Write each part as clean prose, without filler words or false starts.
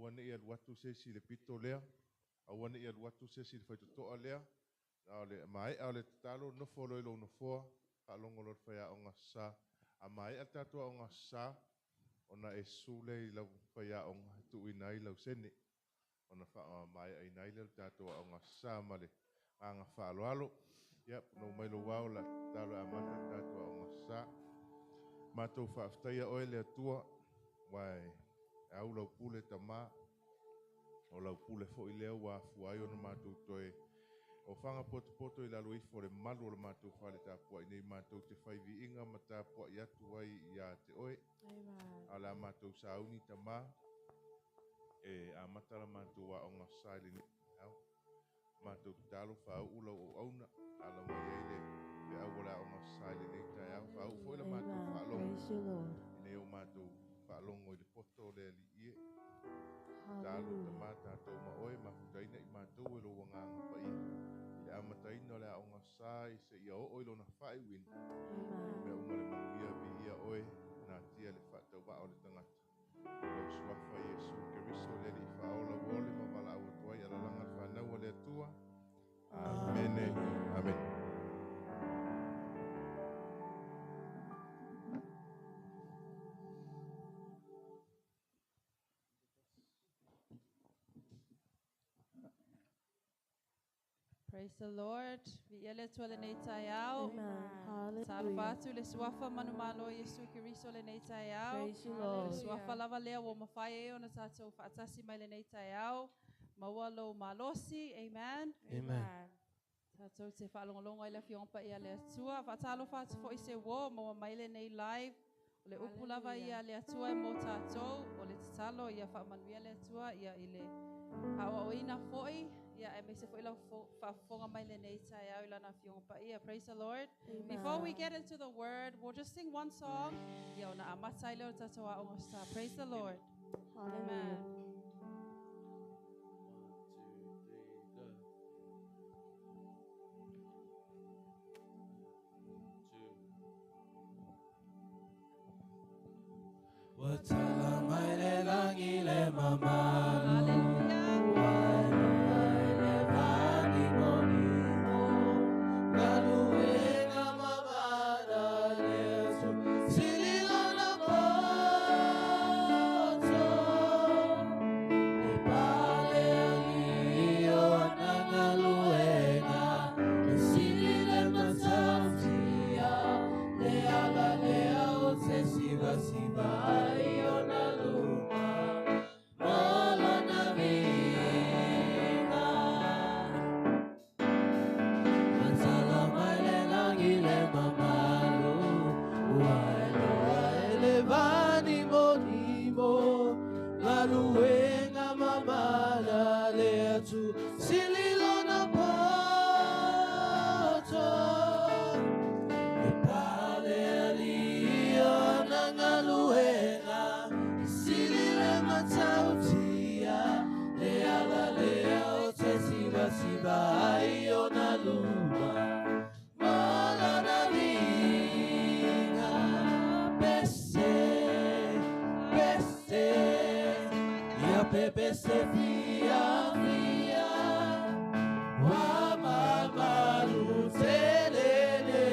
Aua ne i alu atu se isi i le pito lea, aua ne i alu atu se isi i le faitotoa lea, a o le maea o le tatalo, nofo loa i lou nofoa, faalogo loa i le faiaoga sa. A maea le tatou aoga sa, ona e susu lea i lau faiaoga e tuuina ai lau sene, ona faamaeaina ai lea o le tatou aoga sa ma le agaga faaaloalo. Ia, punou mai lou ao la tatalo e amata le tatou aoga sa. Matou faafetaia oe le Atua, aua e au lau pule tama, o lau pule foi lea ua afua ai ona matou toe ofaga potopoto i lalo ifo o le malu o le matou fale tapuai nei matou te fai viiga ma tapuai atu ai ia te oe. A o le a matou sauni tama, e amata la matou aoga sa i lenei taeao. Matou tatalo faauu lau auauna, ala mai ai le feau o le aoga sa i lenei taeao. Faauu foi la matou faalogo, ina ia o matou faalogo i le poto o le Alii e. Tatalo tama tatou ma oe, mafutaina i matou e lou agaga paia. I le amataina o le aoga sa i seia oo i lona faaiuina. Mea uma le manuia viia oe, natia le faatauvaa o le tagata. Lou suafa Iesu Keriso le Alii faaola ua ole ma valaau atu ai alalaga le fanau a le Atua. Amene. Amene. Praise the Lord. Viia le Atua lenei taeao. Amen. Talofa Hallelujah. atu le suafa manumalo o Iesu Keriso lenei taeao. Praise you, Le Lord. suafa lava lea ua mafai ai ona tatou faatasi mai lenei taeao. Maua lou malosi. Amen. Amen. Tatou te faalogologo ai le afioga paia le Atua. Faatalofa atu foi se uo maua mai lenei live. O le upu lava ia le Atua e mo tatou. O le tatalo ia faamanuia le Atua ia i le aoaoina foi. Ia aemaise foi lau faafofoga mai lenei taeao i lana afioga paia. Praise the Lord. Before we get into the word, we'll just sing one song. Ia ona amata ai lea o le tatou aoga sa. Praise the Lord. Hallelujah. Amen. 1, 2, 3, go. 2. Ua tala mai le langi le mamalu. Hallelujah. Ua iloa i le vanimonimu. Galuega mamana le Atua. Sili lona poto. Le pale alii o ana galuega. E sili le matautia. Le ala lea o te sivasiva ai ona luma. Molona viiga. Matala mai le langi le mamalu. Ua iloa e le vanimonimo. Galuega mamana le Atua. Sili lona poto. Le pale alii o ana galuega. Sili le matautia. Le ala lea o te sivasiva ai ona luma. Molona viiga. Pese, pese. Ia pepese fia fia. Wa mamalu telele.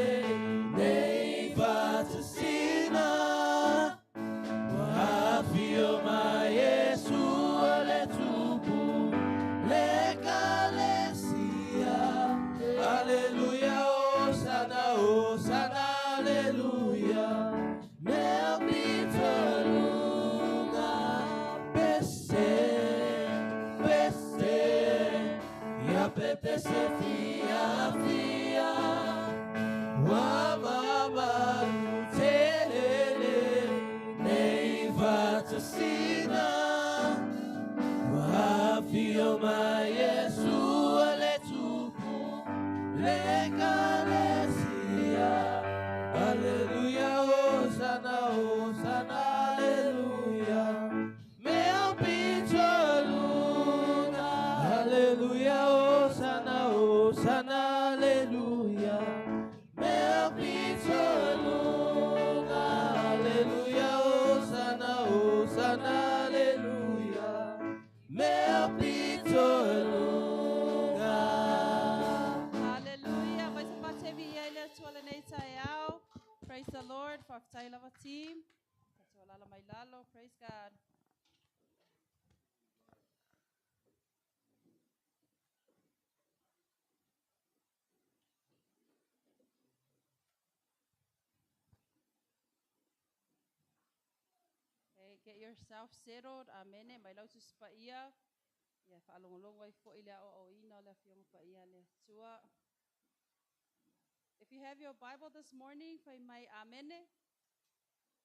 Nei fatasina. Wa afio mai Yesu le tupu. Le kalesia. Alleluia, Hosanna, Hosanna, alleluia. Mea pitaluga. Pese, pese. Ia pepese fia fia. Wa mamalu telele. Nei fatasina. Wa afio mai Yesu le tupu. Le kalesia. Alleluia, Hosanna, Hosanna, alleluia. Mea pitaluga. Alleluia, Hosanna, Hosanna, alleluia. Mea pitaluga. Alleluia, Hosanna, Hosanna, alleluia. lalo. Praise God. Okay, get yourself settled. Amene. Mai lau Tusi Paia. Ia faalogologo ai foi le aoaoina o le Afioga Paia a le Atua. If you have your Bible this morning, fai mai amene.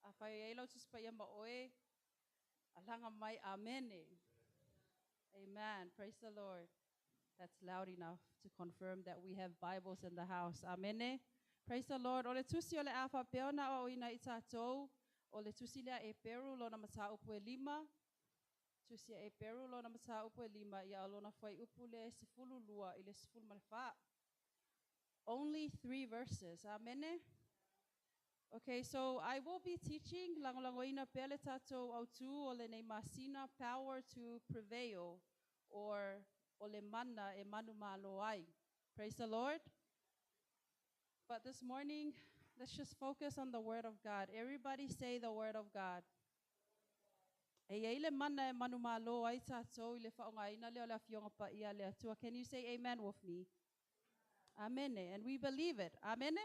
Afai e i ai lau Tusi Paia ma oe, alaga mai amene. Amen. Praise the Lord. That's loud enough to confirm that we have Bibles in the house. Amene. Praise the Lord. O le tusi o le a faapea ona aoaoina i tatou, o le tusi lea a Eperu lona mataupu e lima, tusi a Eperu lona mataupu e lima, ia o lona fuaiupu lea e 12 i le 14. Only three verses. Amene. Okay, so I will be teaching, lagolagoina pea le tatou autū o lenei masina, Power to Prevail, or o le mana e manumalo ai. Praise the Lord. But this morning, let's just focus on the Word of God. Everybody say the Word of God. E i ai le mana e manumalo ai tatou i le faaaogaina lea o le Afioga Paia a le Atua. Can you say amen with me? Amene. And we believe it. Amene.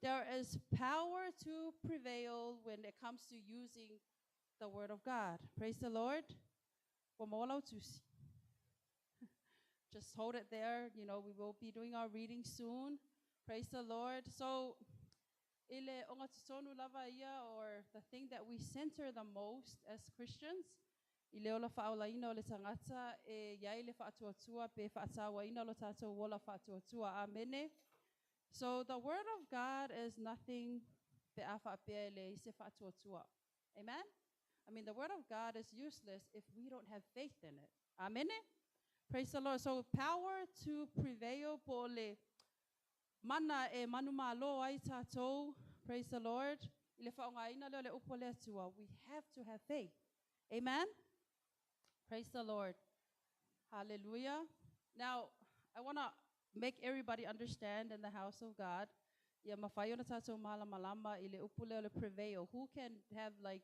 There is power to prevail when it comes to using the Word of God. Praise the Lord. Ua maua lau tusi. Just hold it there. We will be doing our reading soon. Praise the Lord. So, i le ogatotonu lava ia, or the thing that we center the most as Christians, i le ola faaolaina o le tagata e i ai le faatuatua pe faatauaina lo tatou ola faatuatua. Amene. So, the Word of God is nothing pe a faapea e leai se faatuatua. Amen? I mean, the Word of God is useless if we don't have faith in it. Amene? Praise the Lord. So, power to prevail po o le mana e manumalo ai tatou. Praise the Lord. I le faaaogaina lea o le upu a le Atua, we have to have faith. Amen? Praise the Lord. Hallelujah. Now, I want to make everybody understand in the house of God, ia mafai ona tatou malamalama i le upu lea o le prevail. Who can have like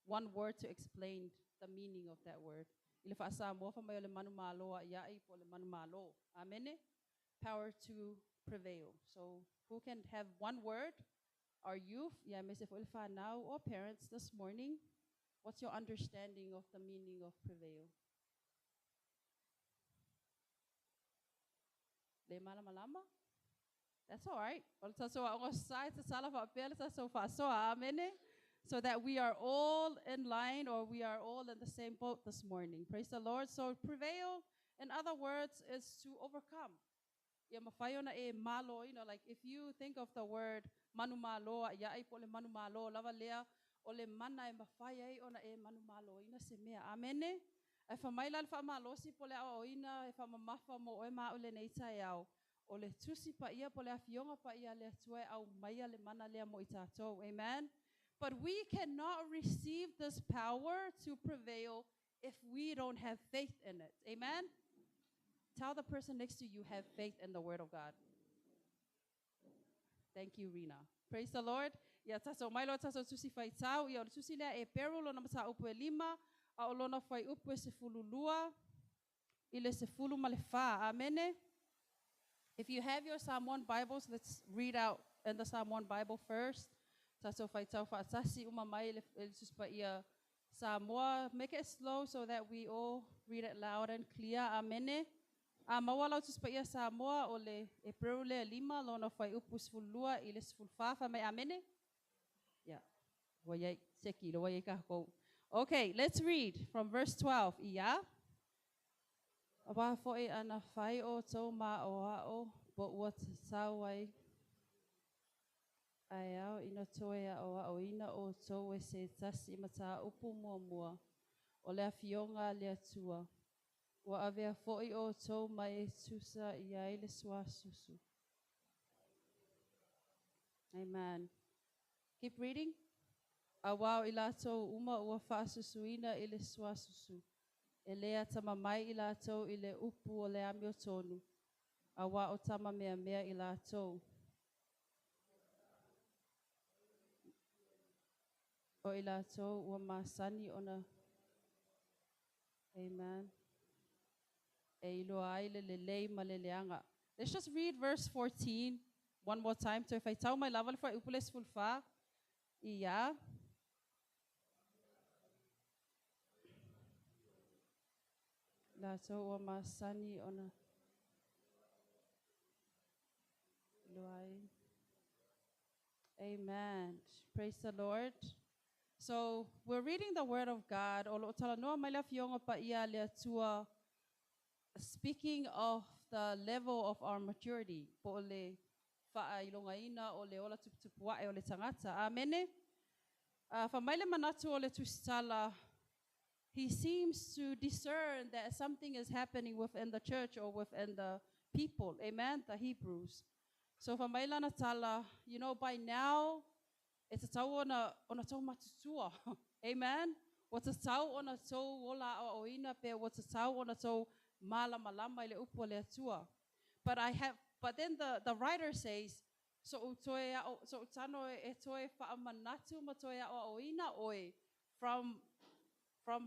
one word to explain the meaning of that word? I le faa-Samoa fai mai o le manumalo a'ia'i po o le manumalo. Amene? Power to prevail. So, who can have one word? Our youth, ia aemaise foi le fanau or parents this morning, what's your understanding of the meaning of prevail? Le malamalama? That's all right. O le tatou aoga sa e tatala faapea le tatou faasoa. Amene? So that we are all in line or we are all in the same boat this morning. Praise the Lord. So prevail, in other words, is to overcome. Ia mafai ona e malo, like if you think of the word manumalo a'ia'i po o le manumalo lava lea, o le mana e mafai ai ona e manumaloina se mea. Amene? Ae fai mai la le faamalosi po o le aoaoina e faamamafa mo oe ma au i lenei taeao, o le Tusi Paia po o le Afioga Paia a le Atua e aumaia le mana lea mo i tatou. Amen? But we cannot receive this power to prevail if we don't have faith in it. Amen? Tell the person next to you, have faith in the Word of God. Thank you, Rina. Praise the Lord. Ia tatou mai loa tatou tusi faitau. Ia o le tusi lea Eperu lona mataupu e lima, a o lona fuaiupu e 12 i le 14. Amene. If you have your Samoan Bibles, let's read out in the Samoan Bible first. Tatou faitau faatasi uma mai le Tusi Paia Samoa. Make it slow so that we all read it loud and clear. Amene. A maua lau Tusi Paia Samoa o le Eperu lea lima, lona fuaiupu 12 i le 14. Fai mai amene? Ia. Ua iai, seki, ua iai kākou. Okay, let's read from verse 12. Ia. Auā foi ana fai outou ma aʻoaʻo po ua tatau ai ae ao ina toe aʻoaʻoina outou e se tasi i mataupu muamua o le Afioga a le Atua, ua avea foi outou ma e tusa i ai le suasusu. Amen. Keep reading. Auā o i latou uma ua faasusuina i le suasusu, e le atamamai i latou i le upu o le amiotonu, auā o tama meamea i latou. O i latou ua masani ona. Amen. E iloa ai le lelei ma le leaga. Let's just read verse 14 one more time. Toe faitau mai lava le fuaiupu le 14. Ia. Latou ua masani ona iloa ai. Amen. Praise the Lord. So we're reading the Word of God. O lo o talanoa mai le Afioga Paia a le Atua, speaking of the level of our maturity, po o le faailogaina o le ola tuputupu ae o le tagata. Amene. Fai mai le manatu o le tusitala, he seems to discern that something is happening within the church or within the people. Amen. The Hebrews. So fai mai lana tala, by now, e tatau ona tou matutua. Amen. Ua tatau ona tou ola aoaoina pe ua tatau ona tou malamalama i le upu a le Atua. But then the writer says, so u toe ao, so u tano e toe whaamanatu ma toe aoaoina oe from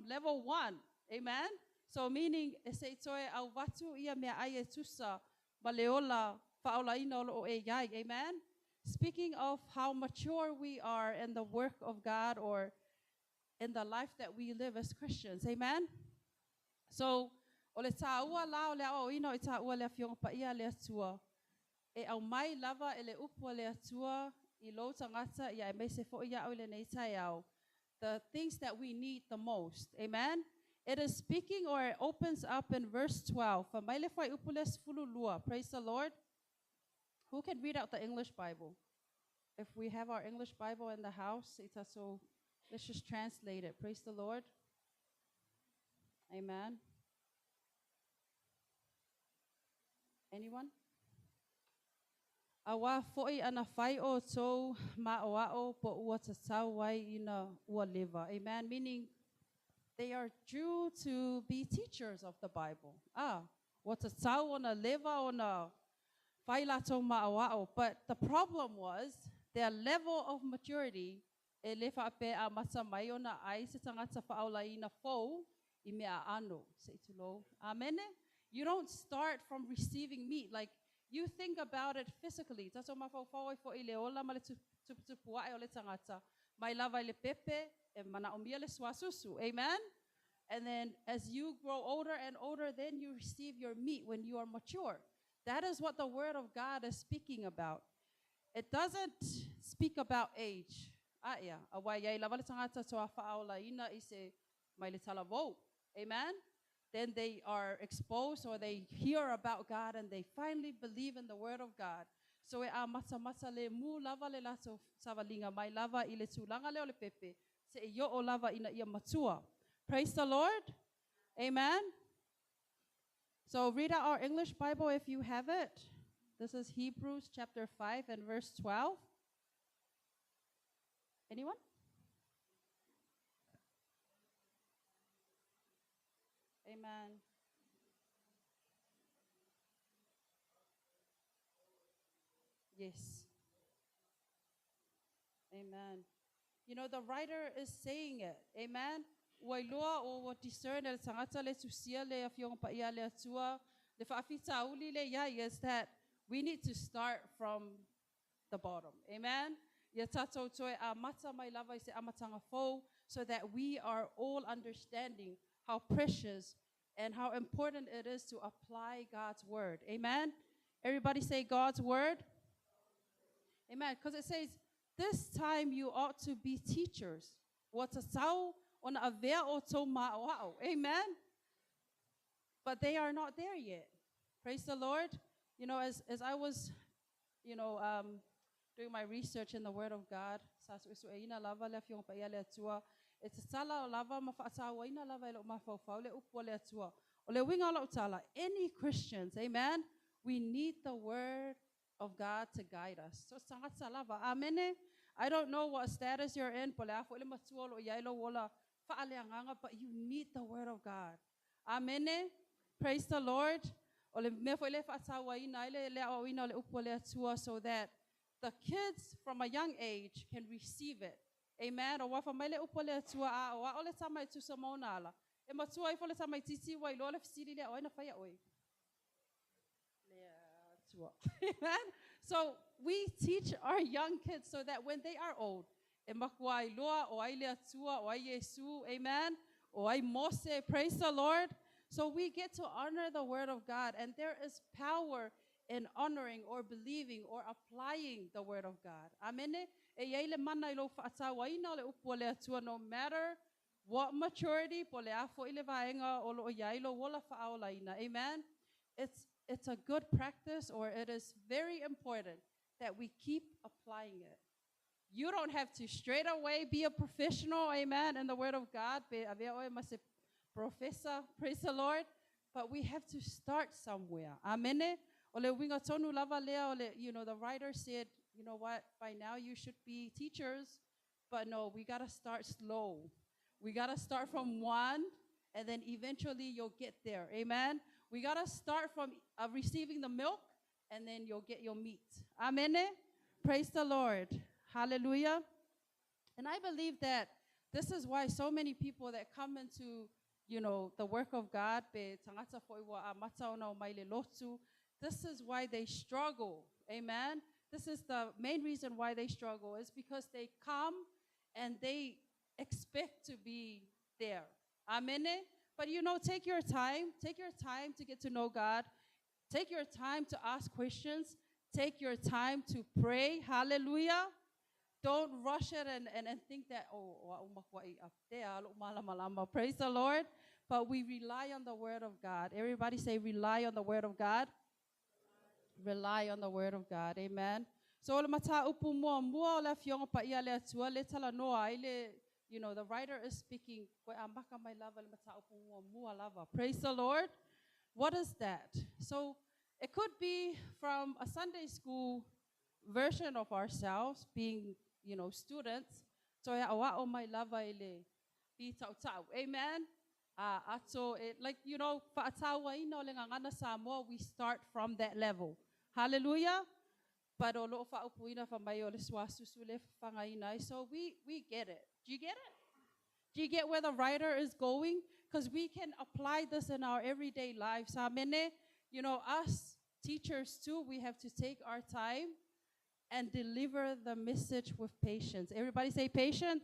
level one. Amen. So meaning, e se i toe auvatu ia mea ai e tusa ma le ola whaolaina o lo o e iai. Amen. Speaking of how mature we are in the work of God or in the life that we live as Christians. Amen. So, o le tāua la o le aoaoina o i tāua le Afioga Paia a le Atua, e aumai lava e le upu a le Atua i lou tagata ia aemaise foi ia'u i lenei taeao, the things that we need the most. Amen. It is speaking or it opens up in verse 12. Fai mai le fuaiupu le 12. Praise the Lord. Who can read out the English Bible? If we have our English Bible in the house, so let's just translate it. Praise the Lord. Amen. Anyone? Auā foi ana fai outou maʻoaʻo po o ua tatau ai ina ua leva. Amen. Meaning they are due to be teachers of the Bible. Ah, ua tatau ona leva ona fai latou maʻoaʻo. But the problem was their level of maturity e le faapea amata mai ona ai se tagata faaolaina fou i mea aano se i tulou. Amene. You don't start from receiving meat. Like you think about it physically. Tatou mafaufau ai foi i le ola ma le tuputupu ae o le tagata. Mai lava i le pepe e manaomia le suasusu. Amen. And then as you grow older and older, then you receive your meat when you are mature. That is what the Word of God is speaking about. It doesn't speak about age. Ah, ia. Auā e i ai lava le tagata faatoa faaolaina i se mai le talavou. Amen. Then they are exposed or they hear about God and they finally believe in the Word of God. So e amatamata lemu lava le latou savaliga mai lava i le tulaga lea o le pepe, seia oo lava ina ia matua. Praise the Lord. Amen. So read out our English Bible if you have it. This is Hebrews chapter 5 and verse 12. Anyone? Amen. Yes. Amen. The writer is saying it. Amen. Ua iloa o ua discern e le tagata le tusia le Afioga Paia le Atua, le faafitauli le iai is that we need to start from the bottom. Amen. Ia tatou toe amata mai lava i se amataga fou so that we are all understanding how precious and how important it is to apply God's Word. Amen. Everybody say God's Word. Amen. Because it says, "This time you ought to be teachers." Ua tatau ona avea outou maʻoaʻo. Amen. But they are not there yet. Praise the Lord. As I was doing my research in the Word of God, sa suesueina lava le Afioga Paia le Atua, e tatala lava ma faatauaina lava e lou mafaufau le upu a le Atua. O le uiga o lau tala, any Christians, amen, we need the Word of God to guide us. So tagata lava. Amene. I don't know what status you're in, po le a foi le matua o lo o i ai lou ola faaleagaga, but you need the Word of God. Amene. Praise the Lord. O le mea foi le faatauaina ai le aoaoina o le upu a le Atua so that the kids from a young age can receive it. Amen. Auā fai mai le upu a le Atua a aoao le tama e tusa ma ona ala. E matua ifo le tamaititi ua iloa le fesili lea o ai na faia oe. Le Atua. Amen. So we teach our young kids so that when they are old, e matua iloa o ai le Atua, o ai Iesu, amen. O ai Mose, praise the Lord. So we get to honor the word of God, and there is power in honoring or believing or applying the word of God. Amen. E i ai le mana i lou faatauaina o le upu a le Atua, no matter what maturity, po o le a foi le vaega o lo o i ai lou ola faaolaina. Amen. It's a good practice, or it is very important that we keep applying it. You don't have to straight away be a professional, amen, in the word of God. Pe avea oe ma se professor, praise the Lord. But we have to start somewhere. Amen. O le uiga tonu lava lea o le, the writer said, you know what, by now you should be teachers. But no, we got to start slow. We got to start from one, and then eventually you'll get there. Amen. We got to start from receiving the milk, and then you'll get your meat. Amen. Praise the Lord. Hallelujah. And I believe that this is why so many people that come into the work of God, pe tagata foi ua amata ona omai le lotu, this is why they struggle. Amen. This is the main reason why they struggle, is because they come and they expect to be there. Amen. But take your time. Take your time to get to know God. Take your time to ask questions. Take your time to pray. Hallelujah. Don't rush it and think that, oh, up there. Praise the Lord. But we rely on the word of God. Everybody say, rely on the word of God. Rely on the word of God. Amen. So, o le mataupu muamua o le afioga paia a le Atua le talanoa ai le, the writer is speaking, koe amata mai lava le mataupu muamua lava. Praise the Lord. What is that? So, it could be from a Sunday school version of ourselves being, students. So, aoao mai lava i le pitautau. Amen. Ato, it, like, faatauaina o le gagana Samoa, we start from that level. Hallelujah. But o loo faaupuina fai mai o le suasusu le fafagaina ai. So we get it. Do you get it? Do you get where the writer is going? Because we can apply this in our everyday lives. Amen. Us teachers too, we have to take our time and deliver the message with patience. Everybody say patience.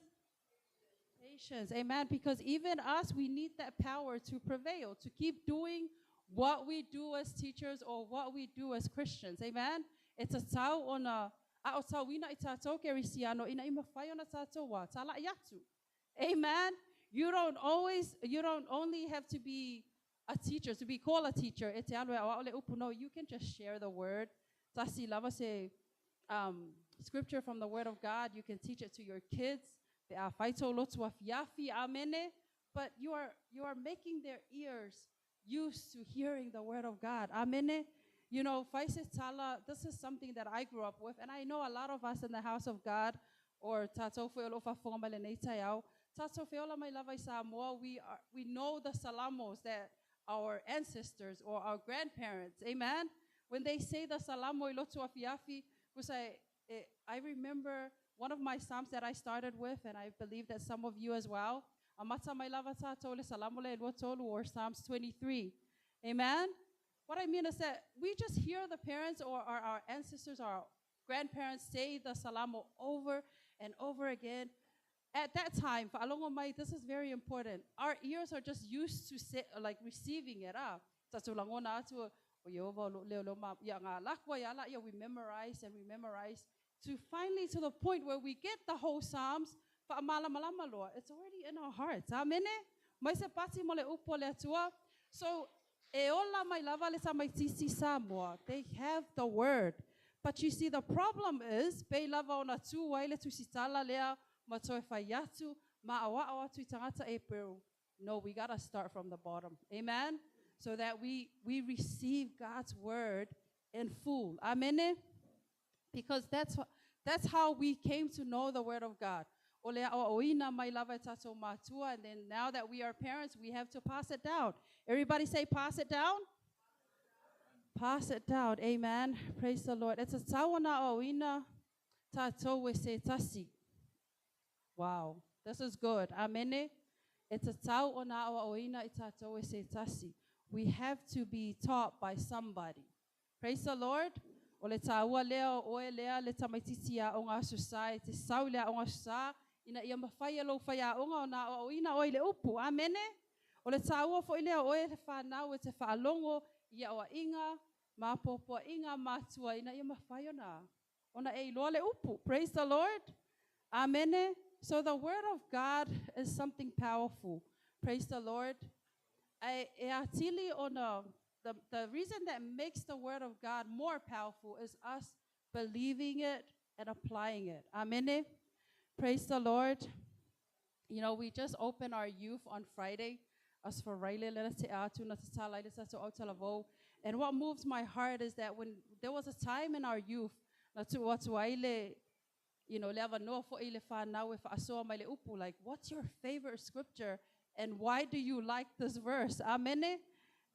Patience. Amen. Because even us, we need that power to prevail, to keep doing what we do as teachers or what we do as Christians. Amen. It's a tau ona a o tauina i tātou kerisiano ina i mawhai ona tātou wā, tā la iatu. Amen. You don't only have to be a teacher, to be called a teacher. E te alu e aoao le upu. No, you can just share the word. Tasi lava se scripture from the word of God. You can teach it to your kids. Pe a whaito lotu afiafi, amene. But you are making their ears used to hearing the word of God. Amen. Faise tala, this is something that I grew up with, and I know a lot of us in the house of God, or tātou foi o lo faafofoga mai lenei taeao, tātou feola mai lava i Samoa, we know the salamos that our ancestors or our grandparents, amen? When they say the salamo i lotu afiafi, I remember one of my psalms that I started with, and I believe that some of you as well, amata mai lava tātou le salamo le 23 or Psalms 23. Amen? What I mean is that we just hear the parents or our ancestors or our grandparents say the salamo over and over again. At that time, fa'alogo mai, this is very important. Our ears are just used to say, like receiving it. Ah. Tatou lagona atu, o Iehova o loo leo leo ma, ia ngā lakua ia la, ia we memorize and we memorize to finally to the point where we get the whole Psalms, fa'amalamalama loa. It's already in our hearts. Amen. Mai se pati mo le upu o le Atua. So, e ola mai lava le tamaititi Samoa. They have the word. But you see, the problem is, pe lava ona tu ai le tusitala lea, ma toe fai atu, ma aoao atu i tagata e peru. No, we gotta start from the bottom. Amen? So that we receive God's word in full. Amen? Because that's how we came to know the word of God. O le aoaoina mai lava e tātou mātua, and then now that we are parents, we have to pass it down. Everybody say, pass it down. Pass it down. Amen. Praise the Lord. It's a tau ona aoaoina tātou e se tasi. Wow, this is good. Amene. E tatau ona aoaoina i tatou e se tasi. We have to be taught by somebody. Praise the Lord. O le tāua lea o oe lea le tamaititi aoga Aso Sa e te sau i le aoga Aso Sa ina ia mafai e lou faiaoga ona aoaoina oe i le upu. Amene. O le tāua foi lea o oe le whanau e te whaalogo i aoaiga ma apoapoaiga a matua ina ia mafai ona e iloa le upu. Praise the Lord. Amen. So the word of God is something powerful. Praise the Lord. E atili ona, the reason that makes the word of God more powerful is us believing it and applying it. Amen. Praise the Lord. We just opened our youth on Friday. As for Riley, let us And what moves my heart is that when there was a time in our youth, na tu atu ai le, le avanoa fo'i le whanau e whaasoa mai le upu, like, "What's your favorite scripture and why do you like this verse?" Amen.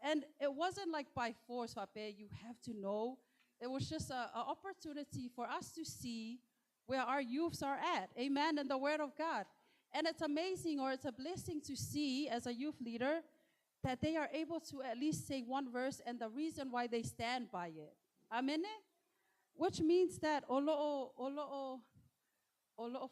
And it wasn't like by force, faapea, you have to know. It was just a opportunity for us to see where our youths are at. Amen. And the word of God. And it's amazing, or it's a blessing to see as a youth leader that they are able to at least say one verse and the reason why they stand by it. Amen. Which means that o loo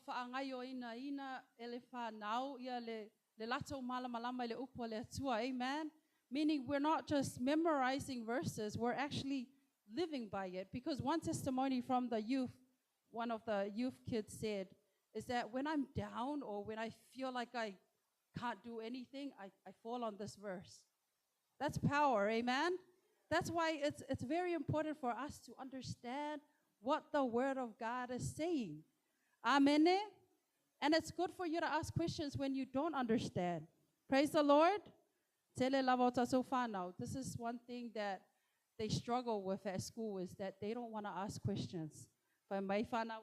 whaangaio ina e le whanau ia le latou malamalama i le upu a le Atua. Amen. Meaning we're not just memorizing verses, we're actually living by it. Because one testimony from the youth, one of the youth kids said, is that when I'm down or when I feel like I can't do anything, I fall on this verse. That's power, amen? That's why it's very important for us to understand what the Word of God is saying. Amen. And it's good for you to ask questions when you don't understand. Praise the Lord. Tele lava o tatou whanau. This is one thing that they struggle with at school, is that they don't want to ask questions. Fai mai whanau,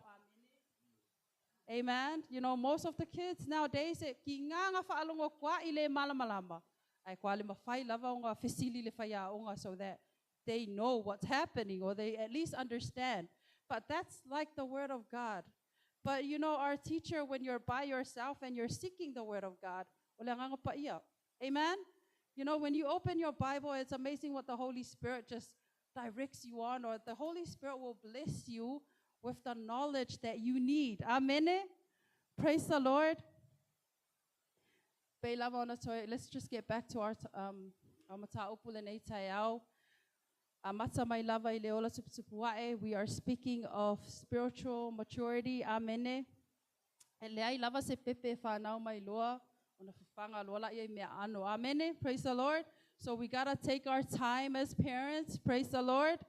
amen. Amen. Most of the kids nowadays, e ki nganga whaalongo kwa i le malamalama. Ai kwa le mawhai lava o ngā fesili le whaiaonga so that they know what's happening or they at least understand. But that's like the word of God. But our teacher, when you're by yourself and you're seeking the word of God, o le Agaga Paia. Amen? When you open your Bible, it's amazing what the Holy Spirit just directs you on, or the Holy Spirit will bless you with the knowledge that you need. Amen. Praise the Lord. Pei lava ona toe. Let's just get back to our mataupu lenei taeao. Amata mai lava i le ola tuputupu ae. We are speaking of spiritual maturity. Amen. E leai lava se pepe whanau mai loa. Ona fafaga loa laia i mea ano. Amen. Praise the Lord. So we gotta take our time as parents. Praise the Lord.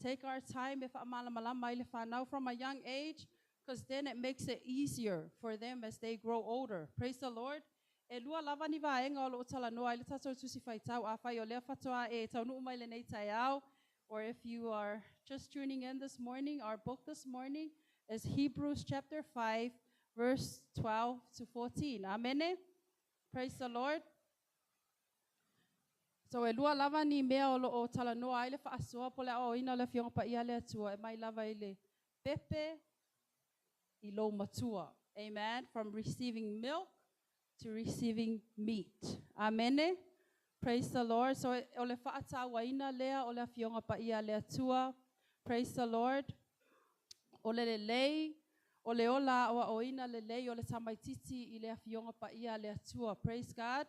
Take our time e whaamalamalama ai le whanau from a young age, because then it makes it easier for them as they grow older. Praise the Lord. E lua lava ni vaega o loo talanoa ai le tatou Tusi Faitau afai o lea faatoa e taunuu mai lenei taeao. Or if you are just tuning in this morning, our book this morning is Hebrews chapter 5, verse 12 to 14. Amen. Praise the Lord. So e lua lava ni mea o loo talanoa ai le faasoa po le aoaoina o le Afioga Paia a le Atua e mai lava i le pepe i lou matua. Amen. From receiving milk to receiving meat. Amen. Praise the Lord. So o le faatauaina lea o le Afioga Paia a le Atua. Praise the Lord. O le lelei, o le ola aoaoina lelei o le tamaititi i le Afioga Paia a le Atua. Praise God.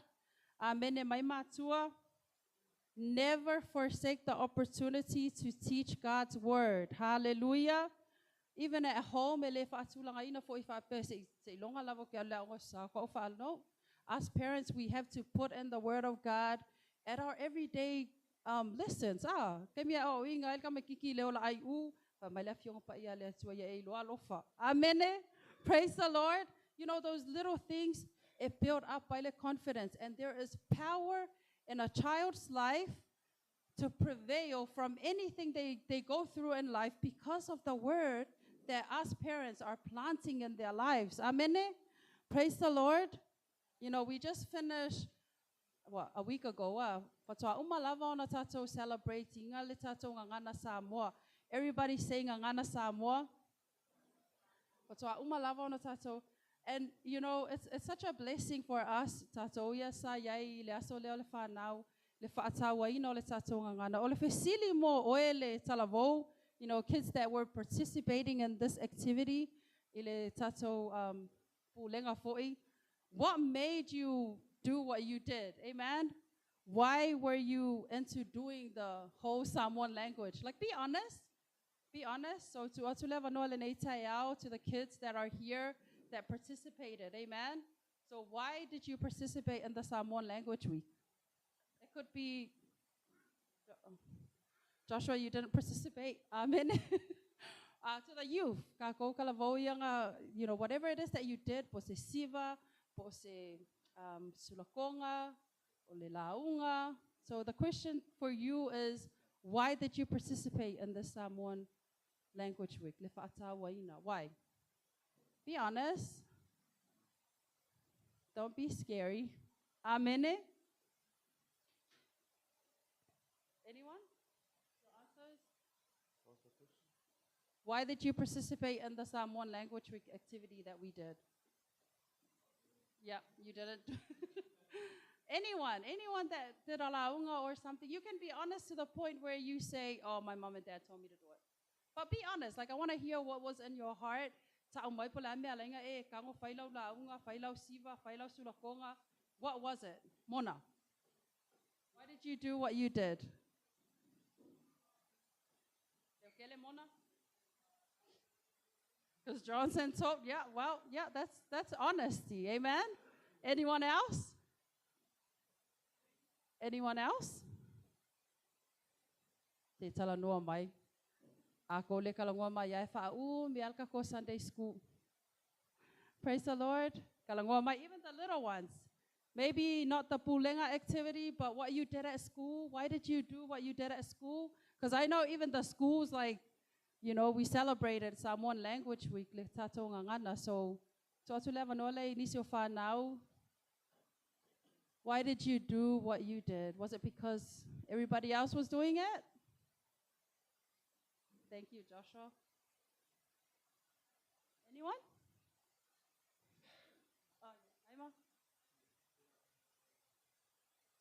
Amen. Mai matua. Never forsake the opportunity to teach God's word. Hallelujah. Even at home, e le faatulagaina fo'i faapea se iloga lava ke ale aoga sa ko wha no. Us parents, we have to put in the word of God at our everyday lessons. Ah, ke mea o inga el ka me kiki le ola ai u, fa mai le Afioga Paia a le Atua ia e iloa alofa. Amen. Praise the Lord. Those little things, it build up by the confidence. And there is power in a child's life to prevail from anything they go through in life because of the word that us parents are planting in their lives. Amen. Praise the Lord. We just finished, what, a week ago, faatoa uma lava ona tatou celebrating le tatou gagana Samoa. Everybody saying gagana Samoa. Faatoa uma lava ona tatou. And it's such a blessing for us, tātou ia sa iai i le aso lea o le whanau, le whaatauaina o le tātou ngangana. O le fesili mo oe le talavou, kids that were participating in this activity, i le tātou pulega foi, what made you do what you did? Amen? Why were you into doing the whole Samoan language? Like, be honest. Be honest. So to atu le avanoa lenei taeao, to the kids that are here that participated. Amen? So why did you participate in the Samoan Language Week? It could be, Joshua, you didn't participate. Amen. To the youth, ka kou talavou ia whatever it is that you did, po se siva, po se sulakonga, o le launga. So the question for you is, why did you participate in the Samoan Language Week? Le whaatauaina. Why? Be honest. Don't be scary. Amen. Anyone? Your answers? What's the question? Why did you participate in the Samoan Language Week activity that we did? Yeah, you didn't. Anyone that did a launga or something, you can be honest to the point where you say, oh, my mom and dad told me to do it. But be honest, like I want to hear what was in your heart. Ta'au mai po le a mea lainga e kango whailau launga, whailau siva, whailau sulakonga. What was it? Mona, why did you do what you did? Leokele, Mona? Because Johnson told, yeah, well, yeah, that's honesty, amen? Anyone else? Anyone else? Te tala noa mai. A ko le kalangoa mai ai wha u mi alka ko Sunday school. Praise the Lord. Kalangoa mai, even the little ones. Maybe not the pulenga activity, but what you did at school. Why did you do what you did at school? Because I know even the schools, we celebrated Samoan Language Week, le tātou ngangana. So, to atu le avanoa le nisi o whanau, why did you do what you did? Was it because everybody else was doing it? Thank you, Joshua. Anyone? Aima?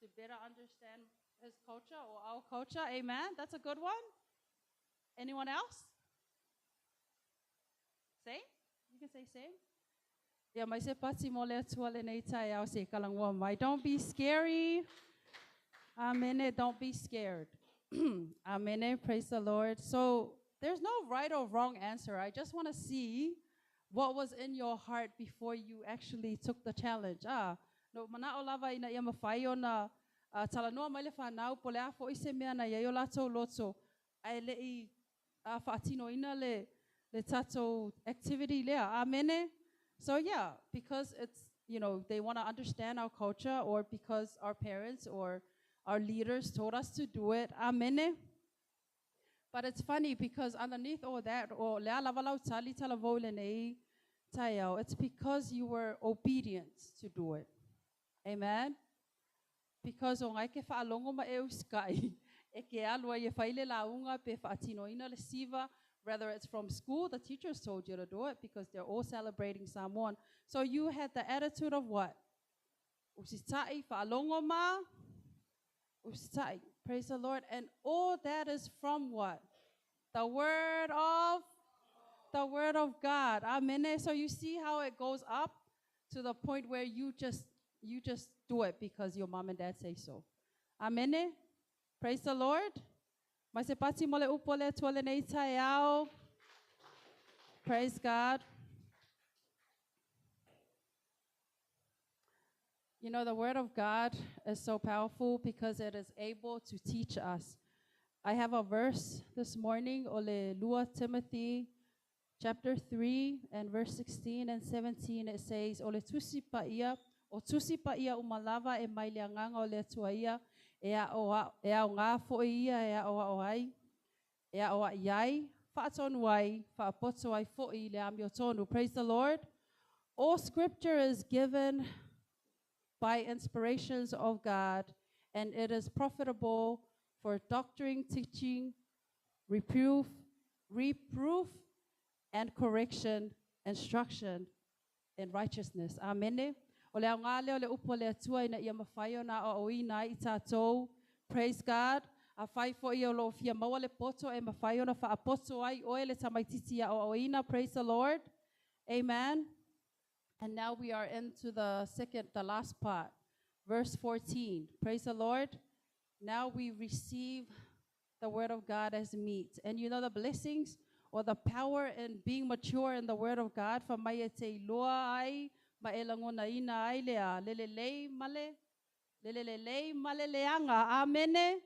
To better understand his culture or our culture, amen. That's a good one. Anyone else? Same? You can say same. Yeah, mai se pati mo le atua le nei tai au se kalangoa mai. Don't be scary. Amen. Don't be scared. Amen. Praise the Lord. So there's no right or wrong answer. I just want to see what was in your heart before you actually took the challenge. No mana o lava ina ia mawhai o na talanoa mai le whanau po le afo i se mea na ia o lātou loto. Ai le i whaatino ina le tātou activity lea. Amen. So yeah, because it's, they want to understand our culture or because our parents or our leaders told us to do it. Amen. But it's funny because underneath all that, o lea lava lau tali talavou le nei taeao, it's because you were obedient to do it. Amen. Because o ngai ke whaalongo ma e uskai, e ke alua i e whaile launga pe whaatinoina le siva, whether it's from school, the teachers told you to do it because they're all celebrating Samoan. So you had the attitude of what? Usitai whaalongo ma, usitai. Praise the Lord. And all that is from what? The word of God. Amen. So you see how it goes up to the point where you just do it because your mom and dad say so. Amen. Praise the Lord. Mai se pati mo le upo le atua le nei taeao. Praise God. The word of God is so powerful because it is able to teach us. I have a verse this morning, ole lua Timothy chapter 3 and verse 16 and 17. It says, ole tusi pa ia, o tusi pa ia umalava e mai le anganga o le atua ia, e a o a, e au ngā fo ia, e a o a o ai, e a o a iai, whaatonu ai, whaapoto ai fo i le amio tonu. Praise the Lord. All scripture is given by inspirations of God, and it is profitable for doctrine, teaching, reproof, and correction, instruction and righteousness. Amene. O le aoga lea o le upu a le Atua ina ia mafai ona aoaoina ai i tatou. Praise God. Afai foi o lo o fia maua le poto e mafai ona faapoto ai oe le tamaititi aoaoina. Praise the Lord. Amen. And now we are into the second, the last part, verse 14. Praise the Lord. Now we receive the word of God as meat. And you know the blessings or the power in being mature in the word of God, fai mai e te iloa ai, ma e lagonaina ai le a, le lelei ma le, le le lelei ma le leaga. Amene.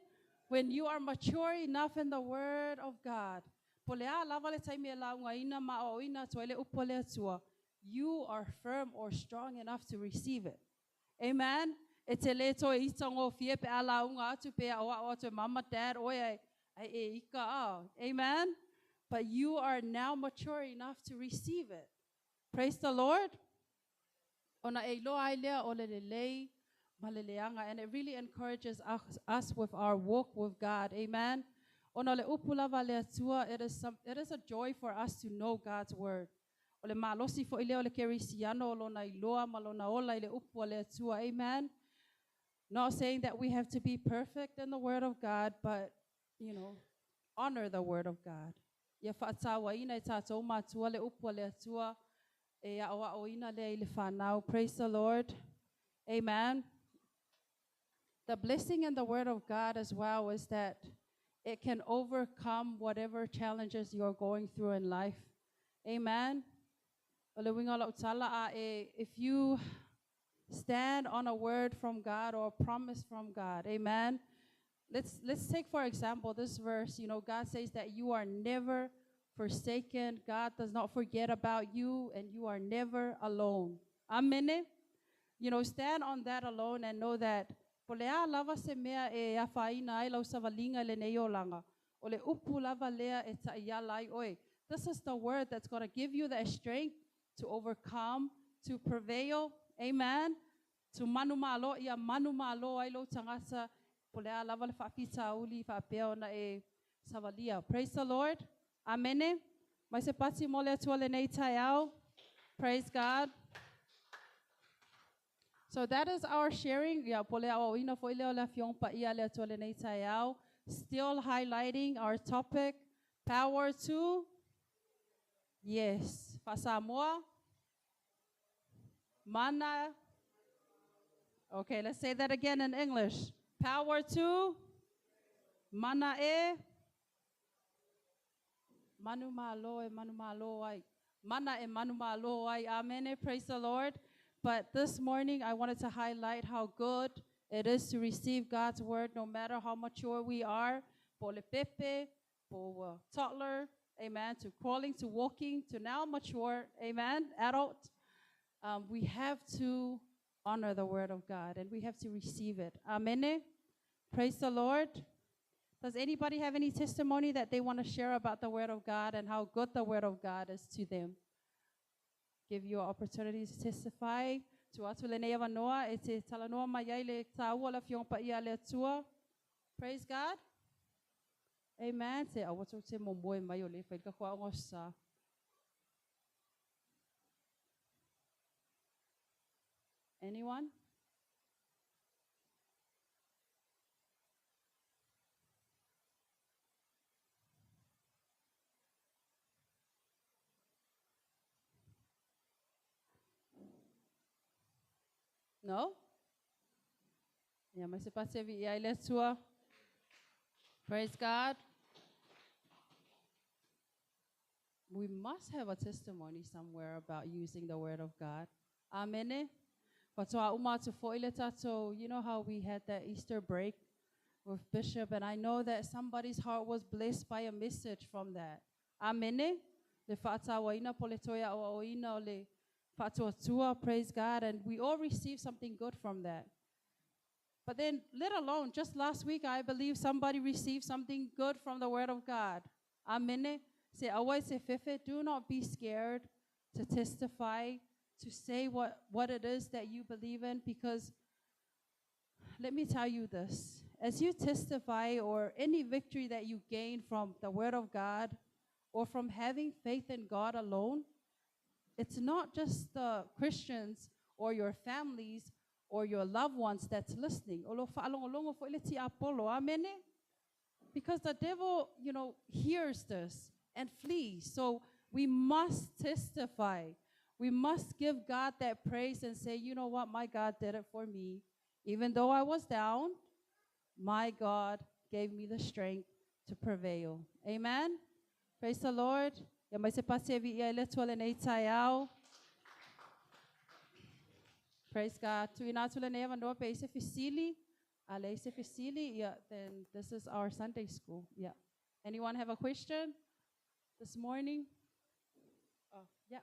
When you are mature enough in the word of God, po o le a lava le taimi e laugaina ma aoaoina atu ai le upu a le Atua, you are firm or strong enough to receive it. Amen. E te le toe itagofie pe a lauga atu pe aoao atu e mama, dad, oe ai, ai e ika a. Amen. But you are now mature enough to receive it. Praise the Lord. Ona e iloa ai lea o le lelei ma le leaga. And it really encourages us with our walk with God. Amen. Ona o le upu lava a le Atua, it is a joy for us to know God's word. O le malosi foi lea o le kerisiano o lona iloa ma lona ola i le upu a le Atua. Amen. Not saying that we have to be perfect in the word of God, but honor the word of God. Ia faatauaina e tatou matua le upu a le Atua e aoaoina lea i le whanau. Praise the Lord. Amen. The blessing in the word of God as well is that it can overcome whatever challenges you're going through in life. Amen. O le uiga o lau tala a e, if you stand on a word from God or a promise from God, amen. Let's take, for example, this verse. God says that you are never forsaken. God does not forget about you, and you are never alone. Amen. Stand on that alone and know that po o le a lava se mea e afaina ai lau savaliga i lenei olaga. O le upu lava lea e taiala ai oe. This is the word that's going to give you the strength to overcome, to prevail. Amen. To manu malo, ia manu malo ai lou tagata, po o le a lava le faafitauli faapea ona e savalia. Praise the Lord. Amene. Mai se pati mo le Atua lenei taeao. Praise God. So that is our sharing. Ia po o le aoaoina foi lea o le afioga paia le Atua lenei taeao. Still highlighting our topic, power to, yes, Faasamoa, mana. Okay, let's say that again in English. Power to, mana e, manu malo e manu malo ai. Mana e manu malo ai. Amen. Praise the Lord. But this morning, I wanted to highlight how good it is to receive God's word no matter how mature we are. Po o le pepe, po o toddler, amen, to crawling, to walking, to now mature, amen, adult. We have to honor the word of God and we have to receive it. Amen. Praise the Lord. Does anybody have any testimony that they want to share about the word of God and how good the word of God is to them? Give you an opportunity to testify. Tuu atu lenei avanoa e te talanoa mai ai le tāua le afioga paia le Atua. Praise God. Amen. Te aua tou te momoe mai o le fai le tatou aoga sa. Anyone? No? Ia mai se pasi e viia ai le Atua. Praise God. We must have a testimony somewhere about using the word of God. Amen. Faatoa uma atu foi le tatou, you know how we had that Easter break with Bishop, and I know that somebody's heart was blessed by a message from that. Amen. Le faatauaina po o le toe aoaoina o le faatuatua, praise God, and we all received something good from that. But then, let alone, just last week, I believe somebody received something good from the word of God. Amen. Se aua e te fefe, do not be scared to testify, to say what it is that you believe in, because let me tell you this. As you testify or any victory that you gain from the word of God or from having faith in God alone, It's not just the Christians or your families or your loved ones that's listening. O lo faalogologo foi le tiapolo. Amen. Because the devil hears this and flees. So we must testify. We must give God that praise and say, you know what, my God did it for me. Even though I was down, my God gave me the strength to prevail. Amen. Praise the Lord. Ia mai se pasi e viia i le Atua lenei taeao. Praise God. Tuuina atu lenei avanoa pe i ai se fesili. A leai se fesili, yeah, then this is our Sunday school. Yeah. Anyone have a question this morning? Oh, yeah.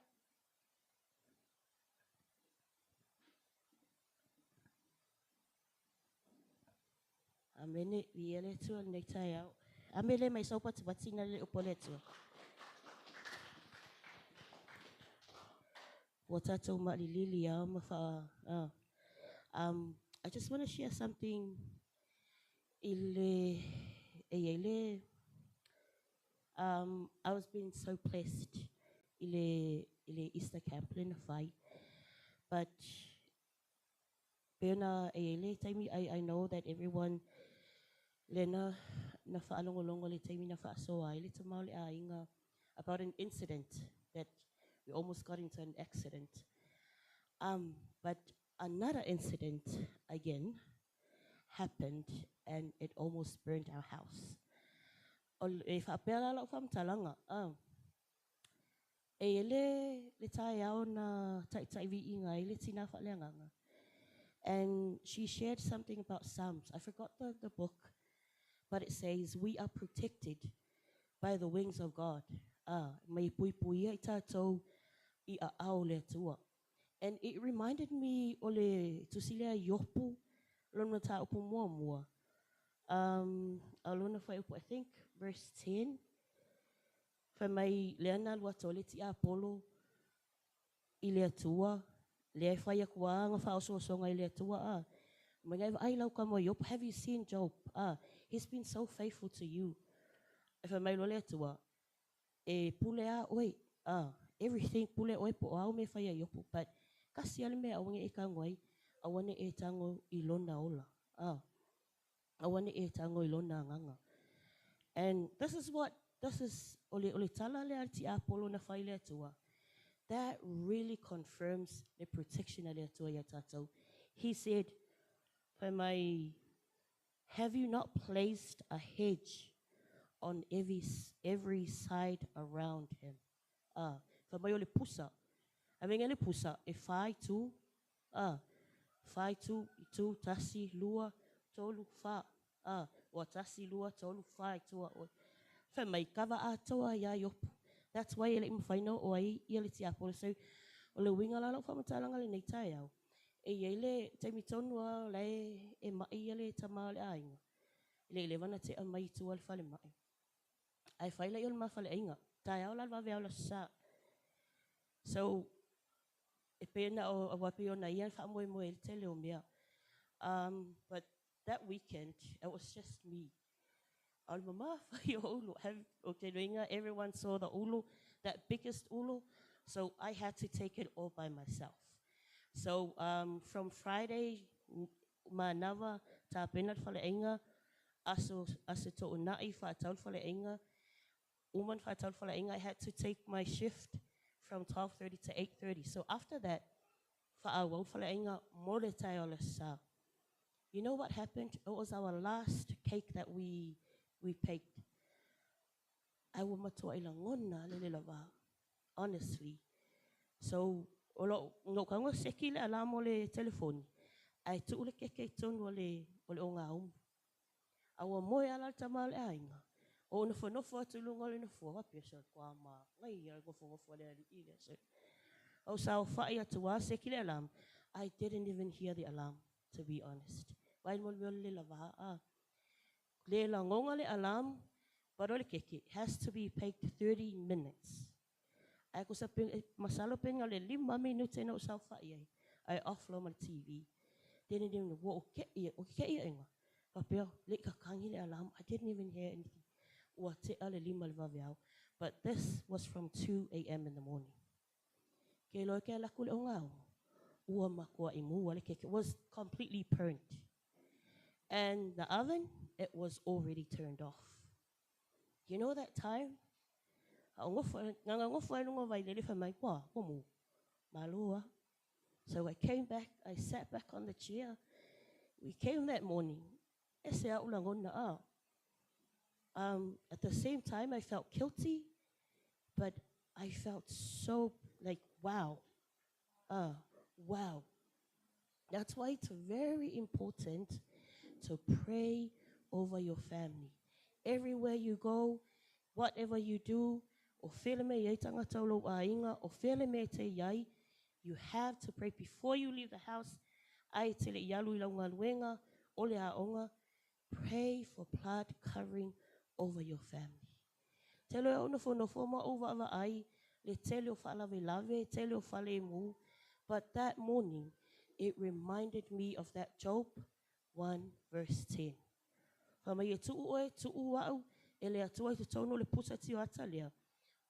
Amene, viia le Atua lenei taeao. Amene mai sau patipati na le upu a le Atua. Ua tatou maalilili a ma faa I just want to share something i le e i ai le I was being so blessed i le i le Easter camp le na fai, but pei ona e i ai le taimi I know that everyone lena na faalogologo i le taimi na faasoa ai le tama o le aiga about an incident that we almost got into an accident. But another incident again happened and it almost burned our house. O e faapea la lau faamatalaga, e i ai le le taeao na taitai viiga ai le tina faaleagaga. And she shared something about Psalms. I forgot the book, but it says we are protected by the wings of God. Mai e puipuia i tatou i aao o le Atua. And it reminded me o le tusi lea Iopu, lona mataupu muamua. A lona fuaiupu, I think verse 10, fai mai lea na alu atu ai le tiapolo i le Atua, lea e fai atu lava ana faaosoosoga i le Atua, a. Mai ngai vaai lau tama o Iopu, have you seen Job? He's been so faithful to you. E fai mai loa le Atua, e pule a oe, everything pule oe po o a au mea e fai a Iopu, but kasi lava le mea aua ne i e tago ai, aua ne i e tago i lona ola, aua ne i e tago i lona agaga. And this is what, this is, o le, o le tala lea a le tiapolo na fai i le Atua, that really confirms le protection a le Atua iā tatou. He said, fai mai, have you not placed a hedge on every, every side around him? Fai mai o le pusa. Avega le pusa e fa itu, fa itu, itu, tasi, lua, tolu, fa. Ua tasi, lua, tolu, fa i tua oe. Fai mai, kava atoa iā Iopu. That's why e le i mafai ona oo ai ia le tiapolo. So, o le uiga la o lau faamatalaga lenei taeao, e i ai le taimi tonu lava o la e e ma'i ia le tama o le aiga, e le i leva ona tea mai i tua i le falemai. Ae fai laia o le ma faleaiga, taeao la le vaveao le Aso Sa. So, e pei ona o, aua pei ona ia e faamoemoe ai le tele o mea. But that weekend, it was just me. A o le mamafa ia o ulu, have, okay, luiga, everyone saw the ulu, that biggest ulu, so I had to take it all by myself. So, from Friday, manava, tapena le faleaiga, aso, aso toonai, faatau le faleaiga, uma ona faatau le faleaiga, I had to take my shift from 12:30 to 8:30. So after that, faaauau le faleaiga mo le taeao o le Aso Sa. You know what happened? It was our last cake that we we baked. Ae ua matuai lagona le le lava, honestly. So, o lou, na ou tago seki le alarm o le telefoni, ae tuu le keke i totonu o le, o le ogaumu. A ua moe lava la le tama o le aiga, o ou nofonofo atu i luga o le nofoa, faapea, se toa manaia le nofonofo a le alii lea. Se. Ou saofai atu lava seki le alarm, I didn't even hear the alarm, to be honest. Vaai mo le mea o le lela va, a. Le lagona le alarm, but o le keke, has to be baked 30 minutes. Ae ko sa pe, masalo pe na o le lima minute na ou saofai ai, ae off loa ma le TV. Didn't even, ua ou ke'i, o ke ke'i aʻega, faapea, le i kakagi le alarm, I didn't even hear anything. Ua tea le lima i le vaveao. But this was from 2 a.m. in the morning. Ke loe ke ala ku le o ngau. Ua makua i mua le keke. It was completely burnt. And the oven, it was already turned off. You know that time? A o ngofo, nganga ngofo e lunga vai lele mai kwa, ua mu. Malua. So I came back, I sat back on the chair. We came that morning. E se au lagona a. At the same time, I felt guilty, but I felt so like, wow. Wow. That's why it's very important to pray over your family. Everywhere you go, whatever you do, o fele me iai tangata o lou aiga, o fele me te iai, you have to pray before you leave the house. Ai te le ialu i lau galuega, o le aoga, pray for blood covering over your family. Te loe au nofonofo ma ou vaavaai le tele o faalavelave, tele o falemu, but that morning it reminded me of that Job 1 verse 10. Fa mai e tuu oe, tuu au, e le Atua i totonu o le pusa tioata lea,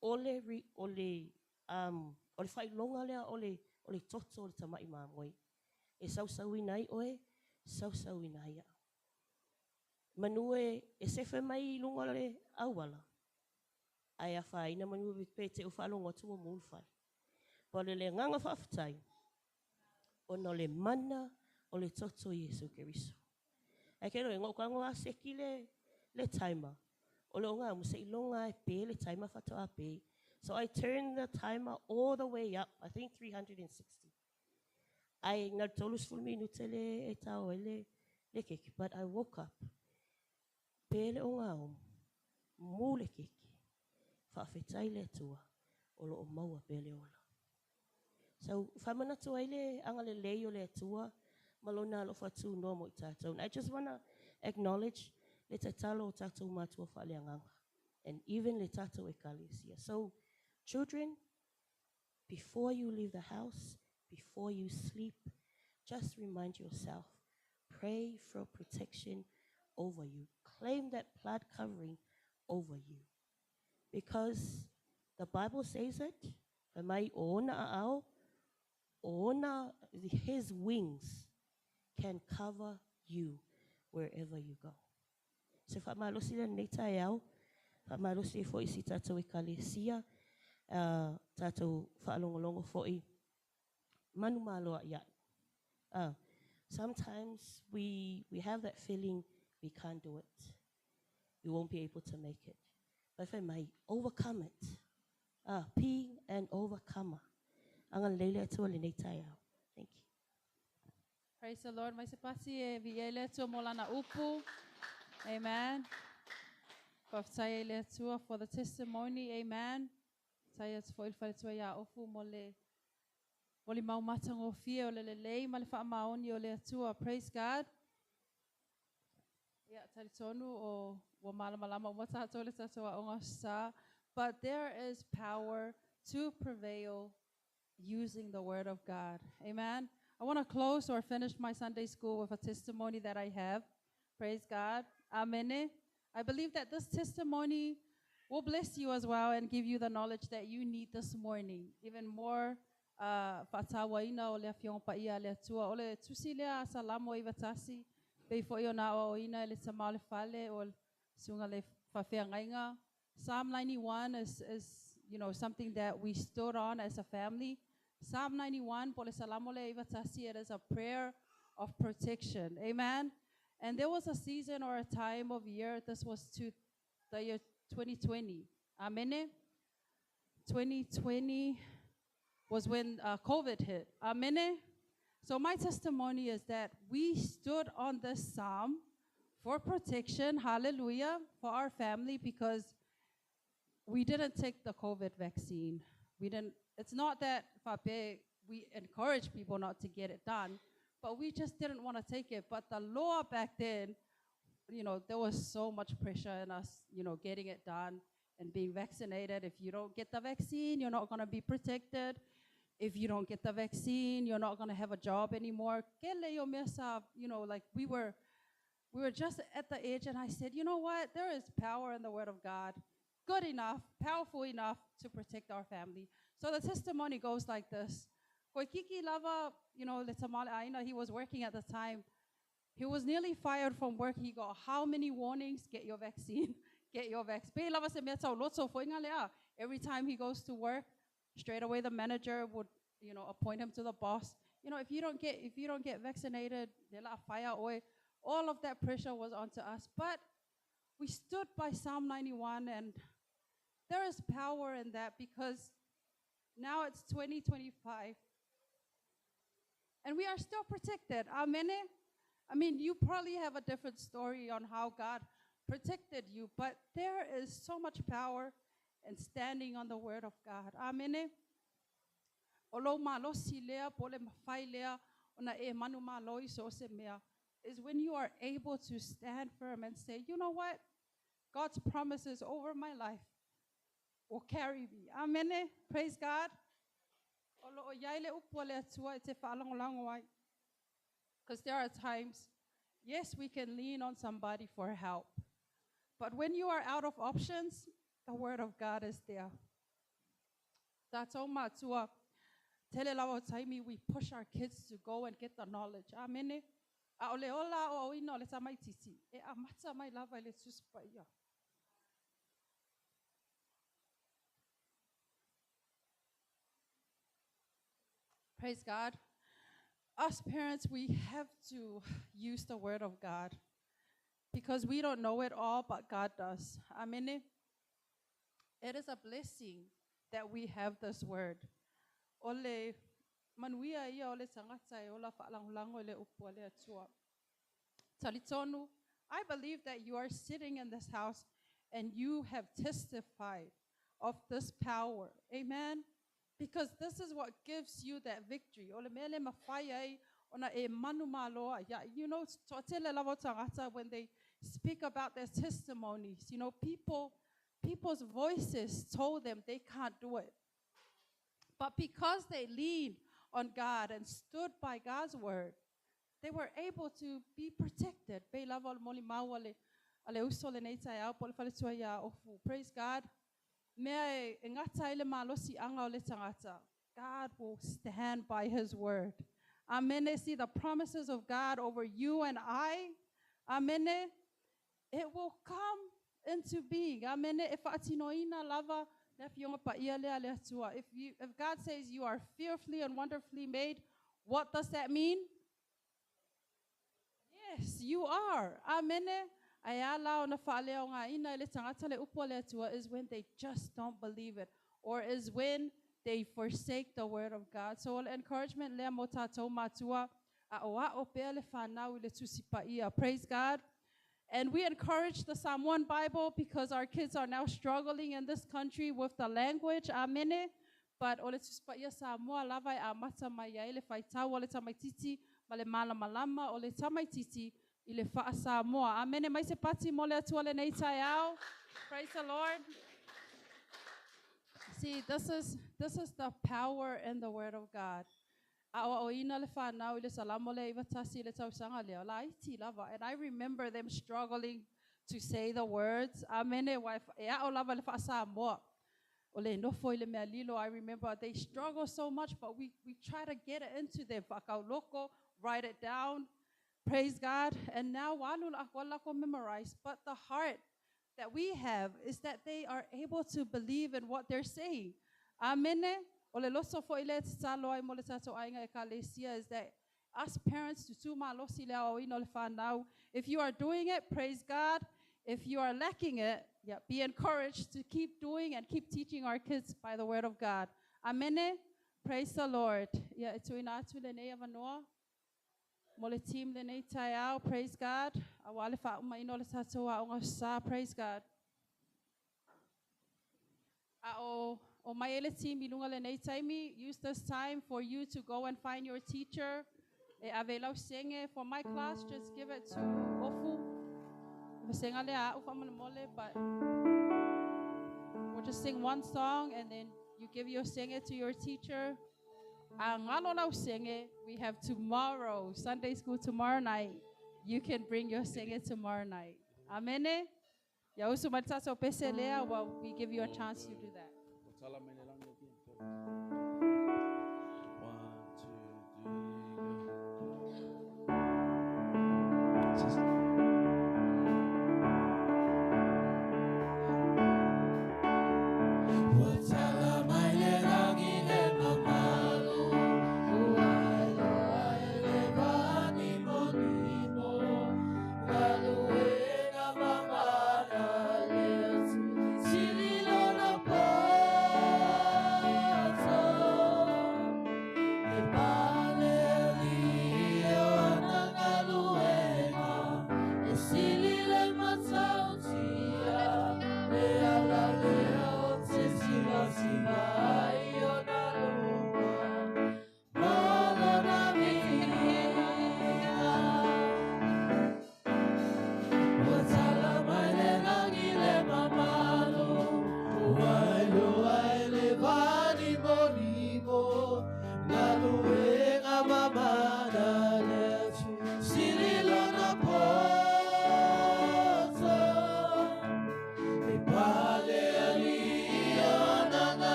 o le, ri, o le, o le faailoga lea o le, o le toto o le tama'i mamoe. E sausauina ai oe, sausauina ai au. Manu e, e sefe mai i luga o le auala, ae afaina manu pe te u faalogo atu ua mu le fale. Pa o le le agaga faafetai, ona o le mana o le toto o Iesu Keriso. Ae ke loe, ngou kago a seki le, le timer. O le onga mu se ilonga e pe le timer faatoa pe. So I turned the timer all the way up, I think 360. Ai na le 30 minute le e tao ai le, le keke. But I woke up, pe le onga o, mu le keke. Faafetai le Atua, o loo maua pea le ola. So, faamanatu ai le agalelei o le Atua ma lona alofa tunoa mo i tatou. And I just want to acknowledge le tatalo o tatou matua faaleagaga. And even le tatou ekalesia. So, children, before you leave the house, before you sleep, just remind yourself, pray for protection over you. Claim that blood covering over you. Because the Bible says it, fai mai o ona aao, o ona, his wings can cover you wherever you go. So faamalosi le lenei taeao, faamalosi ai foi i si tatou ekalesia, tatou faalogologo foi, manu malo a'ia'i. Sometimes we have that feeling we can't do it. We won't be able to make it. But fai mai, overcome it. Be an overcomer. Agalelei le Atua lenei taeao. Thank you. Praise the Lord. Mai se pasi e viia ai le Atua mo lana upu. Amen. Faafetai ai le Atua for the testimony. Amen. Faafetai atu foi i le faletua iā Ofu mo le molimau matagofie o le lelei ma le faamaoni o le Atua. Praise God. Ia, talitonu o ua malamalama uma tatou i le tatou aoga sa. But there is power to prevail using the word of God. Amen. I want to close or finish my Sunday school with a testimony that I have. Praise God. Amen. I believe that this testimony will bless you as well and give you the knowledge that you need this morning. Even more faatauaina o le afioga paia a le Atua. O le tusi lea a Salamo 91, pei foi ona aoaoina e le tama o le fale o le susuga le faafeagaiga. Psalm 91 is something that we stood on as a family. Psalm 91, po le Salamo le 91, it is a prayer of protection. Amen. And there was a season or a time of year, this was to the year 2020. Amen. 2020 was when COVID hit. Amen. So my testimony is that we stood on this psalm for protection, hallelujah, for our family because we didn't take the COVID vaccine. We didn't, it's not that faapea, we encourage people not to get it done, but we just didn't want to take it. But the law back then, there was so much pressure in us getting it done and being vaccinated. If you don't get the vaccine, you're not going to be protected. If you don't get the vaccine, you're not going to have a job anymore. Kele yo mesa, like we were just at the edge, and I said, "You know what? There is power in the Word of God, good enough, powerful enough to protect our family." So the testimony goes like this. Toeititi lava, le tama he was working at the time. He was nearly fired from work. He got how many warnings? Get your vaccine. Get your vaccine. Every time he goes to work, straight away the manager would appoint him to the boss. If you don't get vaccinated, they'll fire ʻoe. All of that pressure was onto us. But we stood by Psalm 91, and there is power in that because now it's 2025. And we are still protected. Amen. I mean, you probably have a different story on how God protected you, but there is so much power in standing on the word of God. Amen. O lou malosi lea, po o le mafai lea, ona e manumalo i so o se mea, is when you are able to stand firm and say, "You know what? God's promises over my life will carry me." Amen. Praise God. O lo o iai le upu a le Atua e te whaalangolago ai. Because there are times, yes, we can lean on somebody for help. But when you are out of options, the word of God is there. Tatou matua, tele lava o taimi, we push our kids to go and get the knowledge. Amen. A o le ola o ina o le tamaititi, e amata mai lava i le Tusi Paia. Praise God. Us parents, we have to use the word of God because we don't know it all, but God does. Amen. It is a blessing that we have this word. O le manuia ia o le tagata e ola faalagolago i le upu a le Atua. Talitonu, I believe that you are sitting in this house and you have testified of this power. Amen. Because this is what gives you that victory. O le mea le mafai ai ona e manumalo. Yeah, toatele lava o tagata when they speak about their testimonies, people's voices told them they can't do it. But because they leaned on God and stood by God's word, they were able to be protected. Pei lava o le molimau a le uso lenei taeao po o le faletua ia Ofu. Praise God. Mea e gata ai le malosiaga o le tagata. God will stand by his word. Amen. See the promises of God over you and I. Amen. It will come into being. Amen. E faatinoina lava le afioga paia lea a le Atua. If God says you are fearfully and wonderfully made, what does that mean? Yes, you are. Amen. Ae ala ona faaleaogaina e le tagata le upu a le Atua is when they just don't believe it or is when they forsake the word of God. So, encouragement lea mo tatou matua aoao pea le fanau i le Tusi Paia. Praise God. And we encourage the Samoan Bible because our kids are now struggling in this country with the language. Amen. But o le Tusi Paia Samoa lava e amata mai ai le faitau o le tamaititi ma le malamalama o le tamaititi i le faa-Samoa. Amen. Mai se pati mo le Atua lenei taeao. Praise the Lord. See, this is the power in the word of God. Aoaoina le whanau i le salamo le 91 i le tausaga lea. Laiti lava. And I remember them struggling to say the words. Amen. E ao lava le faa-Samoa. O le nofo i le mea lilo, I remember they struggle so much, but we try to get it into them. Whakauloko, write it down. Praise God. And now, walu la ako memorize. But the heart that we have is that they are able to believe in what they're saying. Amen. O le loso foi le tatalo ai mo le tatou aiga ekalesia is that us parents tutu malosi le aoaoina o le whanau. If you are doing it, praise God. If you are lacking it, yeah, be encouraged to keep doing and keep teaching our kids by the word of God. Amen. Praise the Lord. Yeah, e tuuina atu lenei avanoa. Mo le team lenei taeao, praise God. Aua le faaumaina o le tatou aoga sa, praise God. A o mai ele team i lunga lenei taimi, use this time for you to go and find your teacher. E ave lau senge for my class, just give it to Ofu. Vasenga le a'u faamolemole, but we'll just sing one song and then you give your senge to your teacher. A galo lau senge, we have tomorrow, Sunday school tomorrow night. You can bring your senge tomorrow night. Amen. Ia usu mai le tatou pese lea, well, we give you a chance to do that. Ua tala mai le lagi o kia. One, two, three, go. Just-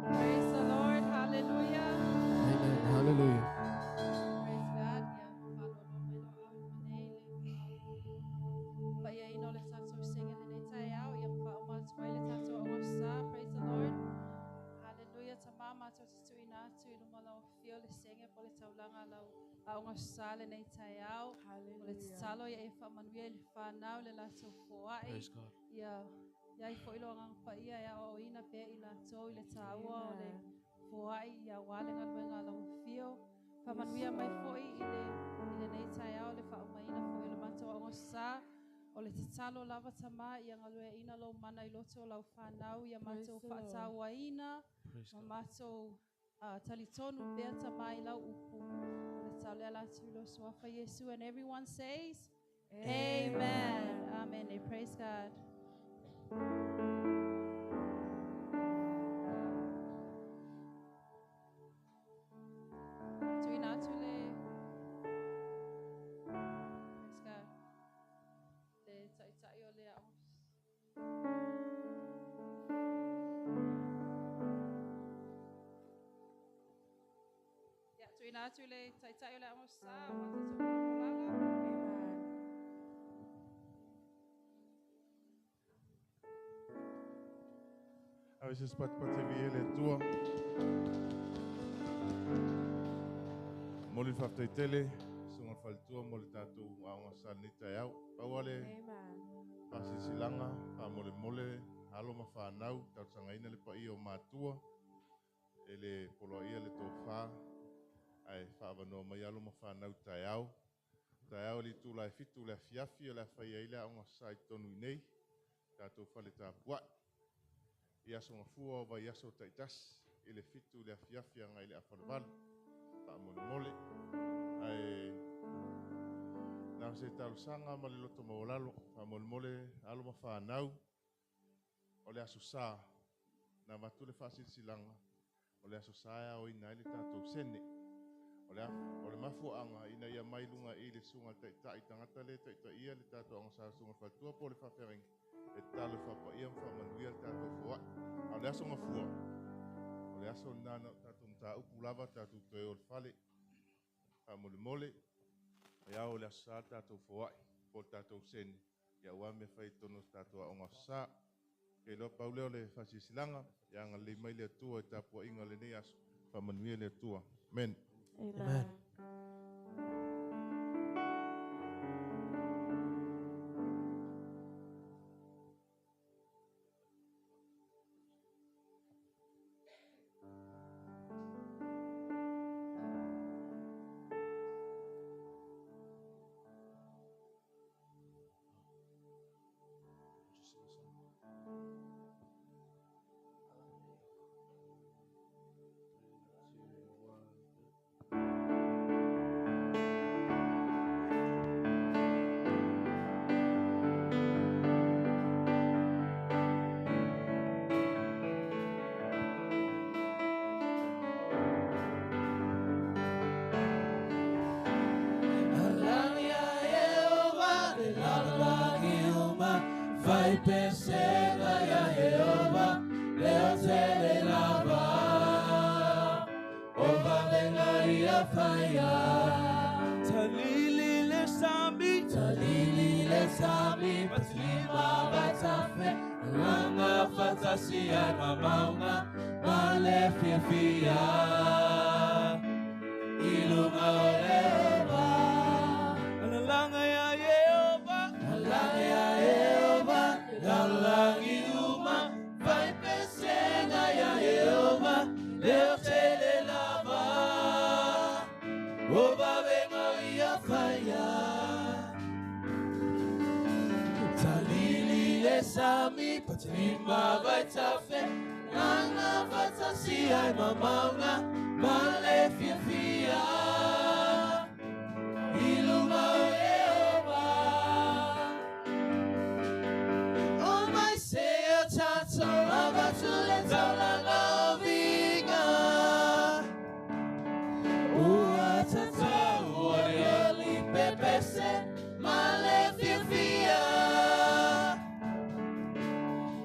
Praise the Lord. Hallelujah. Amen. Hallelujah. Praise God. Ia fa'aloalo mai lau au ma nei le pa'iaina o le tatou sega lenei taeao ia ma fa'auma atu ai le tatou aogafesā. Praise the Lord. Hallelujah. Tamā matou te tu'uina atu i luma lau afio le sege po le taulaga lau aogafesā lenei taeao. O le tatalo ia e fa'amanuia i le fanau le latou foa'i. Praise God. Ia iai fo'i lo agaga paia e aoaoina pea i latou i le tāua o le foa'i ia auā le galuega a lau afio. Fa'amanuia mai fo'i i le i lenei taeao le fa'aumaina fo'i o le matou aogafesā. O le tatalo lava tamā ia galueaina lou mana i loto o lau fanau ia matou fa'atāuaina Praise ma God. matou talitonu pea tamā i lau upu. O le tatalo le ala atu i lo suafa Iesu. And everyone says, Amen. Amen. Praise God. Tuina atu le. Praise God. Le ta'ita'i o le a'oga. Ia, tuuina atu i le Taitai o le Aoga Sa o Matatau Polapolala. Amen. Ave se patipati e viia i le Atua. Momoli le faafetai tele, susuga i le faletua mo le tatou aoga sa i lenei taeao. Pau lava le Amen. faasilasilaga, faamolemole, alo ma fanau, talosagaina le paia o matua e le poloaia le tofa, ae faaavanoa mai alo ma fanau taeao. Taeao i le itula e 7 i le afiafi o le a fai ai le aoga sa i totonu i nei, tatou fale tapuai. I aso gafua o vaiaso taitasi i le 7 i le afiafi agai i le afa o le 8. Faamolemole. Ae na o se talosaga ma le loto maualalo, faamolemole alo ma fanau o le Aso Sa, na avatu le faasilasilaga o le Aso Sa e aoina ai le tatou sene. O le, o le mafuaaga ina ia mai luga i le susuga i le taitai tagata le taitaia le tatou aoga sa susuga i le faletua po o le faafeagaiga e tatalo e faapaia ma faamanuia le tatou foai. A o le aso gafua, o le aso lena na o tatou mataupu lava tatou toe o i le fale. Faamolemole, e ao i le Aso Sa le tatou foai po o le tatou sene, ia aua mea fai i totonu o se tatou aoga Aso Sa. Ke iloa pau lea o le faasilasilaga, ia agalelei mai le Atua i tapuaiga o lenei aso. Faamanuia le Atua. Amen. Amen. Just sing a song. 3, 2, 1. Alani a Jehová, le lalolagi uma, fai pesega ia Jehová, le o tele lava. O vavenga ia faia. Talili le sami, talili le sami, patlima vaitafe, alanga fatasi ai mamaunga, ma le fiafia. Ilunga o Lehova. Alalanga ia Yehova, alalanga ia Yehova, lalolagi uma, vai pesega ia Yehova, le o tele lava. O vavenga ia faia. Talili le sami, patlima vaitafe, langa fatasi ai mamaunga, ma le fiafia. Ilunga o Yehova. O mai se o tato, avatu le taulanga o viga. Ua tatau o oli pepese, ma le fiafia.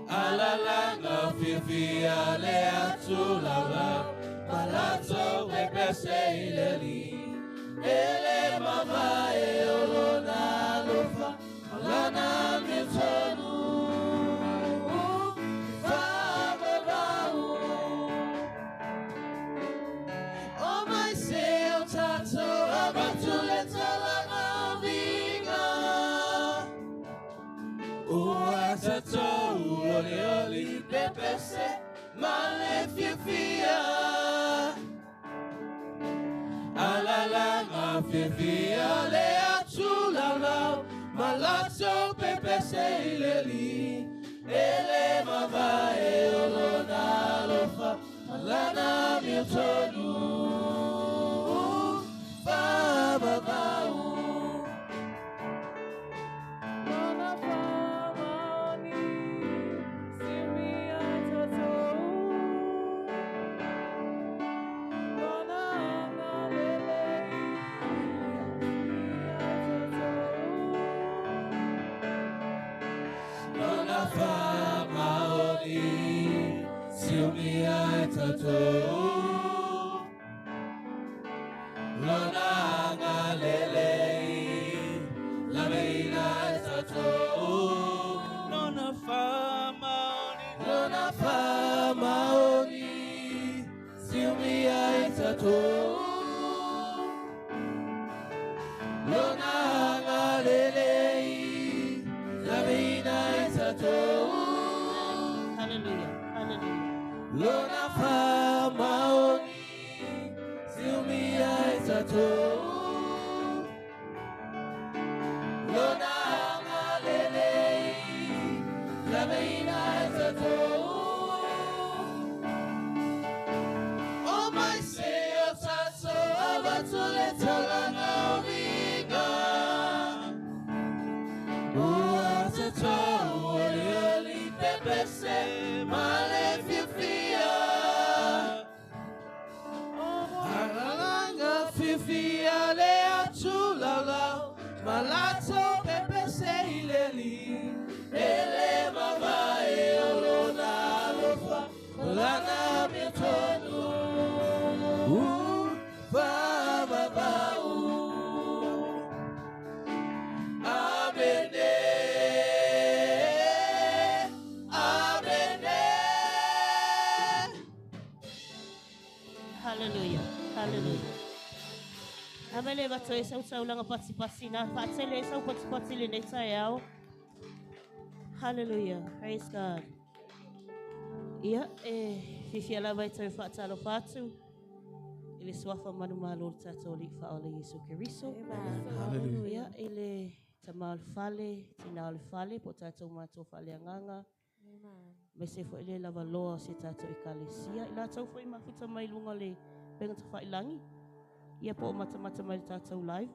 Alalanga fiafia le atu laulau, malato pepese i le li. Ele mavae o lona alofa, malana miotonu. Faavavau. O mai se o tato, avatu le talaga o viga. Ua tatau oli oli pepese, ma le fiafia. Alalanga fiafia le atu laulau, malato pepese i le li. Ele mavae o lona alofa, malana miotonu. Faavavau. Lona faamaoni. tatou. Lona agalelei, laveina ai tatou. Lona faamaoni, lona faamaoni, siumia ai tatou. Lona agalelei, laveina ai tatou. Hallelujah. Hallelujah. Lona faamaoni, siumia ai tatou. Lona agalelei, laveina ai tatou. O mai se o tatou avatu le taulaga o viiga. Ua tatou olioli pepese ma le fiafia. Agalanga fiafia le atu laulau, ma latou pepese i le Alii. E le mavae o lona alofa, o lana amiotonu. Faavavau. Amene. Amene. Hallelujah. Hallelujah. Amele vato e sau taulaga pasipasi na faatele e sau patipati lenei taeao. Hallelujah. Praise God. Ia e fiafia lava e tau faatalofa atu i le suafa manumalo o le tatou Alii Faaola Iesu Keriso. Hallelujah. Ia i le tama o le fale, tina o le fale, po o tatou matua faaleagaga. Aemaise foi le lavaloa o se tatou ekalesia. I latou foi mafuta mai luga o le upega tafailagi. Ia po o matamata mai le tatou live.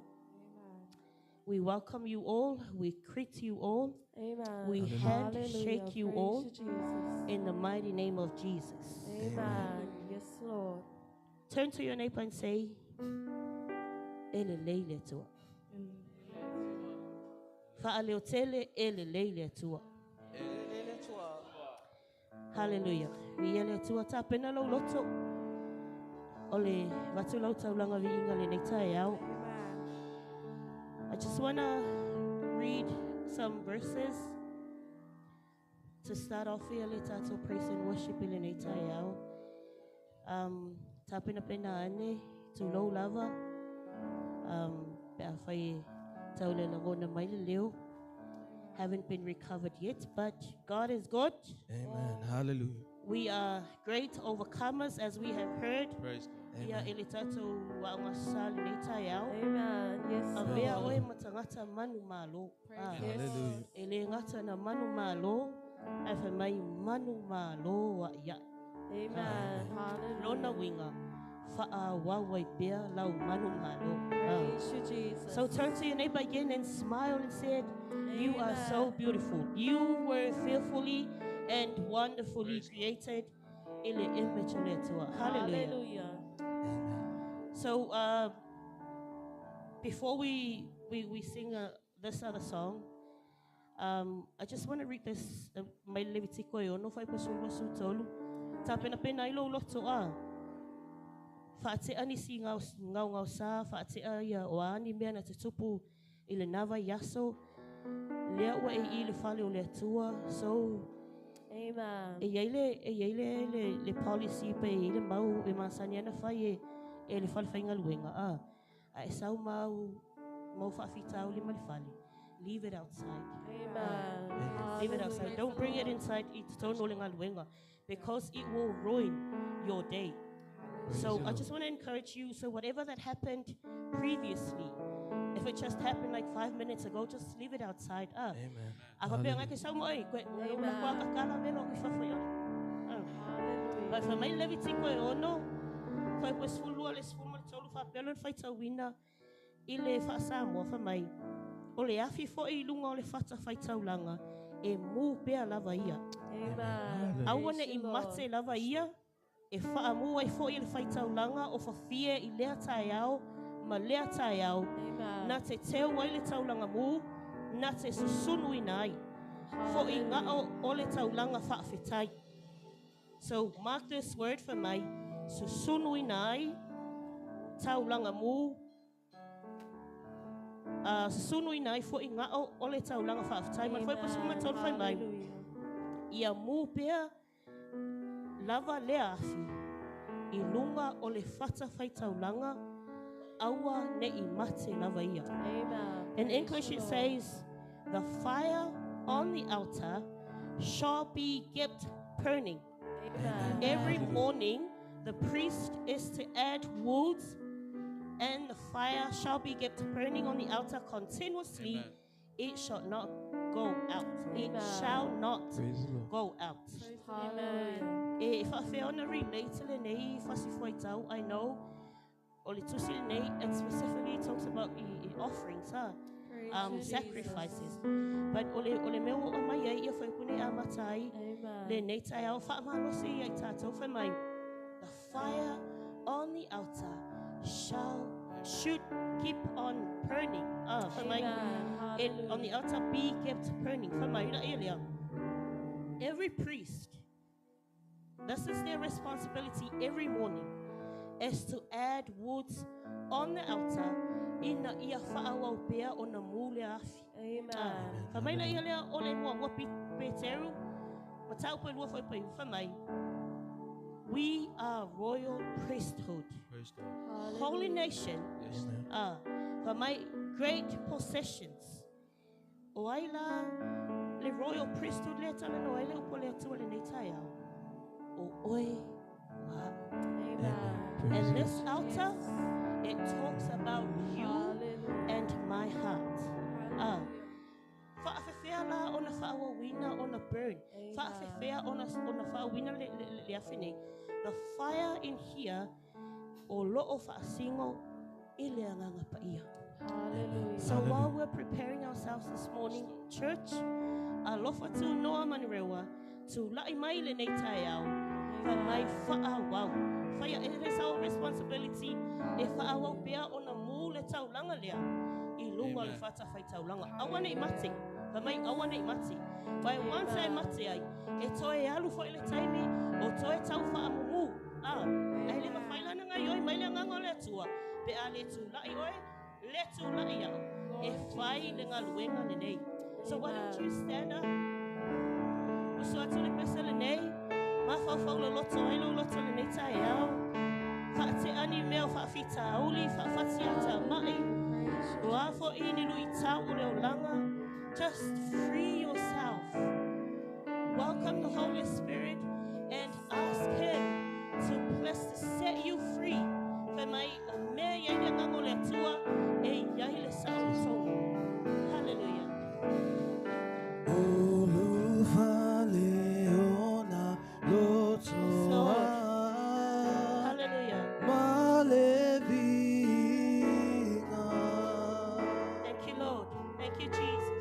We welcome you all. We greet you all. Amen. We handshake Hallelujah. you Praise all you, Jesus. in the mighty name of Jesus. Amen. Yes, Lord. Turn to your neighbor and say, E lelei le Atua. Faaleotele e lelei le Atua. Hallelujah. Viia le Atua tapena lou loto. O le avatu lau taulaga viiga lenei taeao. I just want to read some verses to start off ia le tatou praise and worship i lenei taeao. Tapenapena ane, tulou lava. Pe afai e tau le lagona mai le leo. Haven't been recovered yet, but God is good. Amen. Hallelujah. We are great overcomers, as we have heard. Praise God. Ia Amen. e le tatou aoga sa lenei taeao. Amen. Yes, Avea Lord. oe ma tagata manumalo. Ah. Hallelujah. E le gata na manumalo, ae fai mai manumalo a'i a'i. Amen. Lona Hallelujah. uiga, faaauau ai pea lau manumalo. Ah. Praise you, Jesus. So turn to your neighbor again and smile and said, you are so beautiful. You were fearfully and wonderfully created in the image of the Atua. Hallelujah. Hallelujah. So before we sing this other song, I just want to read this. Mai Levitiko e ono, fai pasulua su tolu. Tapenapena ai lou loto a. Faatea nisi ngau ngau ngau sa, faatea ia o a ni mea na te tupu i le nava i aso. Lea ua e i le fale o le Atua. So, Amen. e iai le, e iai le, le, le policy pe e iai le mau e masani ana fai e, e le fale faigaluega a. A e sau mau, mau faafitauli ma le fale. Leave it outside. Amen. Leave it outside. Don't bring it inside i totonu o le galuega because it will ruin your day. So I just want to encourage you. So whatever that happened previously, if it just happened like 5 minutes ago, just leave it outside. Ah. Amen. A faapea ngai ke sau mo ai, koe Amen. ua kua kakala velo ki fafo i ona. Ah. Hallelujah. Vai fai mai Levitiko e ono, fai koe sefululua le sefulu ma le tolu faapea lona faitauina i le faasamoa fai mai. O le afi foi i luga o le fata faitaulaga, e mu pea lava ia. Amen. Aua Praise ne i you, Lord. mate lava ia, e faamu ai foi i le faitaulaga o fafie i lea taeao ma lea taeao. Amen. Na te teu ai le taulaga mu, na te susunu ina ai. Foi ngao o le taulaga faafetai. So mark this word for mai, susunu ina ai, taulaga mu, susunu ina ai fo'i ga'o o le taulaga fa'afetai ma le fuaiupu 13 fai mai, ia mu pea lava lea afi i luga o le fata faitaulaga aua ne'i mate lava ia. Amen. In English it says, the fire on the altar shall be kept burning. Amen. Every morning the priest is to add woods, and the fire shall be kept burning on the altar continuously. Amen. It shall not go out. It Amen. shall not Praise the Lord. go out. Hallelujah. E whaawhea ona relate le nei whasifuaitau, I know, o le tusi le nei, it specifically talks about i offerings, ha? Sacrifices. But o le mea o mai ai ia whaipune a matai, Amen. le nei tai au whaamalosi ia i tātou whai mai. The fire on the altar should keep on burning. Whai mai, Amen. it, on the altar be kept burning. Whai mai, ira e lea. Every priest, this is their responsibility every morning, is to add woods on the altar ina ia whaawau pea o na mule afi. Amen. Whai mai la ia lea o le mua mua Peteru, ma tau pe lua whai pai, whai mai. We are royal priesthood, Praise the Lord. holy nation, Yes, Lord. whai mai great possessions. O ai la le royal priesthood le tala no ai le upo le atua le nei tai au. O oe ma. Amen. Praise And the this altar, it talks about you Hallelujah. and my heart. Whaafewhea la ona whaawawina ona burn. Whaafewhea ona whaawina le awhine. The fire in here, o lo'o whaasingo, i le anganga paia. Hallelujah. So while we're preparing ourselves this morning, church, alofa tu noa manurewa, tu lai mai le nei tai au, wha mai whaawau. Whaia, it is our responsibility e whaawau pea ona mū le taulanga lea, i lunga le Amen. whata whai taulanga. Aua nei mate, wha mai aua nei mate. Whai once e mate ai, e toe alu whai le taimi, o toe tau whaamumu. Ai le mawhailana ngai oi, mai le nganga o le atua, pe a le tū lai oi, le tū lai au, e whai le ngaluenga le nei. So why don't you stand up? Uso atu le pesa le nei, ma whauwhau le loto ai lo loto le nei tai au. Whaate ani mea whaawhita auli, whaawhati ata mai. Oa fo ini lui tau o le olanga. Just free yourself. Welcome the Holy Spirit and ask Him to bless, to set you free. Whai mai o mea iai le ngango le atua, e iai le sao tonga. Hallelujah. Ulufale ona lotoa Hallelujah. malevinga. Thank you, Lord. Thank you, Jesus.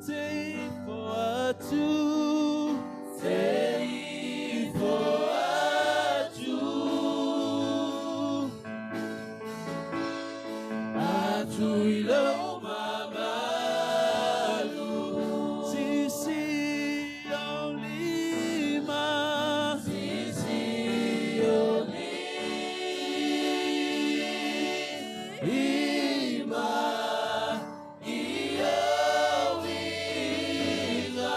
Te ifo atu, te ifo atu, atu i lau mamalu, sisi o lima, sisi o lima, i o viga.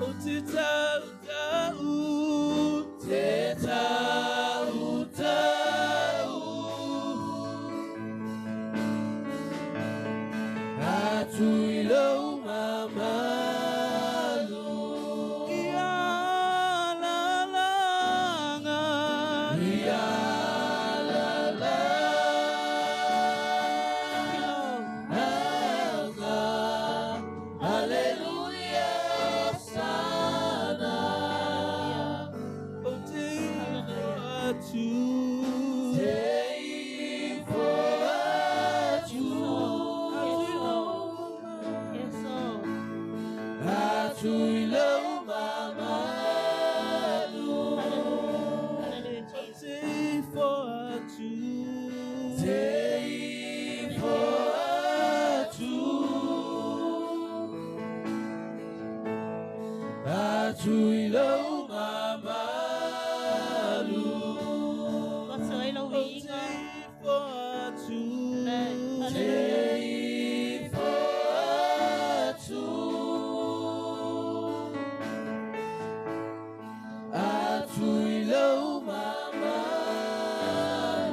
O te tau tau, te tau tau, atu i lau mamalu, ia lalaga, ia lalaga, Hallelujah, Hosanna. O te ifo atu, te ifo atu, Yes, Lord. atu i lau mamalu. Hallelujah. Hallelujah, Jesus. Te ifo atu, te ifo atu, atu i lau mamalu. What's oil o O viiga? te ifo atu, Amen. te Hallelujah. ifo atu, atu i lau mamalu.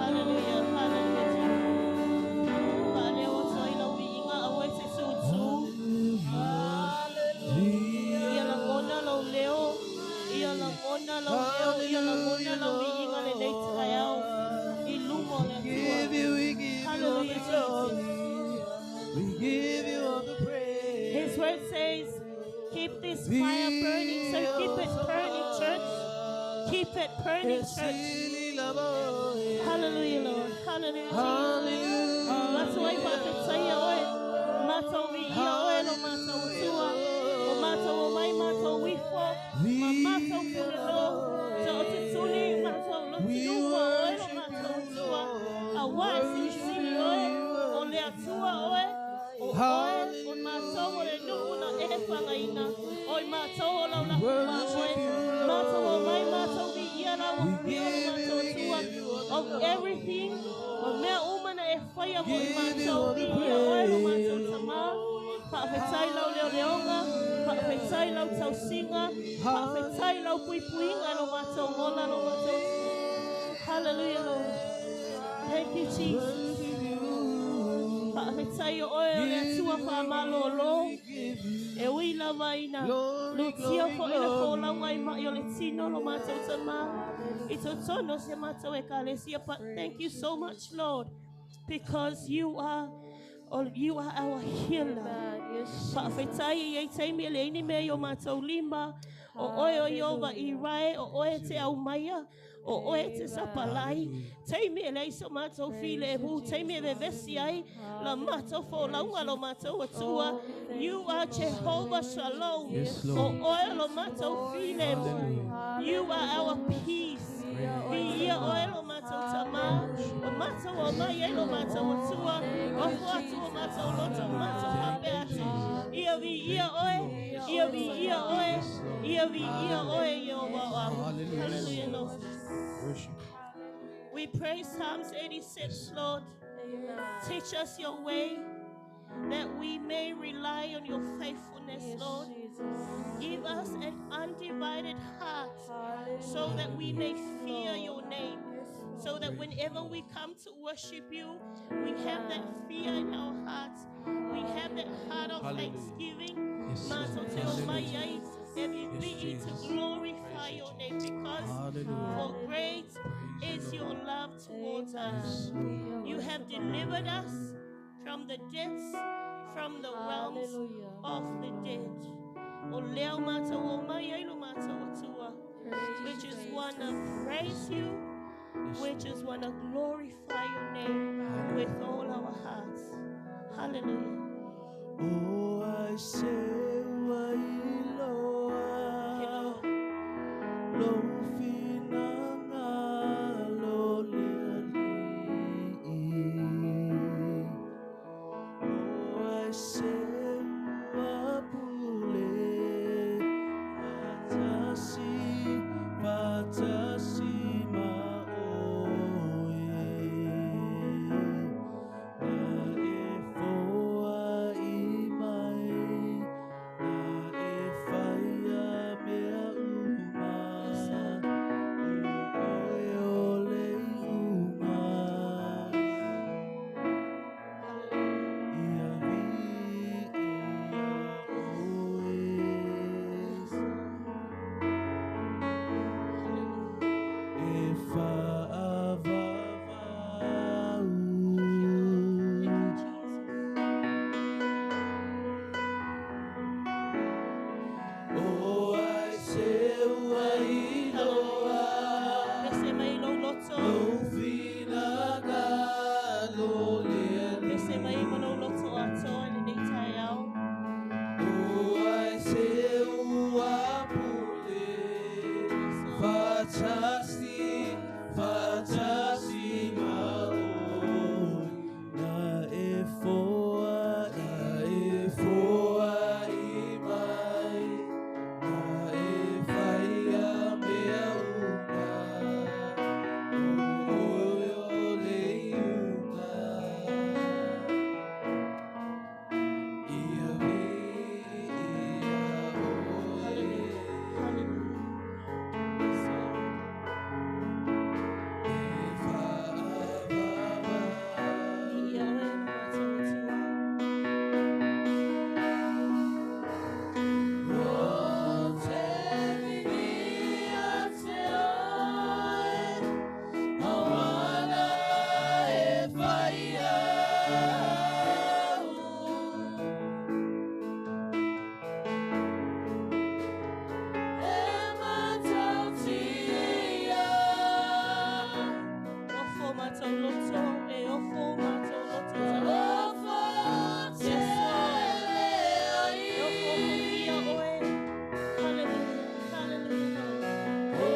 Hallelujah. Hallelujah, Jesus. Whaaleo o toi lau viiga au e te tūtū. Ia langona lau leo. Ia langona lau leo. Ia langona lau viiga le nei taeao. I luma o le Give Atua. you, we give you all Hallelujah, the Jesus. glory. We give you all the praise. His word says, keep this fire burning. So keep it burning, church. Keep it burning, church. Hallelujah, Lord. Hallelujah, Jesus. Matou ai whakataia oe. Matou vi ia oe lo matou tua. O matou o mai matou wifo. Ma matou pule lo. Te o te tuli matou lo te numa oe lo matou tua. A wa e silisili oe. O le atua oe. O oe o matou o le nuu na e whangaina. O i matou o lau laku ma oe. Matou o mai matou vi ia lau o pio lo matou tua. Of everything. O mea uma na e whaia mo i mātou i ia oe lo mātou tamā. Whaafetai lau leo leonga, whaafetai lau tausinga, whaafetai lau puipuinga lo mātou ngola lo mātou. Hallelujah, Lord. Thank you, Jesus. Whaafetai o oe o le atua whaamalolo. E ui lava ina. Lutia fo i le fōlaunga i mai o le tino lo mātou tamā. I totono se mātou e kalesia. But thank you so much, Lord, because you are, oh, you are our healer. Amen. Yes, Whaafetai i ei teimi e le ini mea i o mātou lima. O oe o Iova i rae, o oe te au maia, o oe te sapalai. Teimi e lei so mātou file e hu, teimi e vevesi ai, la mātou fōlaunga lo mātou atua. You are Jehovah Shalom. Yes, O Lord. oe lo mātou file e hu. You are our peace. Vi ia oe lo mātou tamā, o mātou o mai e lo mātou atua, o fuatu o mātou loto, mātou hape atu. Ia vi ia oe, ia vi ia oe, ia vi ia oe, ia o wau au. Hallelujah, Lord. Worship. We pray Psalms 86, Lord. Amen. Teach us your way, that we may rely on your faithfulness, Yes, Lord. Jesus. Give us an undivided heart Hallelujah. so that we may fear your name. Yes, Lord. So that whenever we come to worship you, we have that fear in our hearts. We have that heart of Hallelujah. thanksgiving. Yes, Lord. Mato te o mai ai, e Yes, vi to Jesus. glorify your name because Hallelujah. for great is your love towards us. Yes, Lord. You have delivered us from the depths, from the realms Hallelujah. of the dead. O leo mātou o mai ai lo mātou atua. We just want to praise you. Yes, We just want to glorify your name with all our hearts. Hallelujah. O ai se ua iloa lou finagalo le Alii. O ai se ua pule faatasi, faatasi ma oe. Na e foai mai, na e faia mea uma, o oe o le iuga. Ia viia oe. E faavavau. Thank you, Jesus. O ai se ua iloa Pese mai lou loto. lou finagalo le Pese mai Alii. ma lou loto atoa i lenei taeao. O ai se ua pule faatasi, faatasi ma oe. Na e foai mai, na e faia mea uma, o oe o le iuga. Ia viia oe. Hallelujah. Yes, Lord. E faavavau. Viia oe lo matou Atua. O te viia te oe, auana e faia au. E matautia. Ofo matou loto, e ofo matou loto i O Yes, Lord. fatele E ofo viia oe. Hallelujah. Hallelujah, Lord. O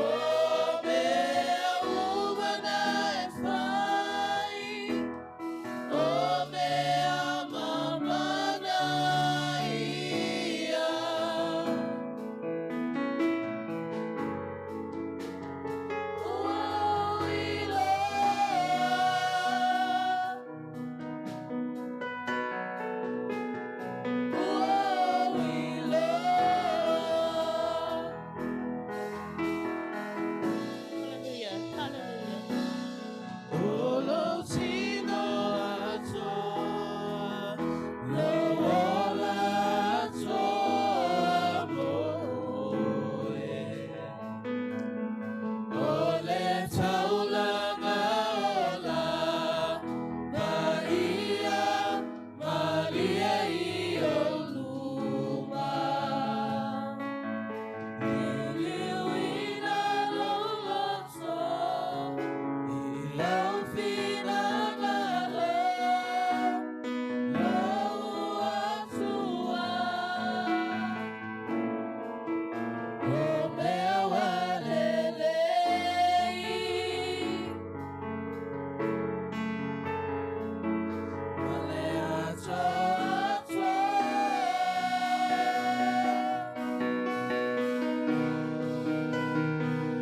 mea uma na e fai, o mea mamana ia. Ua ou iloa, ua ou iloa. Hallelujah. Hallelujah. O lou tino atoa, lou ola atoa mo oe. O le taulaga ola, paia malie i ou luma. Liliuina lou loto, i lau finagalo, lou Atua. O mea ua lelei, ma le atoatoa.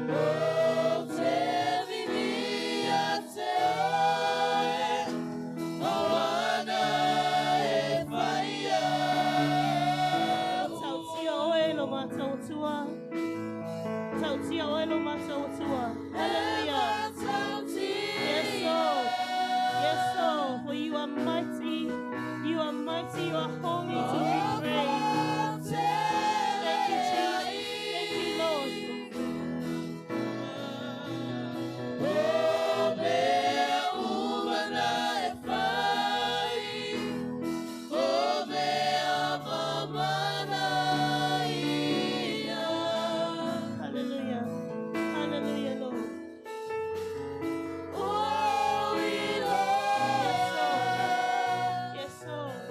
O te viia te oe, auana e faia au. Tautia oe lo matou Atua. Tautia oe lo matou Atua. Hallelujah. Yes, Lord. Yes, Lord. For you are mighty. You are mighty. You are holy to be praised. Thank you, Jesus. Thank you, Lord. O mea uma na e fai, o mea mamana ia. Hallelujah. Hallelujah, Lord. O iloa. Yes, Lord.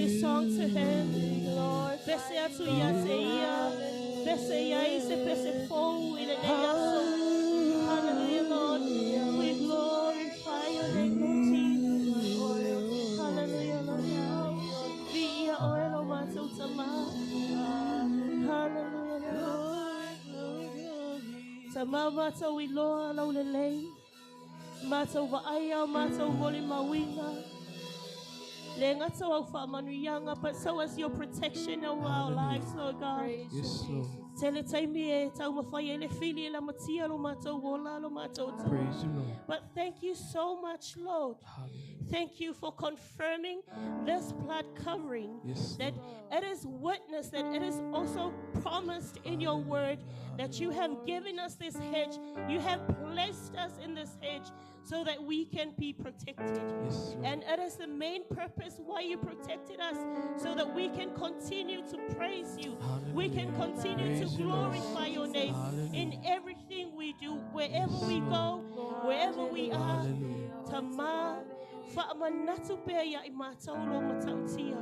this song to Him. Pese atu ia te ia. Pese ia i se pese fou i lenei aso. Hallelujah, Lord. We glorify your name, Lord Jesus. Hallelujah, Lord. Vi ia oe lo mātou tama. Hallelujah, Lord. Tama mātou i loa lau lelei. Mātou vaai au mātou moli mauina. Le ngata au whaamanuianga, but so is your protection over our lives, Lord God. Praise Yes, you, Lord. Jesus. Tele taimi e taumawhai e le whili e la matia lo mātou ola lo mātou tau. Praise you, Lord. But thank you so much, Lord. Hallelujah. Thank you for confirming this blood covering. Yes, That Lord. it is witnessed, that it is also promised in your word that you have given us this hedge. You have placed us in this hedge so that we can be protected. Yes, Lord. And it is the main purpose why you protected us, so that we can continue to praise you. We can Hallelujah. continue to Praise you, Lord. glorify your name in Hallelujah. everything we do, wherever Yes, we Lord. go, wherever we are. Hallelujah. Tama, whaamanatu pea ia i mātou lo matautia.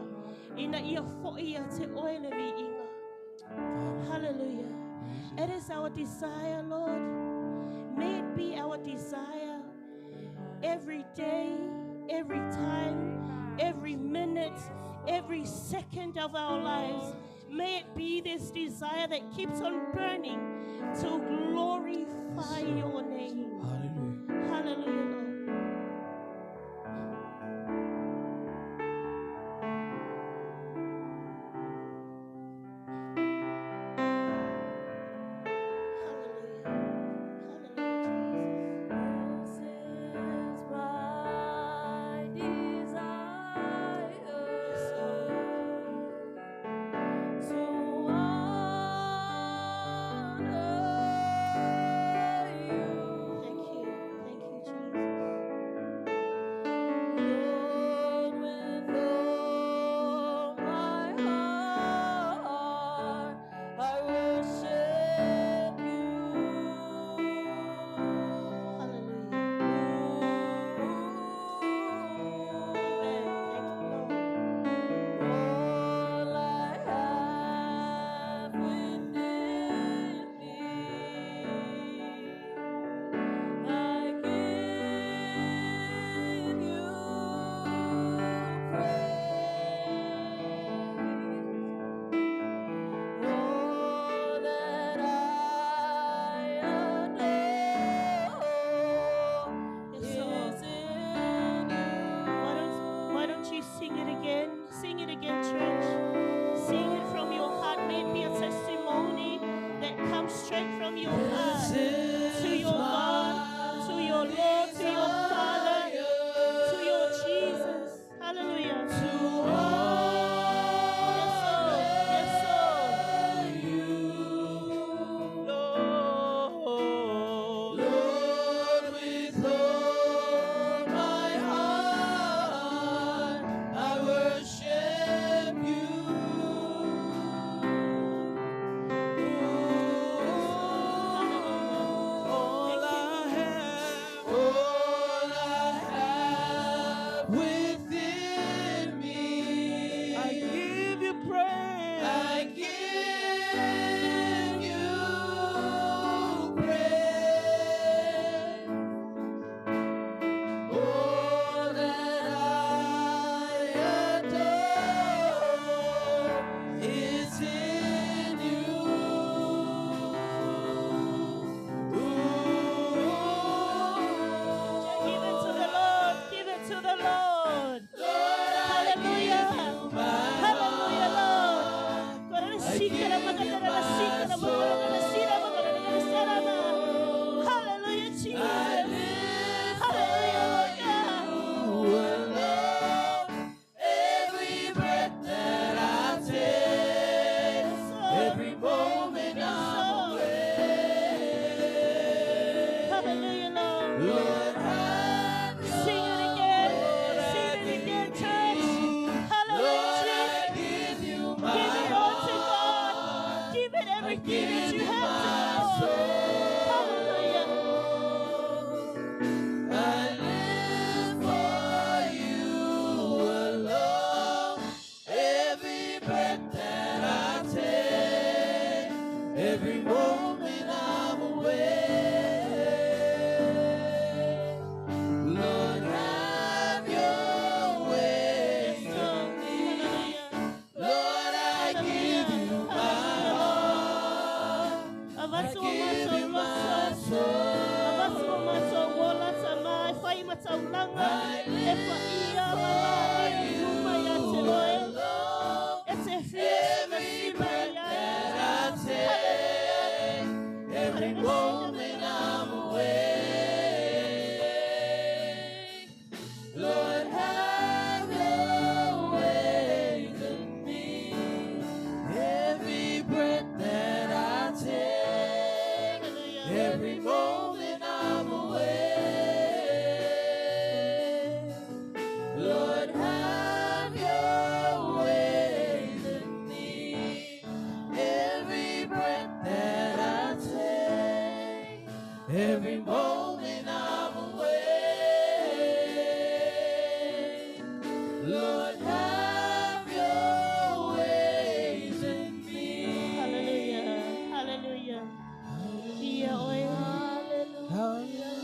Ina ia fo ia te oe le viinga. Hallelujah. Praise you. It is our desire, Lord. May it be our desire every day, every time, every minute, every second of our lives. May it be this desire that keeps on burning to glorify your name. Hallelujah. Hallelujah, Lord. Hallelujah. Hallelujah, Jesus. This is my desire to honor you. Thank you. Thank you, Jesus. Lord, with all my heart, I worship you. Hallelujah. Amen. Thank you, Lord. All I have within me, I give you praise. All that I adore Yes, Lord. is in you. Why don't you sing it again? Sing it again, church. Sing it from your heart. May it be a testimony that comes straight from your heart to your God, to your Lord, to your Father, to your Jesus. Hallelujah. Yes, Lord. Yes, Lord. Lord, with all my heart, I worship you. All I have, All I have within me, I give you praise. I give you praise. All that I adore is in you. Give it to the Lord. Give it to the Lord. Hallelujah. Hallelujah, Lord. Hallelujah, Jesus. Hallelujah, Lord God. Every breath that I take, Yes, Lord. every moment Yes, I'm Lord. awake. Hallelujah, Lord. Lord, have your Sing it again. Sing it again, church. Hallelujah, Lord, I church. give you my Give it all to heart. God. Give it I everything give that you you have my to the Lord. Hallelujah. I live for you alone. breath that I take, every moment I'm awake. Lord, have your way in me. Lord, I give you my heart. I give you my soul. I live for you alone. Every breath that I take, every moment I'm awake. Lord, have your way in me. Every breath that I take, every moment I'm awake. Lord, have your way in me. Every breath that I take, every moment I'm awake. Lord, have your ways in me. Hallelujah. Hallelujah. Ia oe.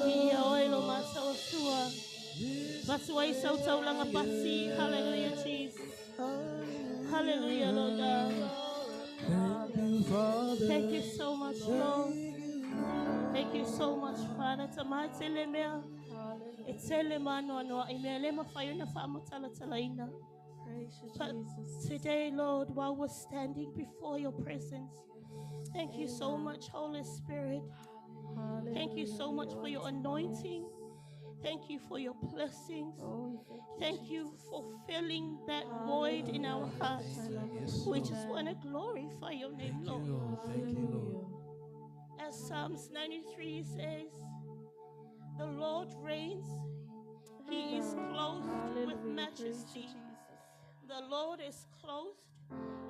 Ia oe lo matau sua. Matua i sau taulanga pasi. Hallelujah, Jesus. Hallelujah, Lord God. Thank you, Father. Thank you so much, Lord. Thank you so much, Father. Ta tele mea. E tele mano anoa i mea le mawhai ona whaamatalatalaina. Praise you, But Jesus. today, Lord, while we're standing before your presence, thank you so much, Holy Spirit. Thank you so much for your anointing. Thank you for your blessings. Oh, we thank you, Thank you for filling that void in our hearts. Yes, We Lord. just want to glorify your name, Thank you, Lord. Lord. Thank you, Lord. As Psalms 93 says, the Lord reigns. He is clothed with Hallelujah. Praise you, majesty. Jesus. The Lord is clothed.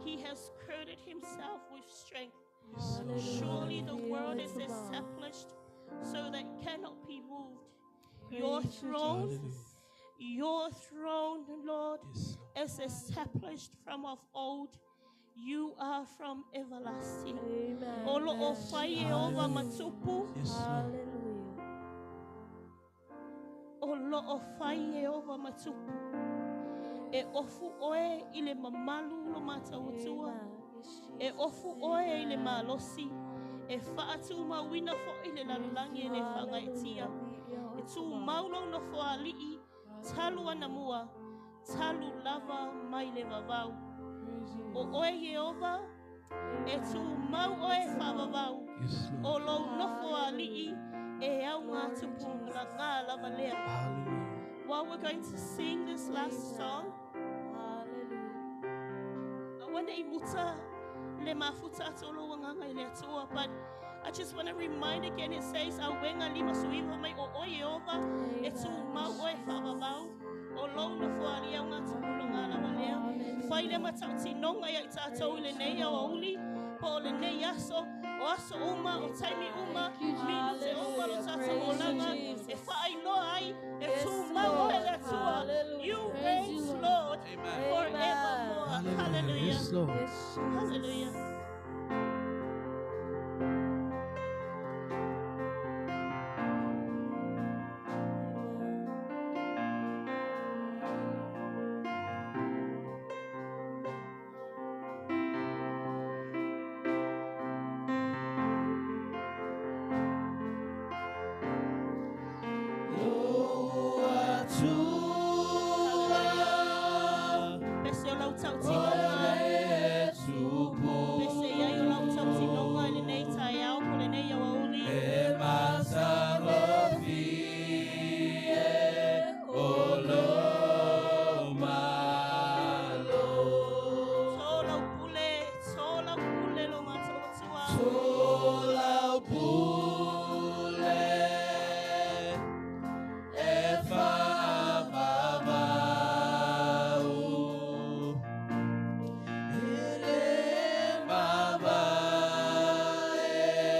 He has girded himself with strength. Yes, Lord. Surely the world is Hallelujah. established so that it cannot be moved. Your Praise you, throne, Jesus. your throne, Lord, Yes, Lord. is established from of old. You are from everlasting. Amen. Olo o whai e ova matupu. Yes, Lord. Hallelujah. Olo o whai e ova matupu. E ofu oe i le mamalu lo matautua. Amen. Yes, E Jesus. ofu oe i le malosi. E whaatu mawina fo i le lalulangi e le whangaitia. E tū maulo no whoalii, talu ana mua, talu lava mai le vavau. O oe Yehova, e tū mau oe whavavau. Yes, O Lord. lou nofo ali'i, e au ngā tupu la ngā lava lea. Hallelujah. While we're going to sing this last song, Hallelujah. I want i muta le mafuta atolo wanganga i le atua, but I just want to remind again, it says, a wenga lima suiva mai o oe Yehova, e tū mau oe whavavau. O lou nofo ali'i au ngā tupu la ngā lava lea. Whai le matau tinonga ia i tātou i le nei au auli, po o le nei aso, o aso uma, o taimi uma, minu te uma lo tātou o langa, e whaailoa ai, e Yes, tū mau oe le Lord. Atua. Hallelujah. You Praise reign, you, Lord. Lord, Amen. forevermore. Hallelujah. Yes, Lord. Yes, Jesus. Hallelujah. Pese o lau tau tinonga. Pese iai o lau tau tinonga i lenei taeao po lenei au auli. Tō lau pule, tō lau pule lo mātou atua.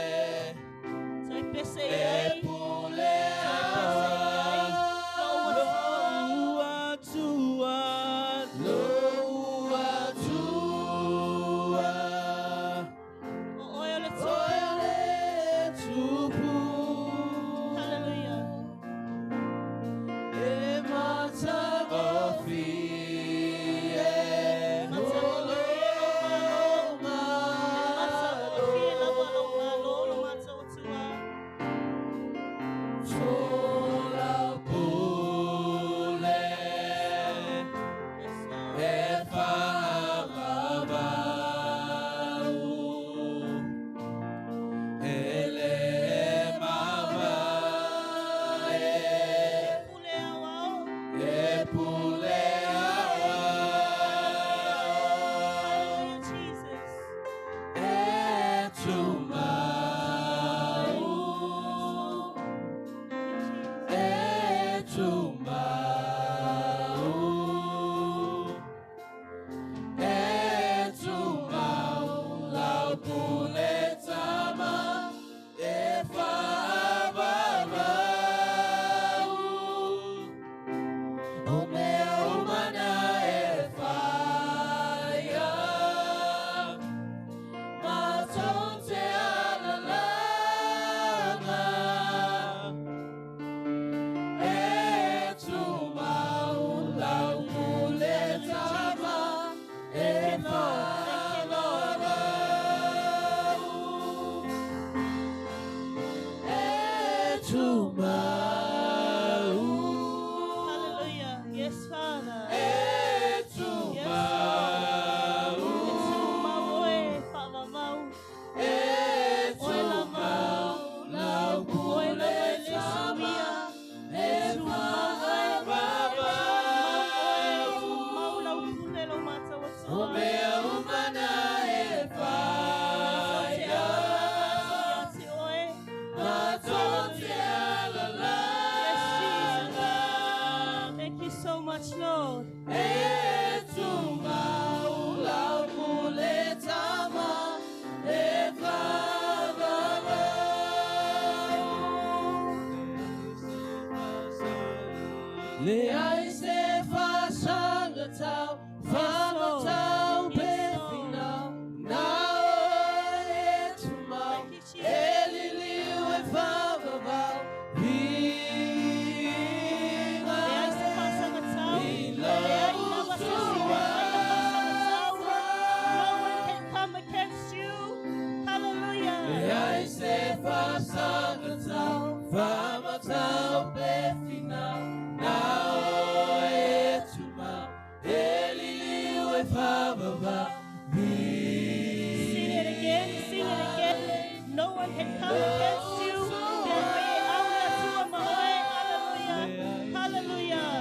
Toi pese iai, toi pese iai, lo atua. mea uma na e faia. Matou te alalanga. Yes, Jesus. Thank you so much, Lord. E tumau lau pule tama e vavavau. Le ai se whasanga tau, whamatau Yes, pe Lord. whina, na oe e tumau, Thank you, Jesus. e liliu e whavavau, Le ai se whasanga tau. Le ai lava se si le ai le whasanga tau. No one can come against you. Hallelujah. Le ai se whasanga tau, whamatau pe whina, na oe e tumau, e liliu e whavavau, Sing it again, sing it again. No one can come against you. Le ai au le Atua ma oe. Hallelujah. Hallelujah.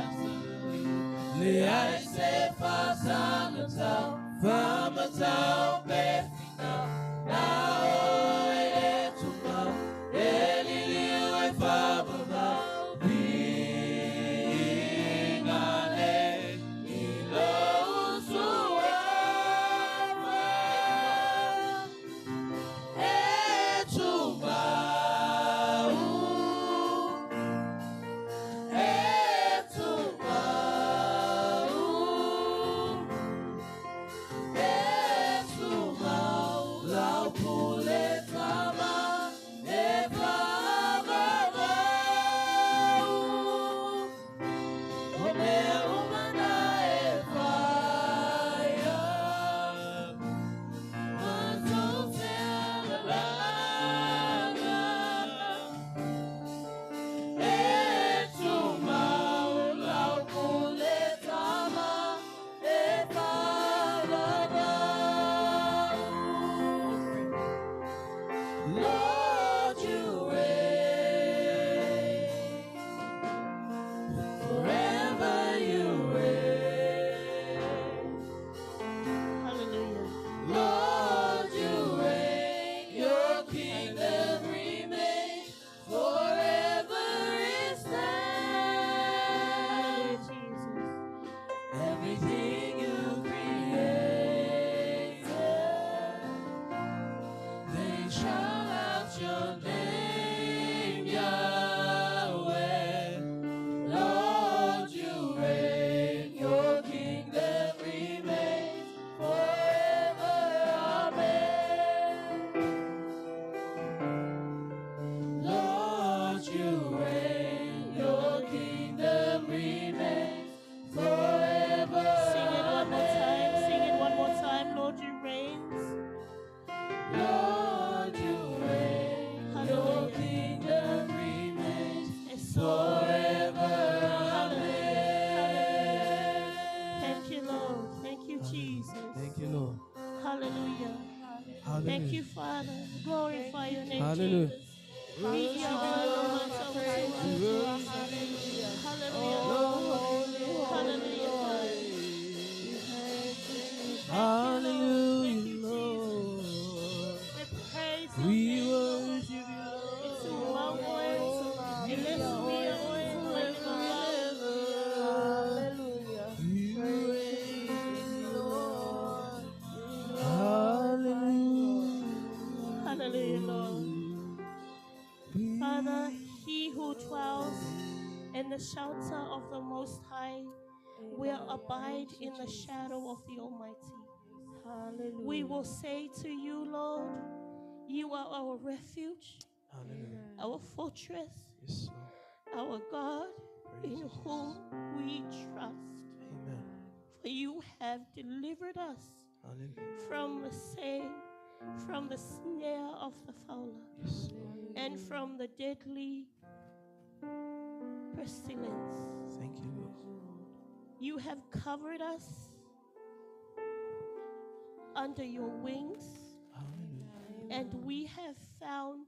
Le ai se whasanga tau, whamatau pe whina, na oe e tumau, e liliu e whavavau, vinga le i lou suafa. E tumau, e tumau, e tumau, lau pule tama e whavavau. O mea uma na e whaia, matou te alalanga. E tumau lau pule tama e whavavau. Lord, you reign. Forever you reign. Hallelujah. Lord, you reign. Your kingdom remains. Forever it Hallelujah, stands. Jesus. Everything you created, they shout out your name, Yahweh. Lord, you reign, your kingdom remains forever. Amen. Lord, you reign, your kingdom remains forever. Sing it one more time. Sing it one more time. Lord, you reign. Lord, you reign, your Hallelujah. kingdom remains Yes, Lord. forever. Amen. Thank you, Lord. Thank you, Jesus. Thank you, Lord. Hallelujah. Hallelujah. Thank you, Father. Glorify your name, Hallelujah. Jesus. Hallelujah. Hallelujah. Hallelujah. Hallelujah, Lord. We praise your We name. worship you, It's Lord. Hallelujah. You reign, Lord. Hallelujah. Hallelujah, Lord. Father, he who dwells in the shelter of the Most High will abide in the shadow of the Almighty. Hallelujah. We will say to you, Lord, you are our refuge, Hallelujah. our fortress, Yes, Lord. our God, Praise in you, Jesus. whom we trust. Amen. For you have delivered us Hallelujah. from the same, from the snare of the fowler, Yes, Lord. and from the deadly pestilence. Thank you, Lord. You have covered us under your wings, Hallelujah. and we have found,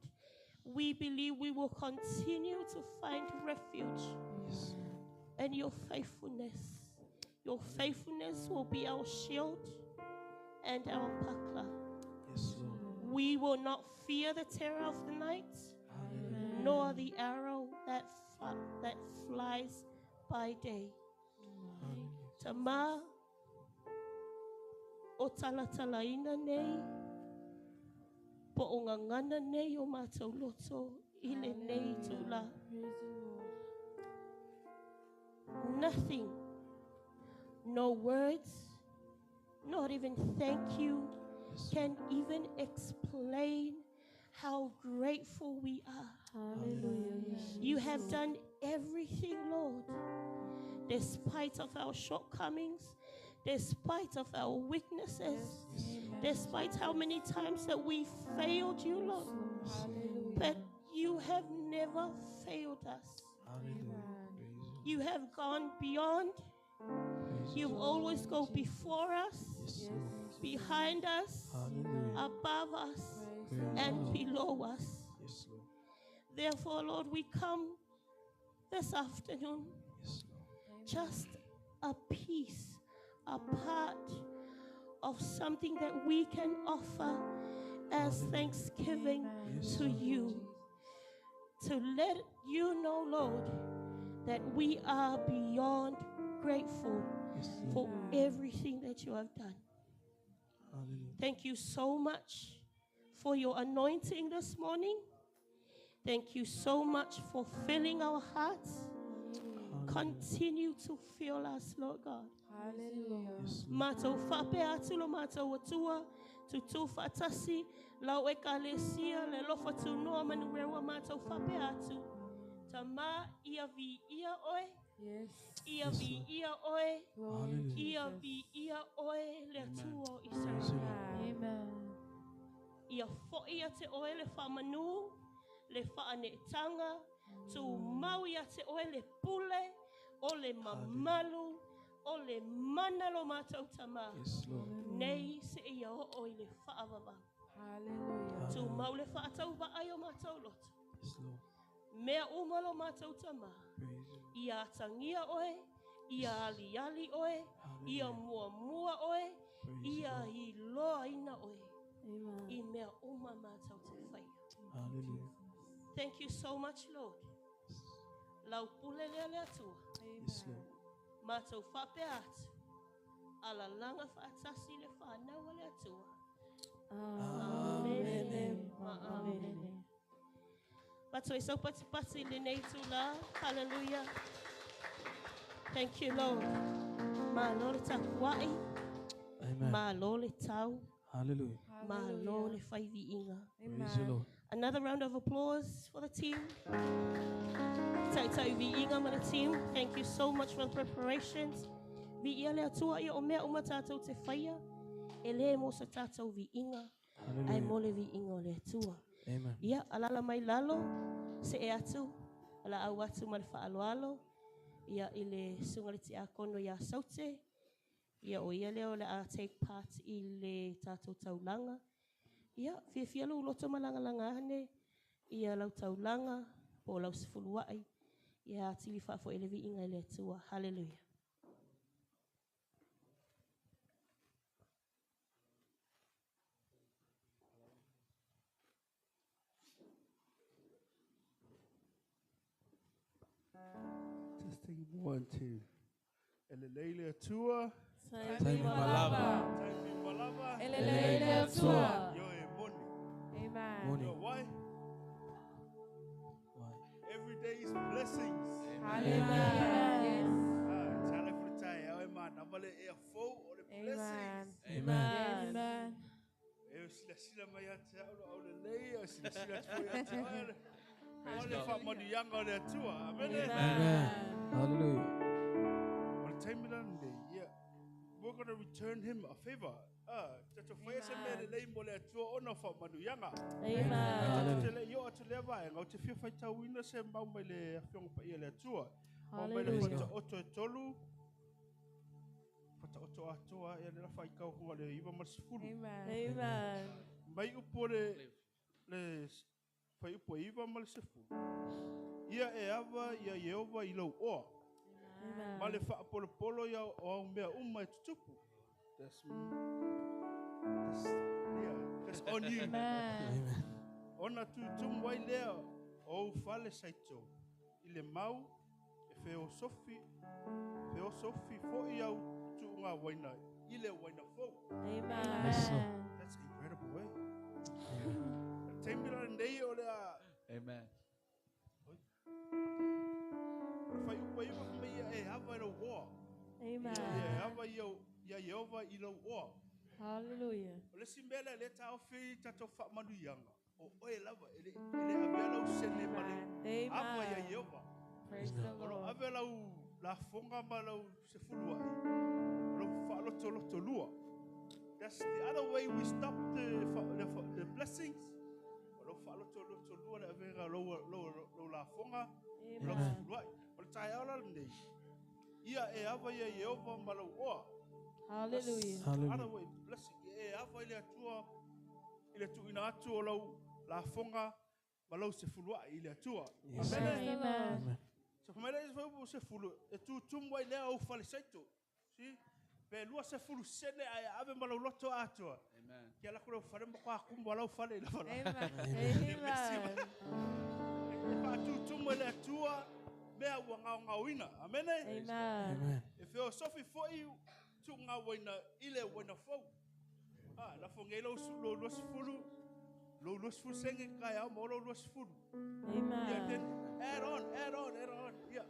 we believe we will continue to find refuge Yes, Lord. in your faithfulness. Your faithfulness will be our shield. and our buckler. Yes, Lord. We will not fear the terror of the night, Hallelujah. nor the arrow that, that flies by day. Hallelujah. Tama o talatalaina nei, po o ngangana nei o mātou loto i le nei tūla. Praise the Lord. Nothing, no words, not even thank you, Yes, can even explain how grateful we are. Hallelujah. You have done everything, Lord, despite of our shortcomings, despite of our weaknesses, Yes, Lord. despite how many times that we failed you, Lord. Hallelujah. But you have never failed us. Hallelujah. Praise You have gone beyond. Praise You've always go before us, Yes, Lord. behind us, Hallelujah. above us, Praise the and Lord. below us. Yes, Lord. Therefore, Lord, we come this afternoon Yes, Lord. just a piece, a part of something that we can offer as thanksgiving Yes, to Lord. you. To let you know, Lord, that we are beyond grateful Yes, Lord. for everything that you have done. Hallelujah. Thank you so much for your anointing this morning. Thank you so much for filling our hearts. Hallelujah. Continue to fill us, Lord God. Hallelujah. Yes, Lord. Mātou whape atu lo mātou atua, tutu whatasi, lau e ka le sia, le lofa tu noa manu rewa mātou whape atu. Ta mā ia vi ia oe, Yes. ia vi ia oe, Glory Hallelujah. ia Jesus. vi ia oe le atua o Praise the Israel. Lord. Amen. Ia fo ia te oe le whamanu, le whaanetanga, tu mau ia te oe le pule, o le mamalu, o le mana lo mātou tama. Yes, Lord. Nei se ia o o i le whaavava. Hallelujah. Tu mau le whaatau vaai o mātou loto. Yes, Lord. Mea uma lo mātou tama. Praise the Lord. Ia atangia oe, ia aliali oe, ia Hallelujah. mua mua oe, Praise the ia Lord. hiloa ina oe. Amen. I mea uma mātou te whaia. Hallelujah. Thank you so much, Lord. Lau pule lea le atua. Yes, Lord. Mātou whape atu. Ala langa whaatasi le whanau le atua. Amen. Ma amen. Mātou e saupatipati le nei tū la. Hallelujah. Thank you, Lord. Mā lo le tapuai. Amen. Mā lo le tau. Hallelujah. Mā lo le whaiviinga. Praise the Lord. Another round of applause for the team. Taitau viinga ma le team. Thank you so much for the preparations. Vi ia le atua ia o mea uma tātou te whaia. E le mo sa tātou viinga. Ai mo Hallelujah. le viinga o le atua. Amen. Ia, alala mai lalo, se e atu, ala au atu ma le whaaloalo. Ia, i le sunga le tiakono ia saute. Ia, o ia leo le a take part i le tātou taulanga. Ia, fia fia lo loto malanga ane. Ia lau taulanga, po lau sefuluai. Ia, tili whaafo e le viinga i le atua. Hallelujah. Testing 1, 2. Eleleile atua. Taimi malava. Taimi malava. Eleleile atua. Yo e moni. Amen. Morning. Yo, why? Why? Every day is blessings. Hallelujah. Yes. Ah, tala for the tai. Awe man. Amale e a fo o le Amen. blessings. Amen. Amen. E o sila sila mai ate au au le lei. O sila sila atu i ate au le. O le wha manu yanga o le atua. Amen. Amen. Hallelujah. O le taimi la nei, yeah. We're going to return him a favor. Ah, tato whaia se mea le lei mo le atua ona wha manu yanga. Amen. Te Hallelujah. le io atu lea vae, ngau te fia whaitauina se mau mai le awhionga pa ia le atua. Mau mai le Hallelujah. whata oto e tolu, whata oto atoa, ia le la whaikau hunga le iwa ma le sefulu. Amen. Amen. Mai upo le, le whai upo e iwa ma le sefulu. Ia e awa ia Yehova i lau oa. Amen. Ma le whaapolopolo ia o au mea uma e tutupu. That's me. on you. Amen. Ona tutumu ai lea o ou fale saito i le mau e feosofi feosofi fo'i au tu'uga uaina i le uaina fou. Amen. Yes, Lord. That's incredible, eh? Le taimi la lenei o le a Amen. o le faiupu ai ma mai ia e ava i lou oa. Ia e Amen. ava ia Ieova i lou oa. Hallelujah. O le isi mea lea lea taofi tatou faamanuiaga, o oe lava e le avea lau sene ma le ava ia Amen. Ieova. Praise the O lo Lord. ave lau lafoga ma lau sefulu ai, o lou faalotolotolua. That's the other way we stop the blessings. O lou faalotolotolua le avega o lou lafoga, o lau Amen. sefulu ai. O le taeao la lenei, ia e ava ia Ieova ma lou oa. Hallelujah. Hallelujah. Other way, blessing. E ava i le Atua, i le tuuina atu o lau lafoga ma lau sefulu ai i le Atua. Yes. Amene. Amen. Amen. Se whamele i whau se fulu, e tūtumu ai lea au whale saito. Si? Pe lua se fulu sene ai ave ma lau loto atua. Amen. Kia lako lau whare mo kwa kumbu lau whale i la whala. Amen. Amen. E wha tūtumu e le atua, mea ua ngao ngauina. Amene? Amen. Amen. E whio sofi foi tu ngā waina i le waina fau. Ah, la fo ngei lau lau lua sefulu, lau lua sefulu senge kai au mo lau lua sefulu. Yeah, then Amen. add on, add on, add on. Yeah.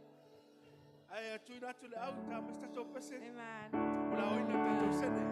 Ai tuina atu le au ta mesta tau pese. Amen. O la oina tatou sene.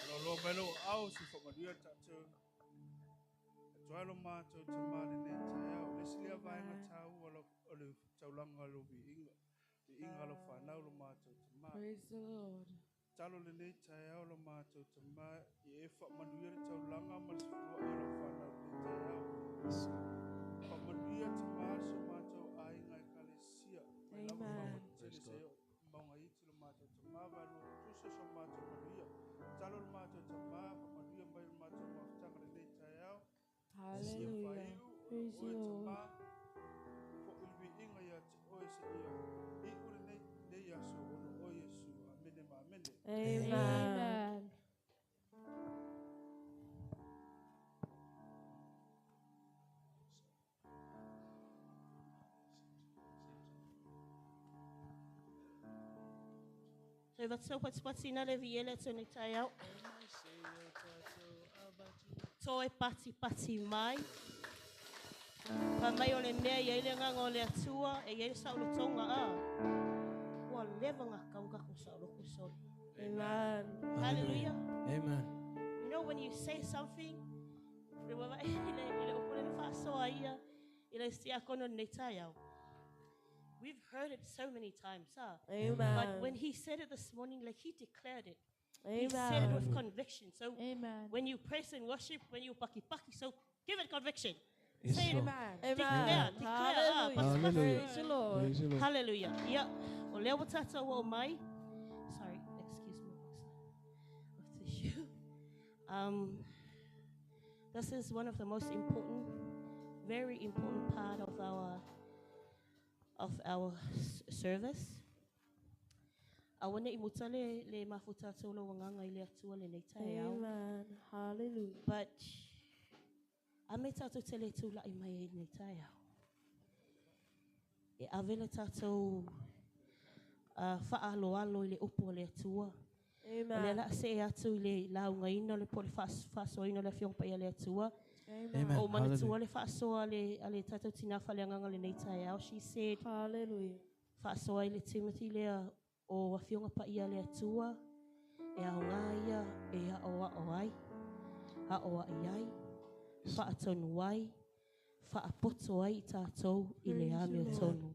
Lo lo mai lo au si whamanuia tātou. E toa lo mātou te maare nei te au. Le sili a vaenga tāu o le taulanga lo vi inga. Vi inga lo whanau lo mātou te maa. Praise the Lord. Talo le nei te au lo mātou te maa. I e whamanuia le taulanga ma le sifua e lo whanau le te au. Whamanuia te maa so mātou ainga e kalesia. Mai lava Amen. whamatele se o maunga iti lo mātou te maa. Vai lo tusa so mātou manuia. Talo le mātou te maa. Whamanuia mai lo mātou mafutanga le nei te au. Hallelujah. Praise the Lord. Amen. So what's what's what's ina le viele tō nei tai au. Toe pati pati mai. Pa mai o le mea i eile ngā o le atua e i eile sa o le tonga a. Ua leva ngā kaunga ko sa o loko soli. Amen. Hallelujah. Amen. You know When you say something, le wawa i le upu le whaasoa ia, i le siakono nei taiao. We've heard it so many times, huh? Amen. But when he said it this morning, like he declared it. He said it Amen. with conviction. So Amen. when you praise and worship, when you paki paki, so give it conviction. Yes, Say it. Lord. Amen. Declare, declare. Ah, Hallelujah. Hallelujah. Praise the Lord. Praise the Lord. Hallelujah. Yeah. O lea ua tātou o mai. Sorry, excuse me. Of tissue. This is one of the most important, very important part of our service. Awane i muta le mafuta tolo wanganga i le atua le nei tae au. Amen. Hallelujah. But a me tātou te le tū lai mai e nei tae au. E avele tātou whaaloalo i le upu o le atua. O le Amen. la se e atu i le laungaina o le po le whaasoina le whionga pai a le atua. Amen. Amen. O manatua Hallelujah. le whaasoa a le tātou tina whaleanganga le nei tae au. She said, Hallelujah. whaasoa i le Timothy lea o whionga pai a le atua. E ao ngā ia, e ao ao ai, ao ai ai, whaatonu ai, whaapoto ai i tātou i le Praise the ame o Lord. tonu.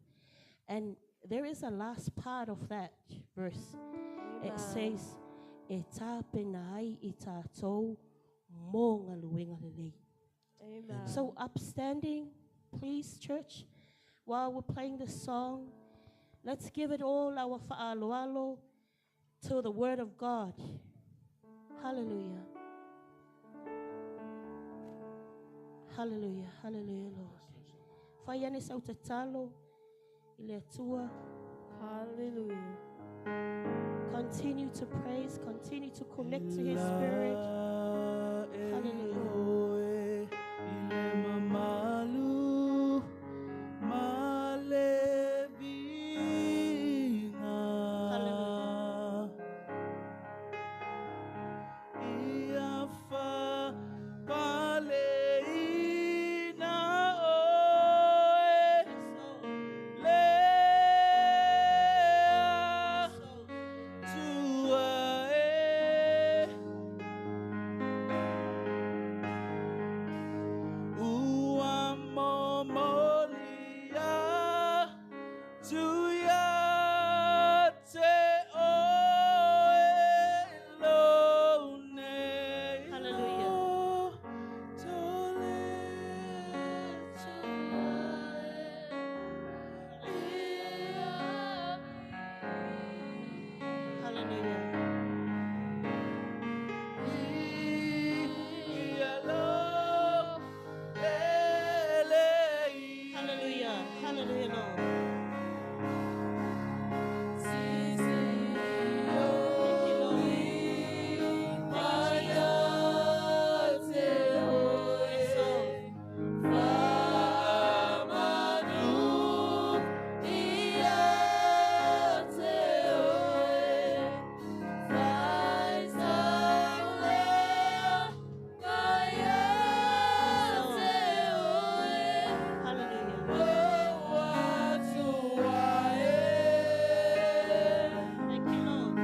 And there is a last part of that verse. It Amen. says, e tāpena ai i tātou mō ngā luenga lelei. Amen. So upstanding, please, church, while we're playing this song, let's give it all our whaaloalo to the word of God. Hallelujah. Hallelujah, hallelujah, Lord. Whai ane sau tatalo i le atua. Hallelujah. Continue to praise, continue to connect to His Spirit. Hallelujah. Hallelujah. Yes, Lord. Yes, Lord. Hallelujah. Hallelujah. Hallelujah. Hallelujah, Lord. Thank you, Lord. Thank you, Jesus. Yes, Lord. Hallelujah. Thank you, Lord.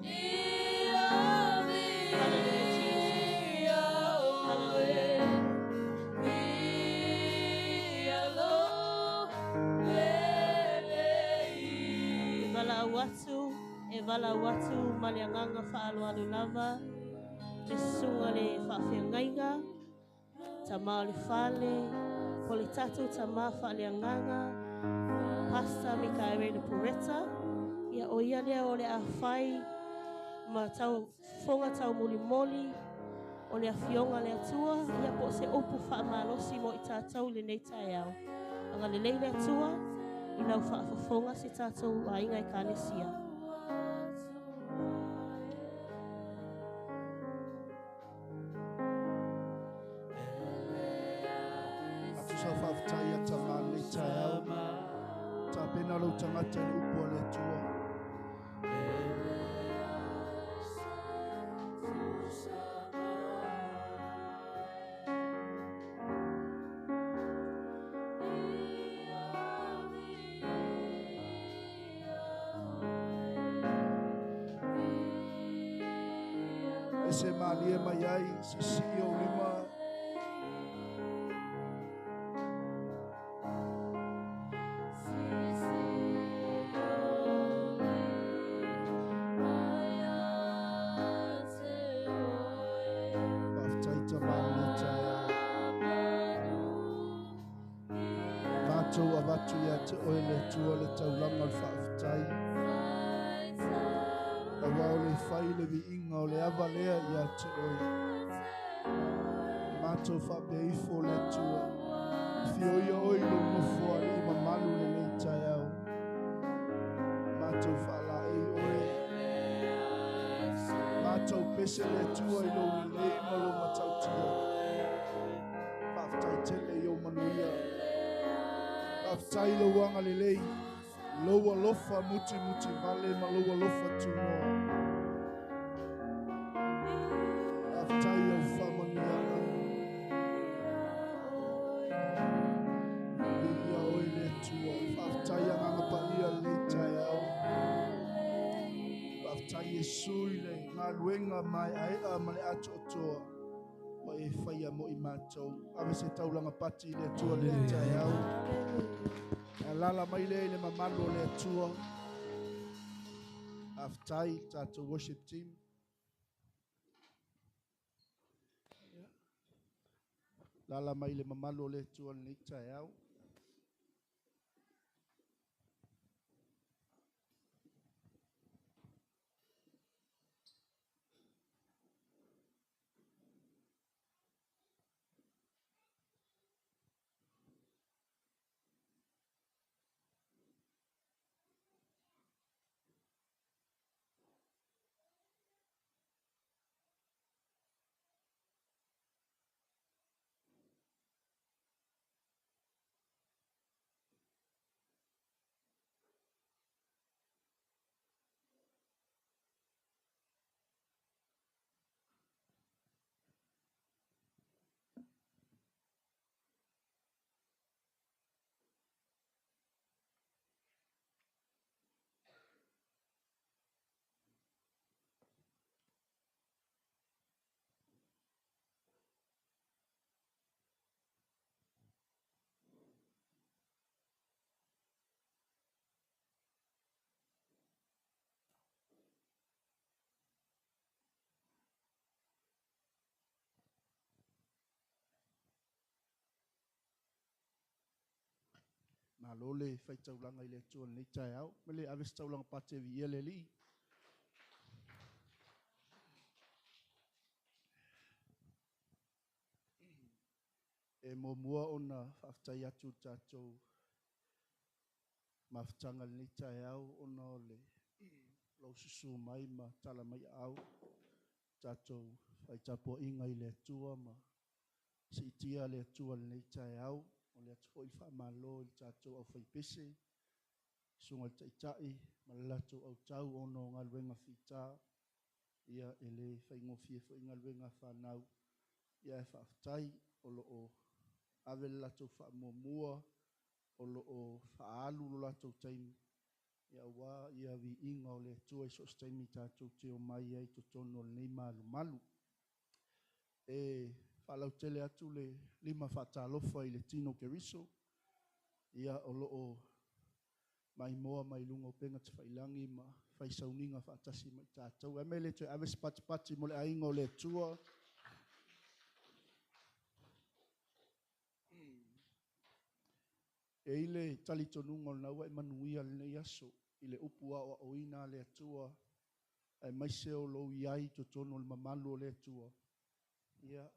Hallelujah. Hallelujah, Jesus. Hallelujah. E vala atu, e vala atu ma le anganga whaaloalo lava, le sunga le whaawhiangaiga, ta mā o le whale, po le tātou ta mā whaale anganga, Pasta Mikaere le Pureta, ia o ia lea o le a whai, ma tau whonga tau moli moli, o le awhionga le atua, ia po se upu whaamalosi mo i tātou le nei tae au. Anga le lei le atua, i lau whaafafonga se tātou a inga i kānesia. Atu sa whaafatai ata mā nei tae au. Tā pēnā lau tangata i le upu a le atua. E se malie mai ai, sisii ou lima. Faafetai Tama o lenei taeao. Matou avatu ia te oe le Atua le taulaga o le faafetai. Aua o le fai le viiga o le ava lea ia te oe. Matou faapea ifo le Atua. Fioia oe i lou nofo alii mamalu lenei taeao. Matou faalaei oe. Matou pese le Atua i lou lelei ma lou matautia. Faafetai tele i ou manuia. Faafetai lou agalelei. Lou alofa mutimuti vale ma lou alofa tunoa. Faafetai au faamanuiaga. Viia oe le Atua. Faafetai agaga paia lenei taeao. Faafetai Iesu i le galuega maeaea ma le atoatoa ua e faia mo i matou. Ave se taulaga pati i le Atua lenei taeao. Alala mai lea i le mamalu o le Atua. Faafetai le tatou worship team. Lala mai le mamalu o le Atua lenei taeao. Malo le faitaulaga i le Atua lenei taeao. Ma le ave se taulaga pate viia le Alii. E muamua ona faafetai atu le tatou mafutaga lenei taeao ona o le lou susu mai ma tala mai aau tatou faitapuaiga i le Atua ma siitia le Atua lenei taeao. O le atu foi le faamalo i le tatou aufaipese, susuga i le Taitai ma le latou autau ona o galuega fita. Ia e le faigofie foi galuega a fanau. Ia e faafetai o lo o ave le latou faamuamua, o lo o faaalu lo latou taimi, ia aua ia viiga o le Atua i so o se taimi tatou te omai ai i totonu o lenei malumalu. E faalautele atu le lima faatalofa i le tino Keriso, ia o lo o maimoa mai luga o upega tafailagi ma fai sauniga faatasi ma i tatou. E mea le toe ave se patipati mo le aiga o le Atua. E i le talitonuga o lena ua e manuia lenei aso i le upu aoaoina a le Atua, aemaise o lou iai i totonu o le mamalu o le Atua. Ia,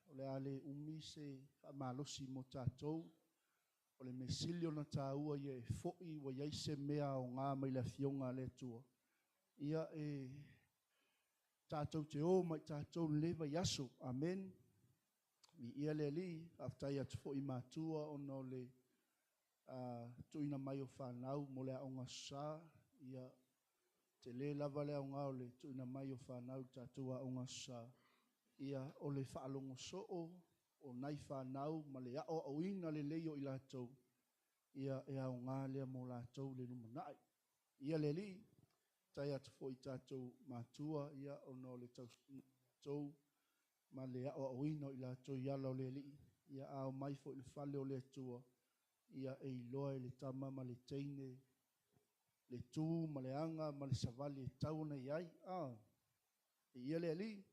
o le a le umi se faamalosi mo tatou. O le mea sili ona taua ia e foi ua iai se mea aoga mai le afioga a le Atua. Ia e tatou te o mai tatou lenei vaiaso. Amen. Viia le Alii. Faafetai atu foi i matua ona o le tuuina mai o fanau mo le aoga sa. Ia tele lava le aoga o le tuuina mai o fanau i le tatou aoga sa. Ia o le faalogo soo o nai fanau ma le aoaoina lelei o i latou. Ia e aoga lea mo latou le lumanai. Ia le Alii, tai atu foi i tatou matua, ia ona o le tausiga latou ma le aoaoina o i latou i ala o le Alii. Ia a omai foi i le fale o le Atua, ia e iloa e le tama ma le teine le tu ma le aga ma le savali e tatau ona i ai. A, viia le Alii.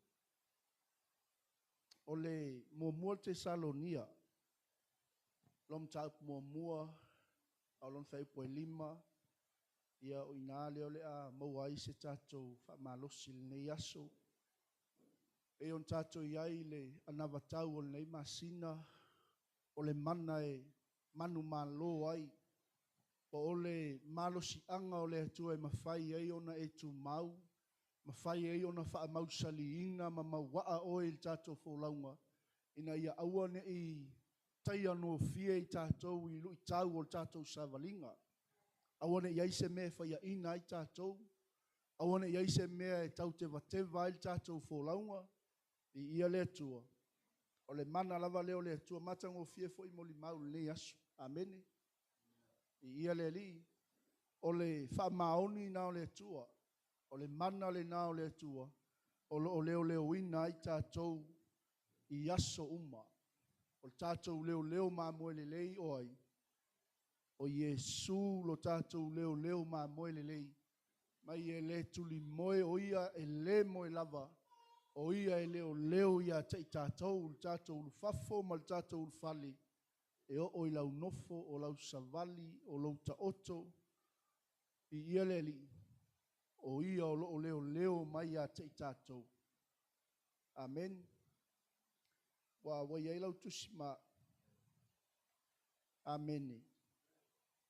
O le muamua le Tesalonia, lona mataupu muamua, a o lona fuaiupu e 5, ia o i ina lea o le a maua ai se tatou faamalosi i lenei aso. E pei ona tatou i ai i le anavatau o lenei masina, o le mana e manumalo ai, po o le malosiaga o le Atua e mafai ai ona e tumau, mafai ai ona faamausaliina ma mauaa oe i le tatou folauga, ina ia aua ne i taia gofie i tatou i luitau o le tatou savaliga. Aua ne i i ai se mea e faiaina ai tatou, aua ne i i ai se mea e tautevateva ai le tatou folauga. Viia le Atua. O le mana lava lea o le Atua, matagofie foi molimau i lenei aso. Amene. Viia le Alii. O le faamaoni lena o le Atua, o le mana lena o le Atua o lo o leoleoina ai tatou i aso uma. O le tatou leoleo mamoe lelei o ai? O Iesu lo tatou leoleo mamoe lelei. Mai e le tulimoe, o Ia e le moe lava, o Ia e leoleo ia te i tatou, le tatou ulufafo ma le tatou ulufale, e oo i lau nofo, o lau savali, o lou taoto. Viia le Alii, o Ia o lo o leoleo mai ia te i tatou. Amen. Ua i ai lau tusi ma... Amene.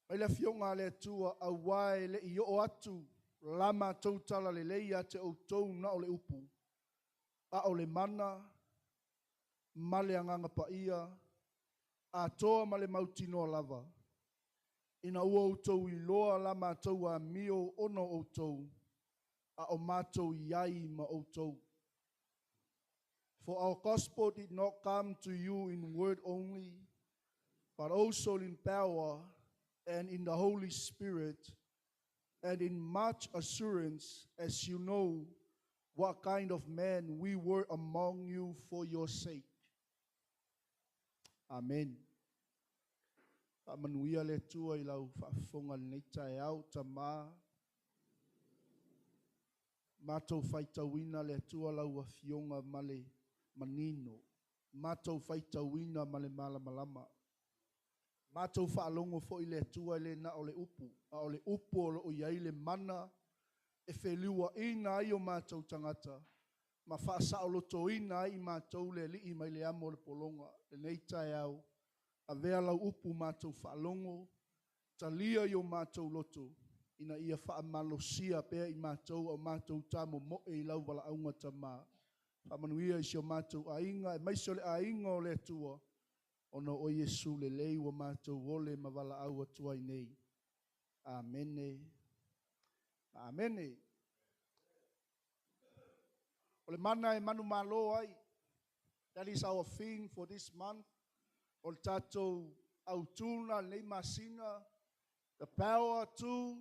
Mai le afioga a le Atua, aua e le i oo atu la matou talalelei ia te outou na o le upu, a o le mana ma le Agaga Paia, atoa ma le mautinoa lava, ina ua outou iloa la matou amio ona o outou, a o matou i ai ma outou. For our gospel did not come to you in word only, but also in power and in the Holy Spirit, and in much assurance, as you know what kind of men we were among you for your sake. Amen. Faamanuia le Atua i lau faafofoga i lenei taeao, Tama. Matou faitauina le Atua lau afioga ma le manino. Matou faitauina ma le malamalama. Matou faalogo foi le Atua e le na o le upu, a o le upu o lo o i ai le mana e feliuaina ai o matou tagata ma faasaolotoina ai i matou le Alii mai le amo o le pologa. Lenei taeao, avea lau upu matou faalogo, talia i o matou loto, ina ia faamalosia pea i matou a o matou tamomoe i lau valaauga Tama. Faamanuia i si o matou aiga, aemaise o le aiga o le Atua, ona o Iesu lelei ua matou ole ma valaau atu ai nei. Amene. Amene. O le mana e manumalo ai. That is our theme for this month. O le tatou autuna lenei masina. The power to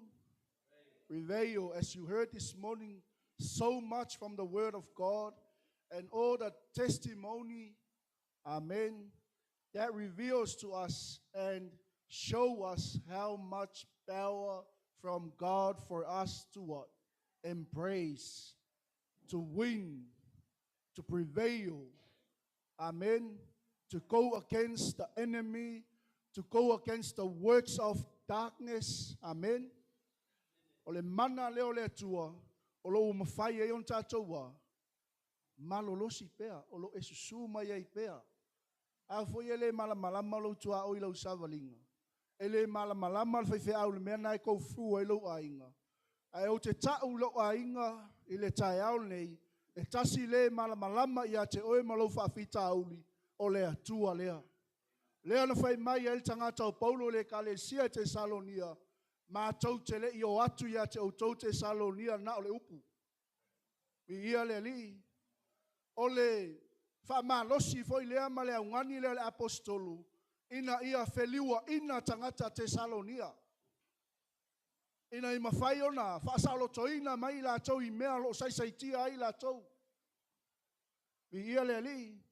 prevail. As you heard this morning, so much from the word of God and all the testimony, amen, that reveals to us and show us how much power from God for us to what? Embrace, to win, to prevail. Amen. To go against the enemy, to go against the works of darkness. Amen. O le mana lea o le Atua, o lo o mafai ai ona tatou ua malolosi pea, o lo e susu mai ai pea. A foi e le malamalama lou tuaoi i lau savaliga, e le malamalama le faifeau i le mea lena e go through ai lou aiga. Ae ou te tau i lou aiga i le taeao lenei, e tasi le malamalama ia te oe ma lou faafitauli, o le Atua lea. Lea na fai mai ai le tagata o Paulo i le ekalesia i Tesalonia, matou te le i o atu ia te outou Tesalonia na o le upu. Viia le Alii. O le faamalosi foi lea ma le augani lea a le aposetolo ina ia feliuaina tagata Tesalonia, ina ia mafai ona faasaolotoina mai i latou i mea o lo o saisaitia ai i latou. Viia le Alii,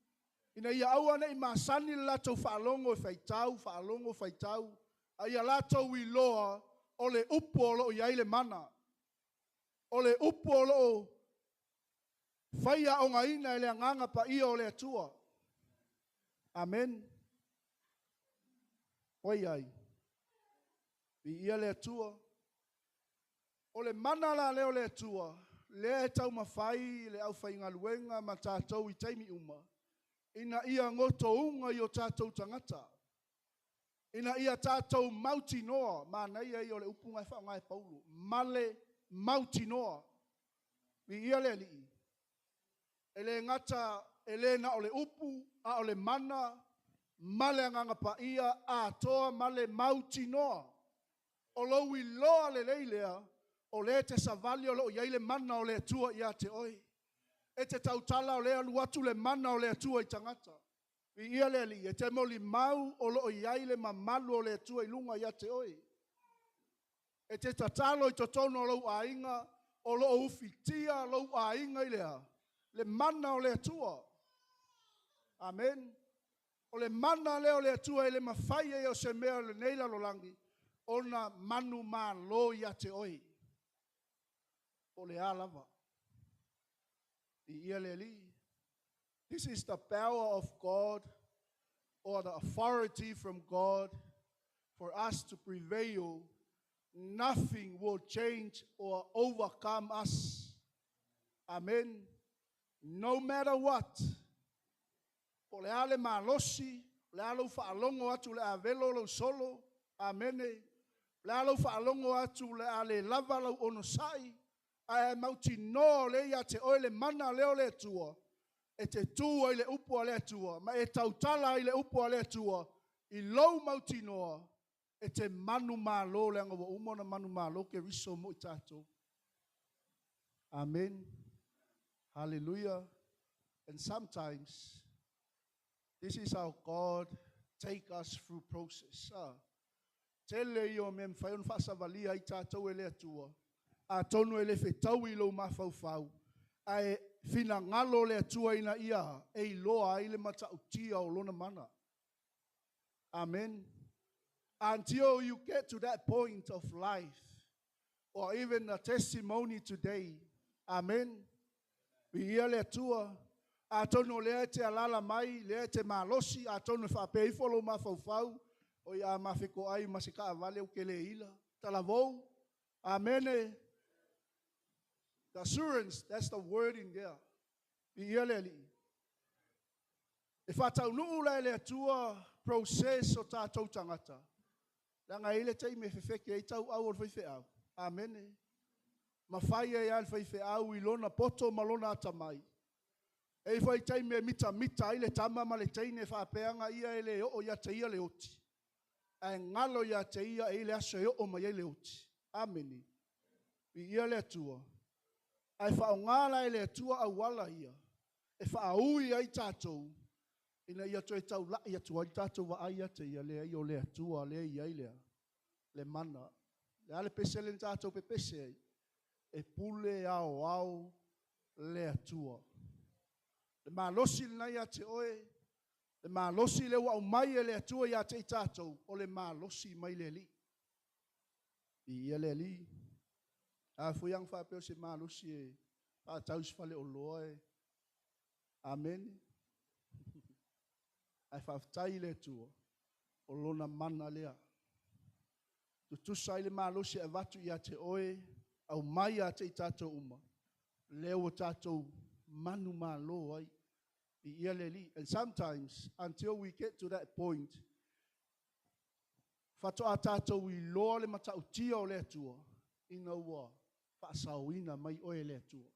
ina ia aua ne'i masani le latou faalogo e faitau, faalogo, faitau, a ia latou iloa o le upu o lo o i ai le mana. O le upu o lo o faiaogaina e le Agaga Paia o le Atua. Amen. Oi ai. Viia le Atua. O le mana la lea o le Atua, lea e taumafai le aufaigaluega ma tatou i taimi uma, ina ia gotouga i o tatou tagata, ina ia tatou mautinoa, manaia ia o le upu na e faaaoga e Paulo, male mautinoa. Viia le Alii. E le gata e le na o le upu, a o le mana ma le Agaga Paia atoa ma le mautinoa. O lou iloa lelei lea, o lea e te savali o lo o i ai le mana o le Atua ia te oe. E te tautala o lea e alu atu le mana o le Atua i tagata. Viia le Alii, e te molimau o lo o i ai le mamalu o le Atua i luga ia te oe. E te tatalo i totonu o lou aiga, o lo o ufitia lou aiga i le a? Le mana o le Atua. Amen. O le mana lea o le Atua e le mafai ai e se mea o lenei lalolagi ona manumalo ia te oe. O le a lava. Viia le Alii. This is the power of God or the authority from God for us to prevail. Nothing will change or overcome us. Amen. No matter what. Po le a le malosi, o le a lou faalogo atu o le a velo lou solo. Amene. O le a lou faalogo atu o le a le lava lau onosai, ae mautinoa o lea ia te oe le mana lea o le Atua, e te tu ai le upu a le Atua, ma e tautala ai le upu a le Atua, i lou mautinoa, e te manumalo leaga ua uma ona manumalo Keriso mo i tatou. Amen. Hallelujah. And sometimes, this is how God take us through process. Tele ia o mea e mafai ona faasavalia ai tatou e le Atua. Atonu e le fetaui lou mafaufau, ae finagalo le Atua ina ia e iloa ai le matautia o lona mana. Amen. Until you get to that point of life, or even a testimony today. Amen. Viia le Atua. Atonu o lea e te alala mai, lea e te malosi, atonu e faapea ifo lou mafaufau, o ia mafeko ai ma se kaavale o ke le ila. Talavou. Amen. The assurance, that's the word in there. Viia le Alii. E faataunuu la e le Atua process o tatou tagata. Leaga e i le taimi e fefeke ai tauau o le faifeau. Amene. Mafai ai lava le faifeau i lona poto ma lona atamai. E i foi taimi e mitamita ai le tama ma le teine faapea ia e le oo ia te ia le oti. Ae galo ia te ia e i le aso e oo mai ai le oti. Amene. Viia le Atua. Ae faaaoga la e le Atua auala ia e faaui ai tatou ina ia toe taulai atu ai tatou vaai ia te ia leai o le Atua lea i ai lea le mana. Le a le pese le tatou pepese ai. E pule ao ao le Atua. Le malosi lena ia te oe, le malosi le ua aumai e le Atua ia te i tatou, o le malosi mai le Alii. Viia le Alii. A foi ang faapea o se malosi e faatau i se faleoloa e. Amen. Ae faafetai i le Atua, o lona mana lea. Tutusa ai le malosi e avatu ia te oe, aumai ia te i tatou uma, lea ua tatou manumalo ai. Viia le Alii. And sometimes, until we get to that point, faatoa tatou iloa le matautia o le Atua, ina ua faasaoina mai oe e le Atua.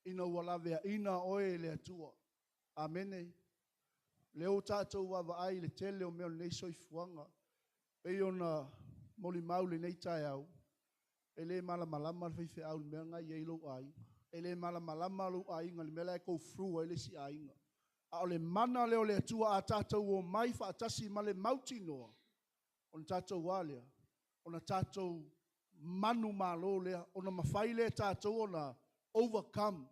Ina ua laveaina oe e le Atua. Amene. Lea ua tatou vaavaai i le tele o mea o lenei soifuaga. Pei ona molimau lenei taeao, e le malamalama le faifeau i le mea na i ai lou aiga. E le malamalama lou aiga i le mea la e go through ai le isi aiga. A o le mana lea o le Atua a tatou omai faatasi ma le mautinoa, ona tatou a lea, ona tatou manumalo lea, ona mafai lea e tatou ona overcome.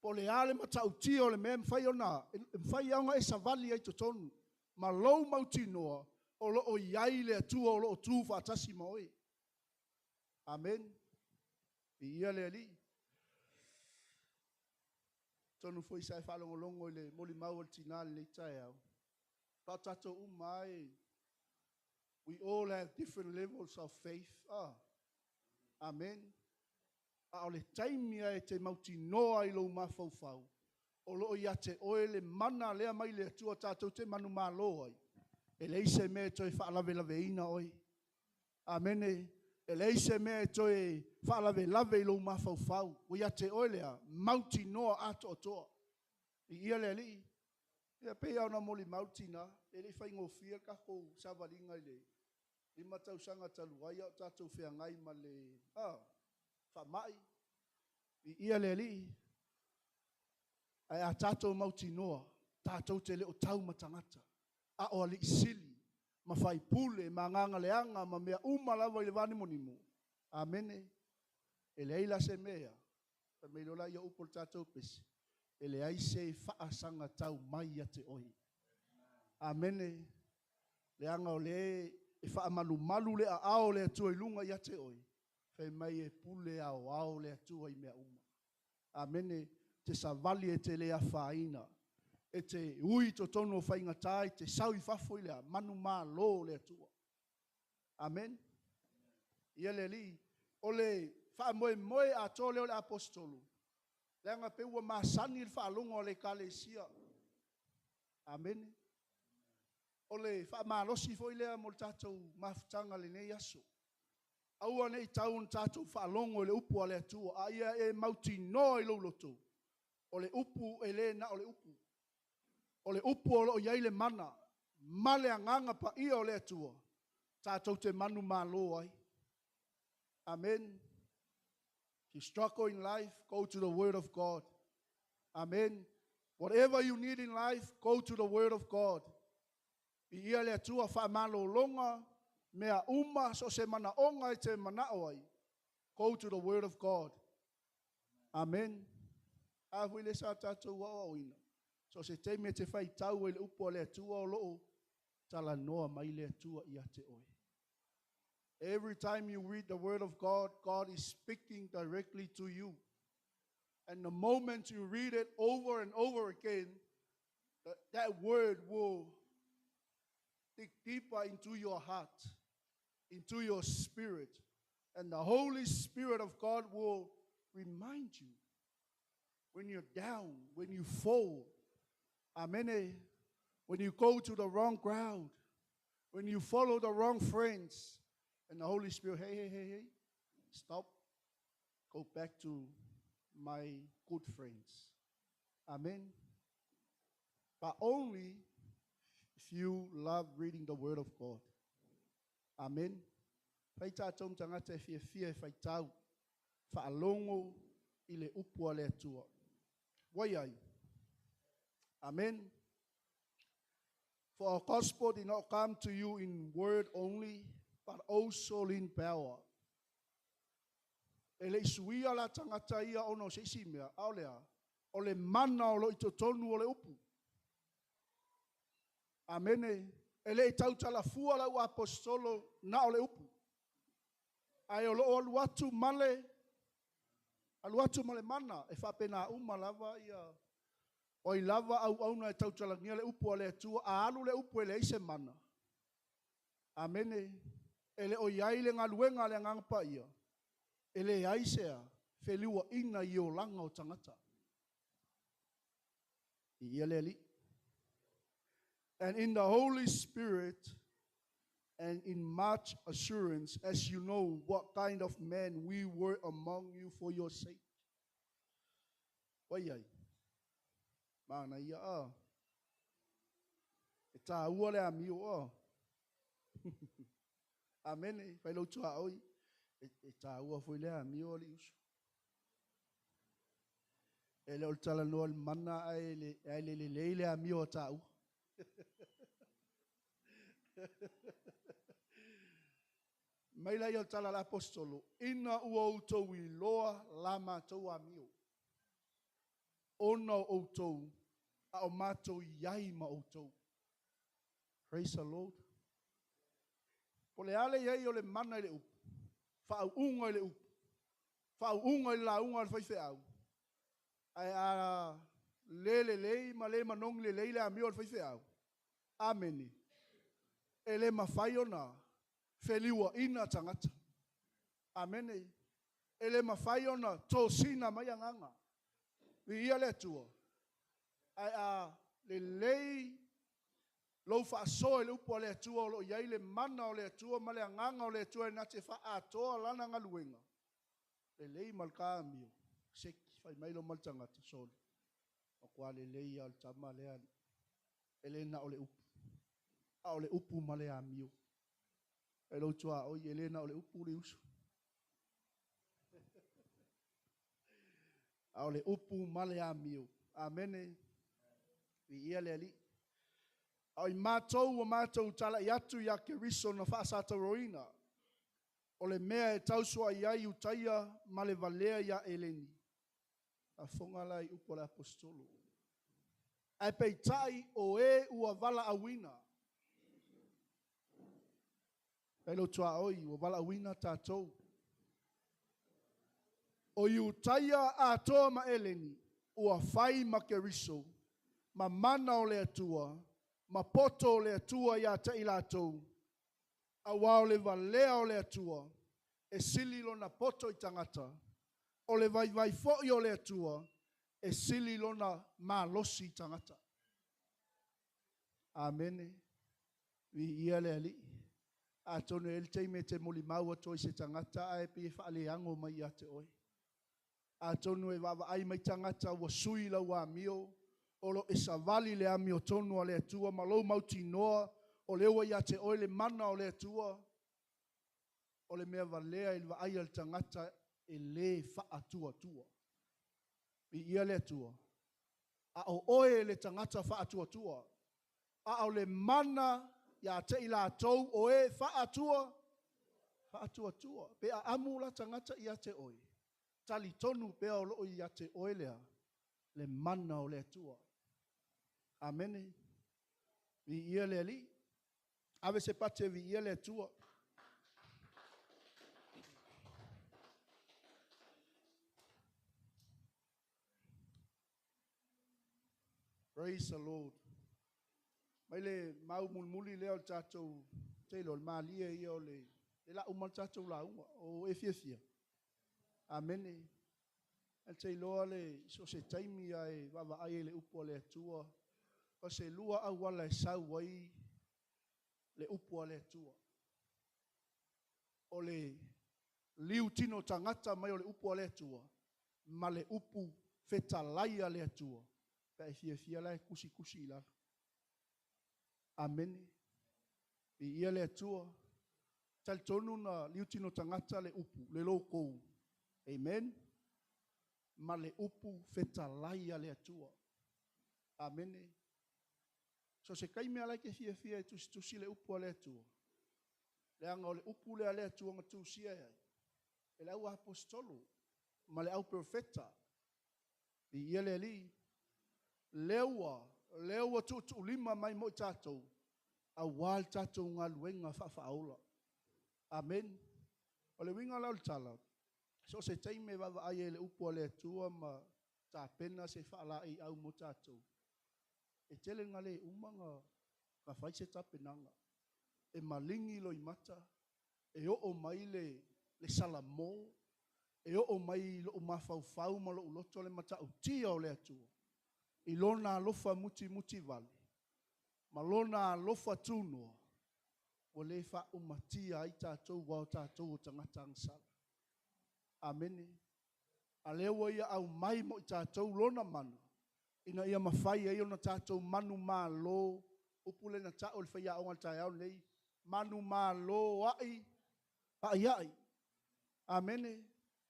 Po o le a le matautia o le mea e mafai ona, e mafai lava ona e savali ai i totonu ma lou mautinoa o lo o i ai le Atua o lo o tu faatasi ma oe. Amene. Viia le Alii. Atonu foi sa e faalogologo i le molimau a le tina i lenei taeao, a o tatou uma lava e, we all have different levels of faith. Ah. Amen. A o le taimi lava e te mautinoa ai i lou mafaufau, o lo o ia te oe le mana lea mai le Atua tatou te manumalo ai, e leai se mea e toe faalavelaveina oe. Amene. E leai se mea e toe faalavelave i lou mafaufau. Ua ia te oe lea, mautinoa atoatoa. Viia le Alii. Ia pei lava ona molimau le tina, e le i faigofie le tatou savaliga i le 5 tausaga talu ai a o tatou feagai ma le faamai. Viia le Alii. Ae a tatou mautinoa, tatou te le o tau ma tagata, a o alii sili ma faipule ma agaga leaga ma mea uma lava i le vanimonimo. Amene. E leai la se mea, fai mai loa lea o upu o le tatou pese, e leai se faasagatau mai ia te oe. Amene. Leaga o lea e faamalumalu le aao o le Atua i luga ia te oe, fai mai e pule aoao le Atua i mea uma. Amene. Te savali e te le afaina. E te ui i totonu o faigata, e te sau i fafo i le a? Manumalo o le Atua. Amene. Ia le Alii. O le faamoemoe atoa lea o le Aposetolo, leaga pei ua masani le faalogo a le Ekalesia. Amene. O le faamalosi foi lea mo le tatou mafutaga i lenei aso. Aua ne i tau ina tatou faalogo i le upu a le Atua, a ia e mautinoa i lou loto, o le upu e le na o le upu. O le upu o lo o i ai le mana ma le agaga paia o le Atua tatou te manumalo ai. Amen. If you struggle in life, go to the Word of God. Amen. Whatever you need in life, go to the Word of God. Viia le Atua faamalologa mea uma so o se manaoga e te manao ai. Go to the Word of God. Amen. A foi le sa tatou aoaoina. So o se taimi e te faitau ai i le upu a le Atua o lo o talanoa mai le Atua ia te oe. Every time you read the Word of God, God is speaking directly to you. And the moment you read it over and over again, that word will dig deeper into your heart, into your spirit. And the Holy Spirit of God will remind you when you're down, when you fall. Amen. When you go to the wrong crowd, when you follow the wrong friends, and the Holy Spirit, hey, hey, hey, hey, stop. Go back to my good friends. Amen. But only if you love reading the Word of God. Amen. Fai tātou tagata e fiafia e faitau, faalogo i le upu a le Atua. Wai ai. Amen. For our gospel did not come to you in word only, but also in power. E le i suia la tagata ia ona o se isi mea, a o le a? O le mana o lo o i totonu o le upu. Amene. E le i tautalafua lau aposetolo na o le upu. Ae o lo o alu atu ma le alu atu ma le mana e faapena uma lava ia o ai lava auauna e tautalagia le upu a le Atua, a alu le upu e leai se mana. Amene. E le o i ai le galuega a le Agaga Paia, e leai se a feliuaina i olaga o tagata. Viia le Alii. And in the Holy Spirit and in much assurance, as you know what kind of men we were among you for your sake. Wai ai. Mana ia a. E tāua le amio a. Amene. Fai lau tua oi. E tāua foi le amio ali usu. E le o le talanoa le mana ai le, ai le lelei le amio a tāua. Mai la ia o le tala a le Aposetolo, ina ua outou iloa la matou amio. ona o outou, a o matou i ai ma outou. Praise the Lord. Po o le a le i ai o le mana i le upu, faauuga i le upu, faauuga i le lauga a le faifeau, ae a le lelei ma le manogi lelei le amio a le faifeau, amene, e le mafai ona feliuaina tagata. Amene. E le mafai ona tosina mai agaga. Viia le Atua. Ae a lelei lou faasoa i le upu a le Atua o lo o i ai le mana o le Atua ma le agaga o le Atua e na te faaatoa lana galuega, lelei ma le ta amio, seki, fai mai loa ma le tagata, sole, matua lelei lava o le tama lea, e le na o le upu, a o le upu ma le amio. E lou tuaoi, e le na o le upu le uso. A o le upu ma le amio. Amene. Viia le Alii. A o i matou ua matou talai atu ia Keriso na faasatauroina, o le mea e tausoai ai Iutaia ma le valea ia Eleni. Faafofoga la i upu a le Aposetolo. Ae peitai o e ua valaauina. E lou tuaoi, ua valaauina tatou. O Iutaia atoa ma Eleni, ua fai ma Keriso, ma mana o le Atua, ma poto o le Atua ia te i latou, aua o le valea o le Atua, e sili lona poto i tagata, o le vaivai foi o le Atua, e sili lona malosi i tagata. Amene. Viia le Alii. Atonu e i ai le taimi e te molimau atu ai i se tagata ae pei e faaleago mai ia te oe. Atonu e vaavaai mai tagata ua sui lau amio, o lo o e savali i le amiotonu a le Atua ma lou mautinoa o lea ua ia te oe le mana o le Atua. O le mea valea i le vaai a le tagata e le faatuatua. Viia le Atua. A o oe le tagata faatuatua, a o le mana ia te i latou o e faatuatua. Pe aamu la tagata ia te oe, talitonu pea o loo ia te oe lea, le mana o le Atua. Amene. Viia le Alii. Ave se pati e viia le Atua. Praise the Lord. Mai le mau mulimuli lea o le tatou tele o le malie ia o le lau ma le tatou lauga o e fiafia. Amene. Ae te iloa le so se taimi ae vaavaai i le upu a le Atua, o se lua auala e sau ai le upu a le Atua. O le liu tino tagata mai o le upu a le Atua, ma le upu fetalai a le Atua, pe e fiafia la e tusitusi i lalo. Amene. Viia le Atua. Talitonu na liu tino tagata le upu, le loukou. Amen. Ma le upu fetalai a le Atua. Amene. So se taimi ala e te fiafia e tusitusi le upu a le Atua. Leaga o le upu lea a le Atua na tusia e ai, e le au aposetolo ma le au profeta. Viia le Alii. Lea ua tuutuulima mai mo i tatou, aua le tatou galuega faafaaola. Amen. O le uiga la o le tala, so se taimi e vaavaai ai i le upu a le Atua ma tapena se faalaeiau mo tatou, e tele na le uma na fai se tapenaga. E maligi loimata, e oo mai le salamo, e oo mai lou mafaufau ma lou loto le matautia o le Atua, i lona alofa mutimutivale, ma lona alofa tunoa, ua le faaumatia ai tatou aua o tatou o tagata agasala. Amene. A lea ua ia aumai mo i tatou lona mana, ina ia mafai ai ona tatou manumalo, upu lea na tau e le faiaoga i le taeao lenei, manumalo ai, ai ai. Amene.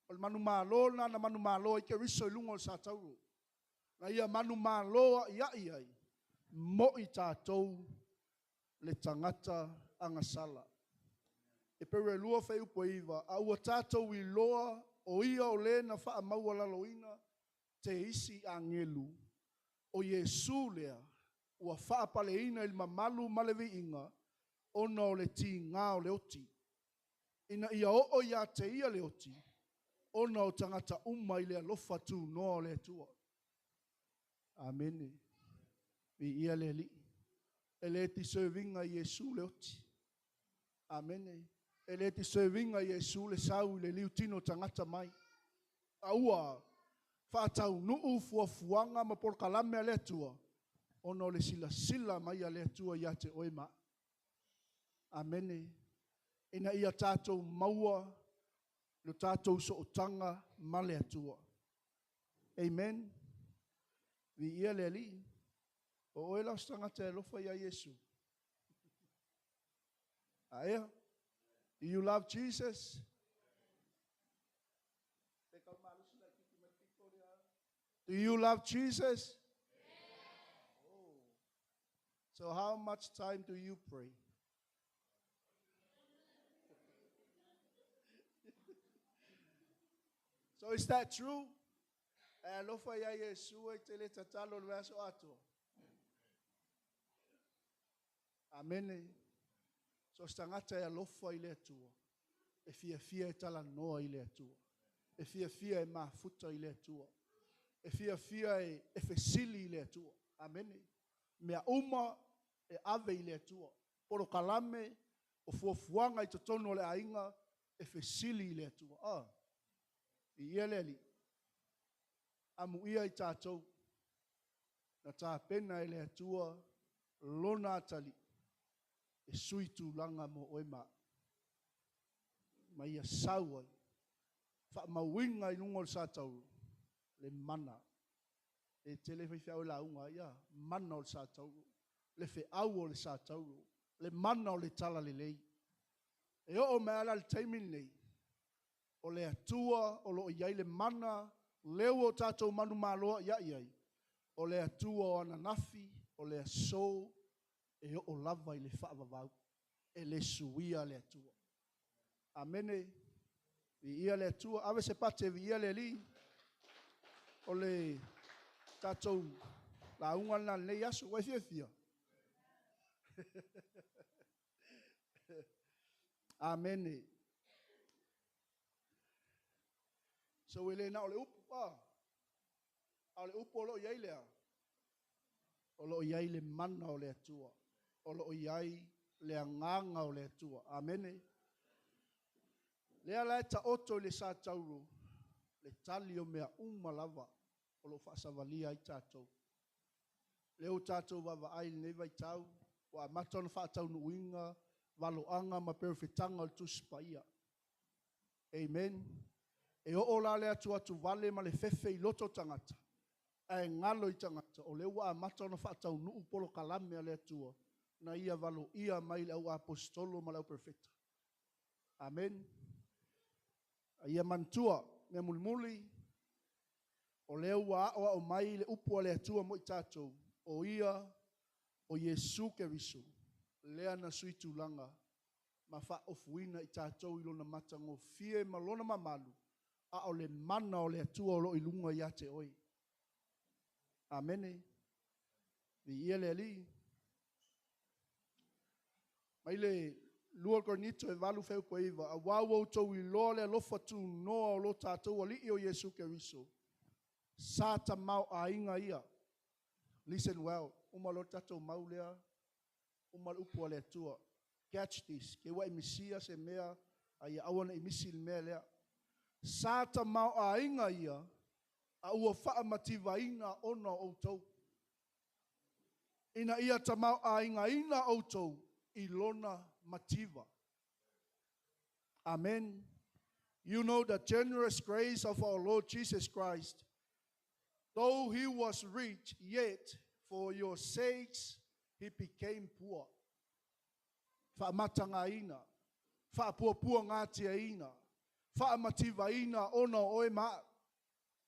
O le manumalo lena na manumalo ai Keriso i luga o le satauro. Na ia manumalo ai ai ai, mo i tatou le tagata agasala. Epere 2 fuaiupu 9, a ua tatou iloa o ia o le na faamaualaloina te isi agelu, o Iesu lea, ua faapaleina i le mamalu ma le viiga, ona o le tigā o le oti, ina ia oo ia te ia le oti, ona o tagata uma i le alofa tunoa o le Atua. Amene. Viia le Alii. E le deserve ina Iesu le oti. Amene. E le deserve ina Iesu le sau i le liutino tagata mai. A ua faataunuu fuafuaga ma polokalame a le Atua, ona o le silasila mai a le Atua ia te oe ma au. Amene. Ina ia tatou maua le tatou sootaga ma le Atua. Amen. Viia le Alii. O oe la o se tagata e alofa ia Iesu. Aea? Do you love Jesus? Do you love Jesus? Oh. So how much time do you pray? So is that true? E alofa ia Iesu e te le tatalo le vaiaso atoa. Amene. So se tagata e alofa i le Atua, e fiafia e talanoa i le Atua, e fiafia e mafuta i le Atua, e fiafia e fesili i le Atua. Amene. Mea uma e ave i le Atua. Polokalame o fuafuaga i totonu o le aiga e fesili i le Atua. Ah, viia le Alii. Amuia i tatou na tapena e le Atua lona atalii e sui tulaga mo oe ma au. Ma ia sau ai, faamauina i luga o le satauro, le mana. E tele faifeau e lauga ai, ia, mana o le satauro, le feau o le satauro, le mana o le talalelei. E oo mai lava la i le taimi lenei, o le Atua o lo o i ai le mana, lea ua tatou manumalo i ai, o le Atua o ananafi, o le aso, e oo lava i le faavavau. E le suia le Atua. Amene. Viia le Atua. Ave se pate, viia le Alii. O le tatou lauga lena i lenei aso. Ua e fiafia? Amene. So e le na o le upu, a o le upu o lo o i ai lea, o lo o i ai le mana o le Atua, o lo o i ai le agaga o le Atua. Amene. Lea la e taoto i le satauro le tali o mea uma lava o lo o faasavalia ai tatou. Lea ua tatou vaavaai i lenei vaitau, ua amata ona faataunuuina valoaga ma perofetaga o le Tusi Paia. Amen. E oo la le atuatuvale ma le fefe i loto o tagata, ae galo i tagata, o lea ua amata ona faataunuu polokalame a le Atua, na ia valoia mai le au aposetolo ma le au perofeta. Amen. A ia manatua, mea mulimuli, o lea ua aoao mai le upu a le Atua mo i tatou, o ia o Iesu Keriso, lea na sui tulaga ma faaofuina i tatou i lona matagofie ma lona mamalu, a o le mana o le Atua o lo o i luga ia te oe. Amene. Viia le Alii. Mai le 2 Korinito e 8:9, auā ua outou iloa le alofa tunoa o lo tatou Alii o Iesu Keriso, sa tamaoaiga ia. Listen well. Uma loa le tatou mau lea, uma le upu a le Atua. Catch this. Ke ua e misia se mea, a ia aua ne i misi le mea lea. Sa tamaoaiga ia, a ua faamativaina ona o outou, ina ia tamaoaigaina outou i lona mativa. Amen. You know the generous grace of our Lord Jesus Christ. Though he was rich, yet for your sakes he became poor. Faamatagaina, faapuapuagatiaina, faamativaina ona o oe ma au.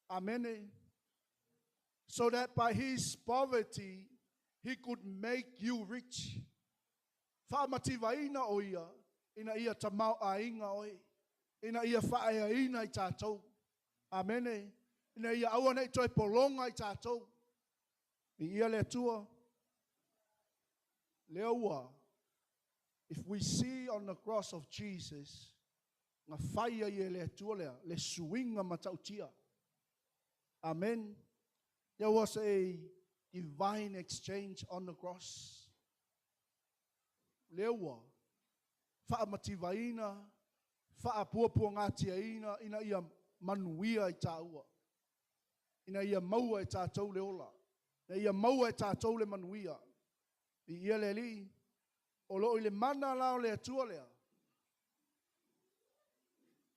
Amene. So that by his poverty he could make you rich. Faamativaina o ia, ina ia tamaoaiga oe, ina ia faaeaina i tatou. Amene. Ina ia aua nei toe pologa i tatou. Viia le Atua. Lea ua, if we see on the cross of Jesus, na fai ai e le Atua lea, le suiga matautia. Amen. There was a divine exchange on the cross. Lea ua faamativaina, faapuapuagatiaina ina ia manuia i tāua. Ina ia maua e tātou le ola. Ina ia maua e tātou le manuia. Viia le Alii, o loo i le mana la o le Atua lea.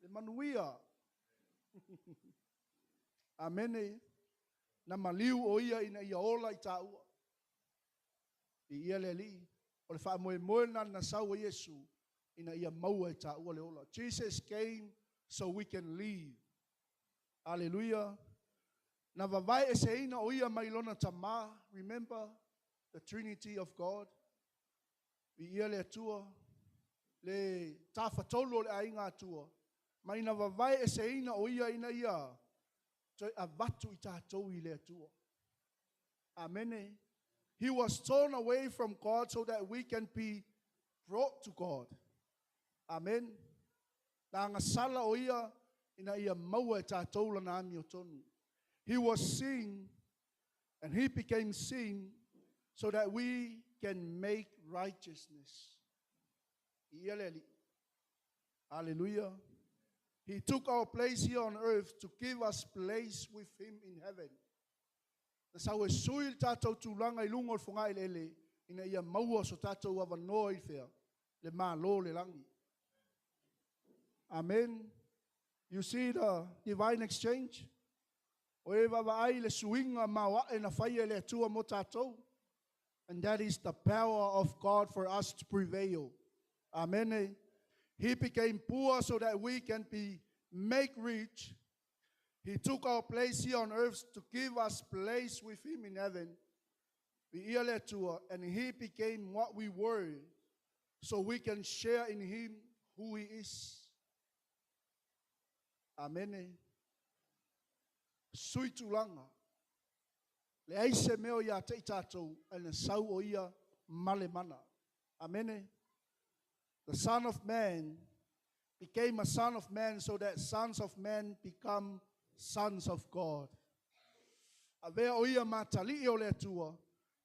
Le manuia. Amene. Na maliu o ia ina ia ola i tāua. Viia le Alii. O le faamoemoe lena na sau ai Iesu ina ia maua e tāua le ola. Jesus came so we can live. Hallelujah. Na vavae eseina o ia mai lona tamā. Remember the Trinity of God. Viia le Atua. Le tafatolu o le aiga Atua. Mai na vavae eseina o ia ina ia toe avatu i tātou i le Atua. Amen. He was torn away from God so that we can be brought to God. Amen. Na agasala o ia ina ia maua e tātou lana amiotonu. He was sin and he became sin so that we can make righteousness. Ia le Alii. Hallelujah. He took our place here on earth to give us place with him in heaven. Na sau e sui le tātou tulaga i luga o le fogaeleele ina ia maua so tātou avanoa i fea le malo o le lagi. Amen. You see the divine exchange? O e vaavaai le suiga maoae na faia e le Atua mo tātou. And that is the power of God for us to prevail. Amen. He became poor so that we can be made rich. He took our place here on earth to give us place with him in heaven. Viia le Atua. And he became what we were so we can share in him who he is. Amen. Sui tulaga. Leai se mea o ia te i tātou, e na sau o ia ma le mana. Amen. The Son of Man became a son of man so that sons of man become sons of God. Avea o ia ma atalii o le Atua,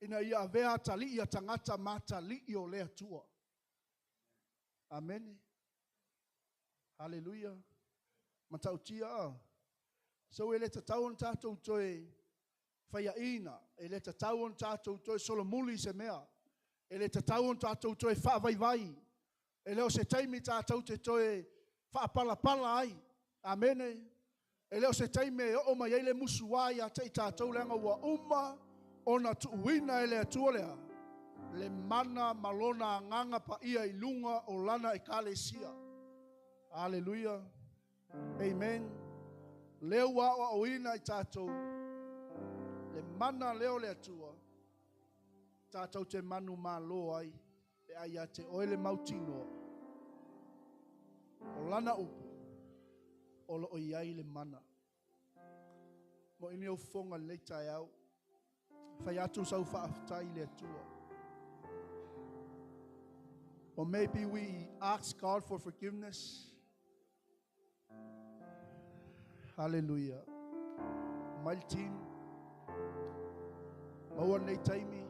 ina ia avea atalii a tagata ma atalii o le Atua. Amen. Hallelujah. Matautia a. So e le tatau ona tātou toe faiaina, e le tatau ona tātou toe solomuli i se mea, e le tatau ona tātou toe faavaivai, e le o se taimi tātou te toe faapalapala ai. Amene. E le o se taimi e oo mai ai le musuā ia te i tātou leaga ua uma ona tuuina e le Atua lea le mana ma lona agaga paia i luga o lana ekalesia. Hallelujah. Amen. Lea ua aoaoina i tātou le mana lea o le Atua tātou te manumalo ai pe a ia te oe le mautinoa o lana upu o loo i ai le mana. Mo ini au fofoga i lenei taeao, fai atu sau faafetai i le Atua. Or maybe we ask God for forgiveness. Hallelujah. Mai le team. Maua lenei taimi.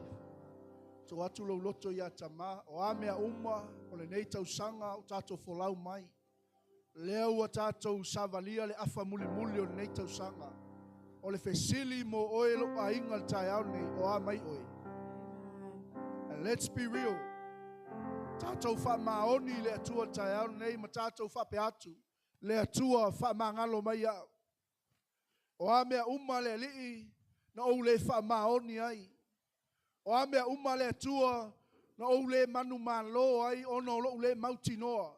Tuu atu lou loto ia Tamā. O a mea uma o lenei tausaga o tātou folau mai. Lea ua tātou savalia le afa mulimuli o lenei tausaga. O le fesili mo oe lou aiga le taeao nei, o a mai oe? And let's be real. Tātou faamaoni i le Atua le taeao nei ma tātou faapea atu. Le Atua faamagalo mai au. O a mea uma le Alii na ou le faamaoni ai. O a mea uma le Atua na ou le manumalo ai ona o lou le mautinoa.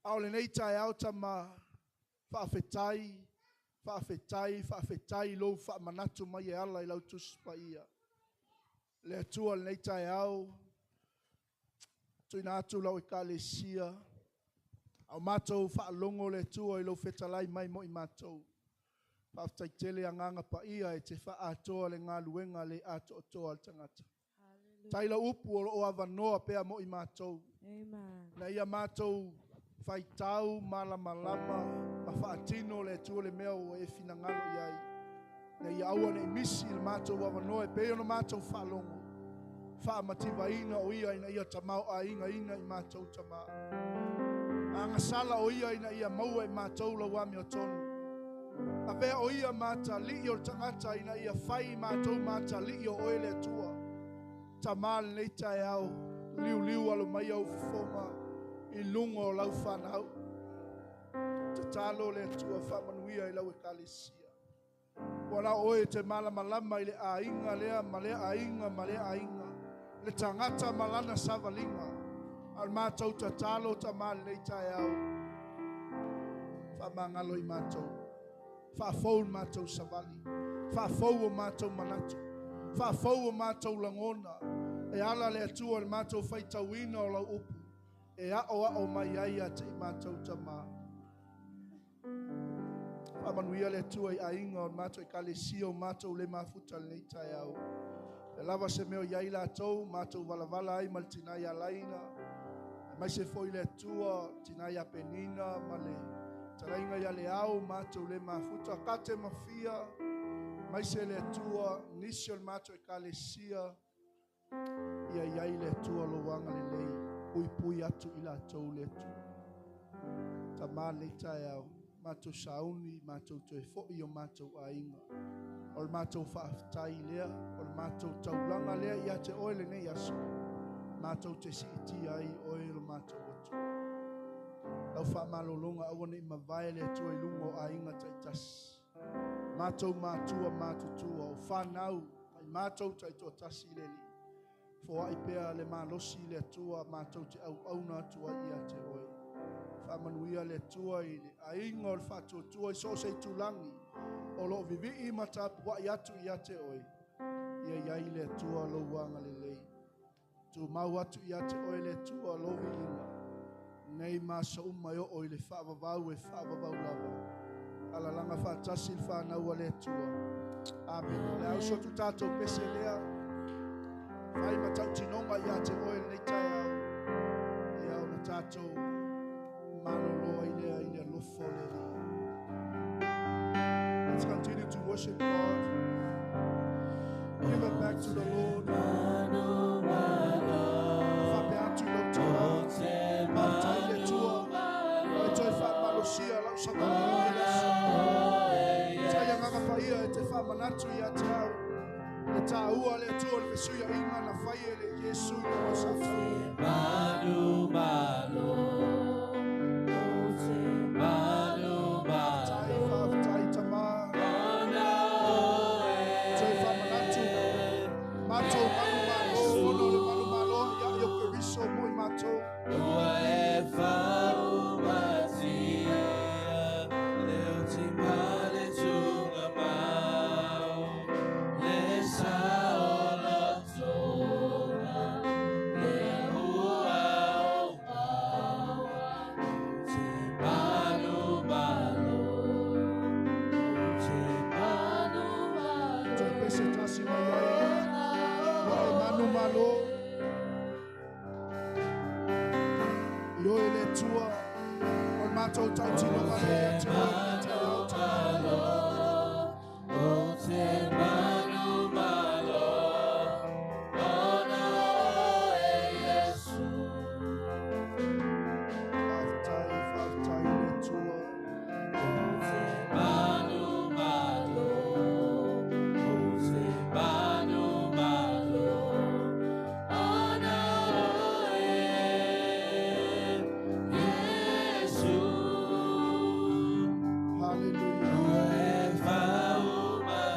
A o lenei taeao Tamā, faafetai, faafetai, faafetai lou faamanatu mai e ala i lau Tusi Paia. Le Atua lenei taeao, tuuina atu lau ekalesia, a o matou faalogo le Atua i lou fetalai mai mo i matou. Faafetai tele agaga paia e te faaatoa le galuega le atoatoa a le tagata. Tai lau upu o loo avanoa pea mo i matou. Amen. Na ia matou faitau malamalama ma faatino le Atua le mea ua e finagalo i ai. Na ia aua nei misi le matou avanoa e pei ona matou faalogo. Faamativaina o ia ina ia tamaoaigaina i matou tamā. Agasala o ia ina ia maua e matou lau amiotonu. Avea o ia matalii o le tagata ina ia fai i matou matalii o oe le Atua. Tamā lenei taeao, liuliu alo mai au fofoga i luga o lau whanau. Tatalo le Atua faamanuia i lau ekalesia. Ua lao oe te malamalama i le aiga lea ma lea aiga ma lea aiga. Le tagata ma lana savaliga. A o le matou tatalo tamā lenei taeao. Faamagalo i matou. Faafou le matou savali. Faafou o matou manatu. Faafou o matou lagona. E ala le Atua le matou faitauina o lau upu. E ao ao mai ai ia te i matou tamā. Faamanuia le Atua i aiga o le matou ekalesia o matou le mafuta lenei taeao. E lava se mea o i ai latou, matou valavala ai ma le tina ia Laina. Aemaise foi le Atua, tina ia Penina ma le talaiga ia le ao, matou le mafuta. Kate mafia, aemaise le Atua, nisi o le matou ekalesia, ia i ai le Atua lou agalelei, puipui atu i latou le Atua. Tamā lenei taeao, matou sauni, matou toe foi o matou aiga. O le matou faafetai lea, o le matou taulaga lea ia te oe lenei aso. Matou te siitia ai oe lo matou Atua. Lau faamalologa aua nei mavae le Atua i luga o aiga taitasi. Matou matua matutua o whanau, mai matou taitoatasi le Alii. Foai pea le malosi le Atua matou te auauna atu ai ia te oe. Faamanuia le Atua i le aiga o le faatuatua i so o se itulagi o loo vivii ma tapuai atu ia te oe. Ia i ai le Atua lou agalelei. Tumau atu ia te oe le Atua lou viiga. Nei ma aso uma e oo i le faavavau e faavavau lava. Alalaga faatasi le whanau a le Atua. Amen. Le au so tu tātou pese lea. Fai ma tautinoga ia te oe lenei taeao. Ia ona tātou malolo ai lea i le alofa o le Alii. Let's continue to worship God. Give it back to the Lord. Faapea atu i lau tamā. Faafetai le Atua. E toe faamalosia lau savaliga i le aso. Tai agaga paia e te faamanatu ia te au. Le tāua le Atua o le fesuiaiga na fai e le Iesu i luga o Satani. Manu malo, manu Faafetai, faafetai tamā. Toe faamanatu. Matou manumalo, ona o le manumalo ia i o Keriso mo i matou. Ua e faumatia, le oti ma le tunga mau, le saolotoga, le ua o maua. Te manu malo, te manu malo. Toe pese tasi mai ai. Ua e manumalo. I oe le Atua, o le matou tautinoga lea ia te oe lenei taeao tamā. O te manu malo, ona oe Iesu. Faafetai, faafetai le Atua. O te manu malo, o te manu malo, ona oe Iesu. Hallelujah. Ua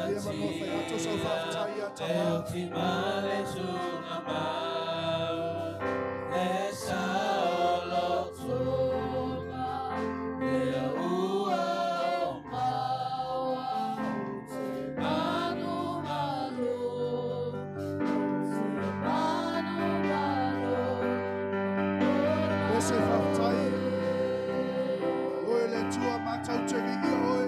e Ia manoa fai atu sau faafetai ia E tamā. oti ma le tunga mau, le saolotoga, le ua o maua. O te manu malo, o te manu malo, Pese faafetai. Oe le Atua matou te viia oe.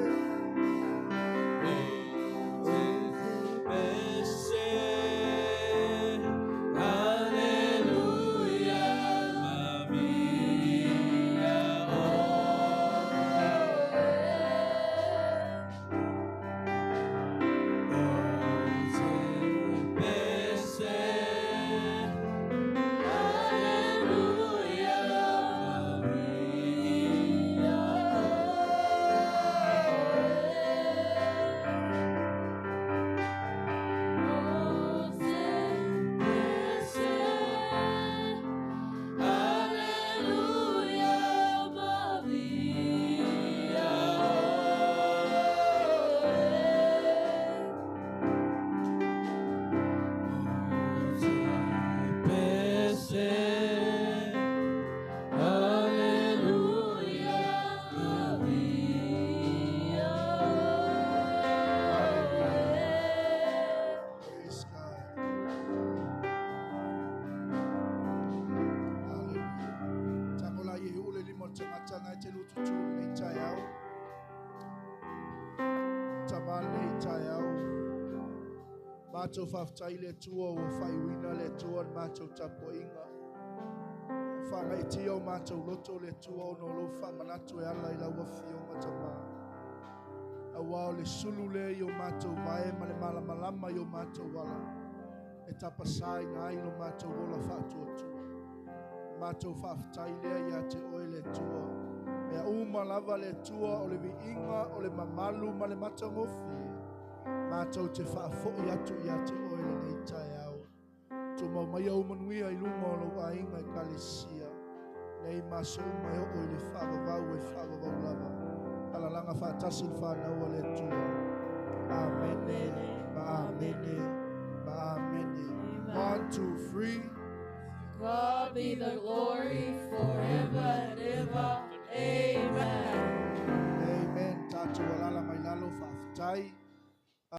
tama lenei taeao. Matou faafetai i le Atua ua faaiuina le Atua le matou tapuaiga. Faagaeetia o matou loto le Atua ona o lou faamanatu e ala i lau afioga tama. Auā o le sulu lea i o matou vae ma le malamalama i o matou ala e tapasaina ai lo matou ola faatuatua. Matou faafetai lea ia te oe le Atua. Mea uma lava le Atua o le viiga, o le mamalu ma le matagofie. Matou te faafoi atu ia te oe lenei taeao. Tumau mai ou manuia i luga o lou aiga ekalesia. Nei ma aso uma e oo i le faavavau e faavavau lava. Alalaga faatasi le fanau a le Atua. Amene, ma amene, ma amene. 1, 2, 3. God be the glory.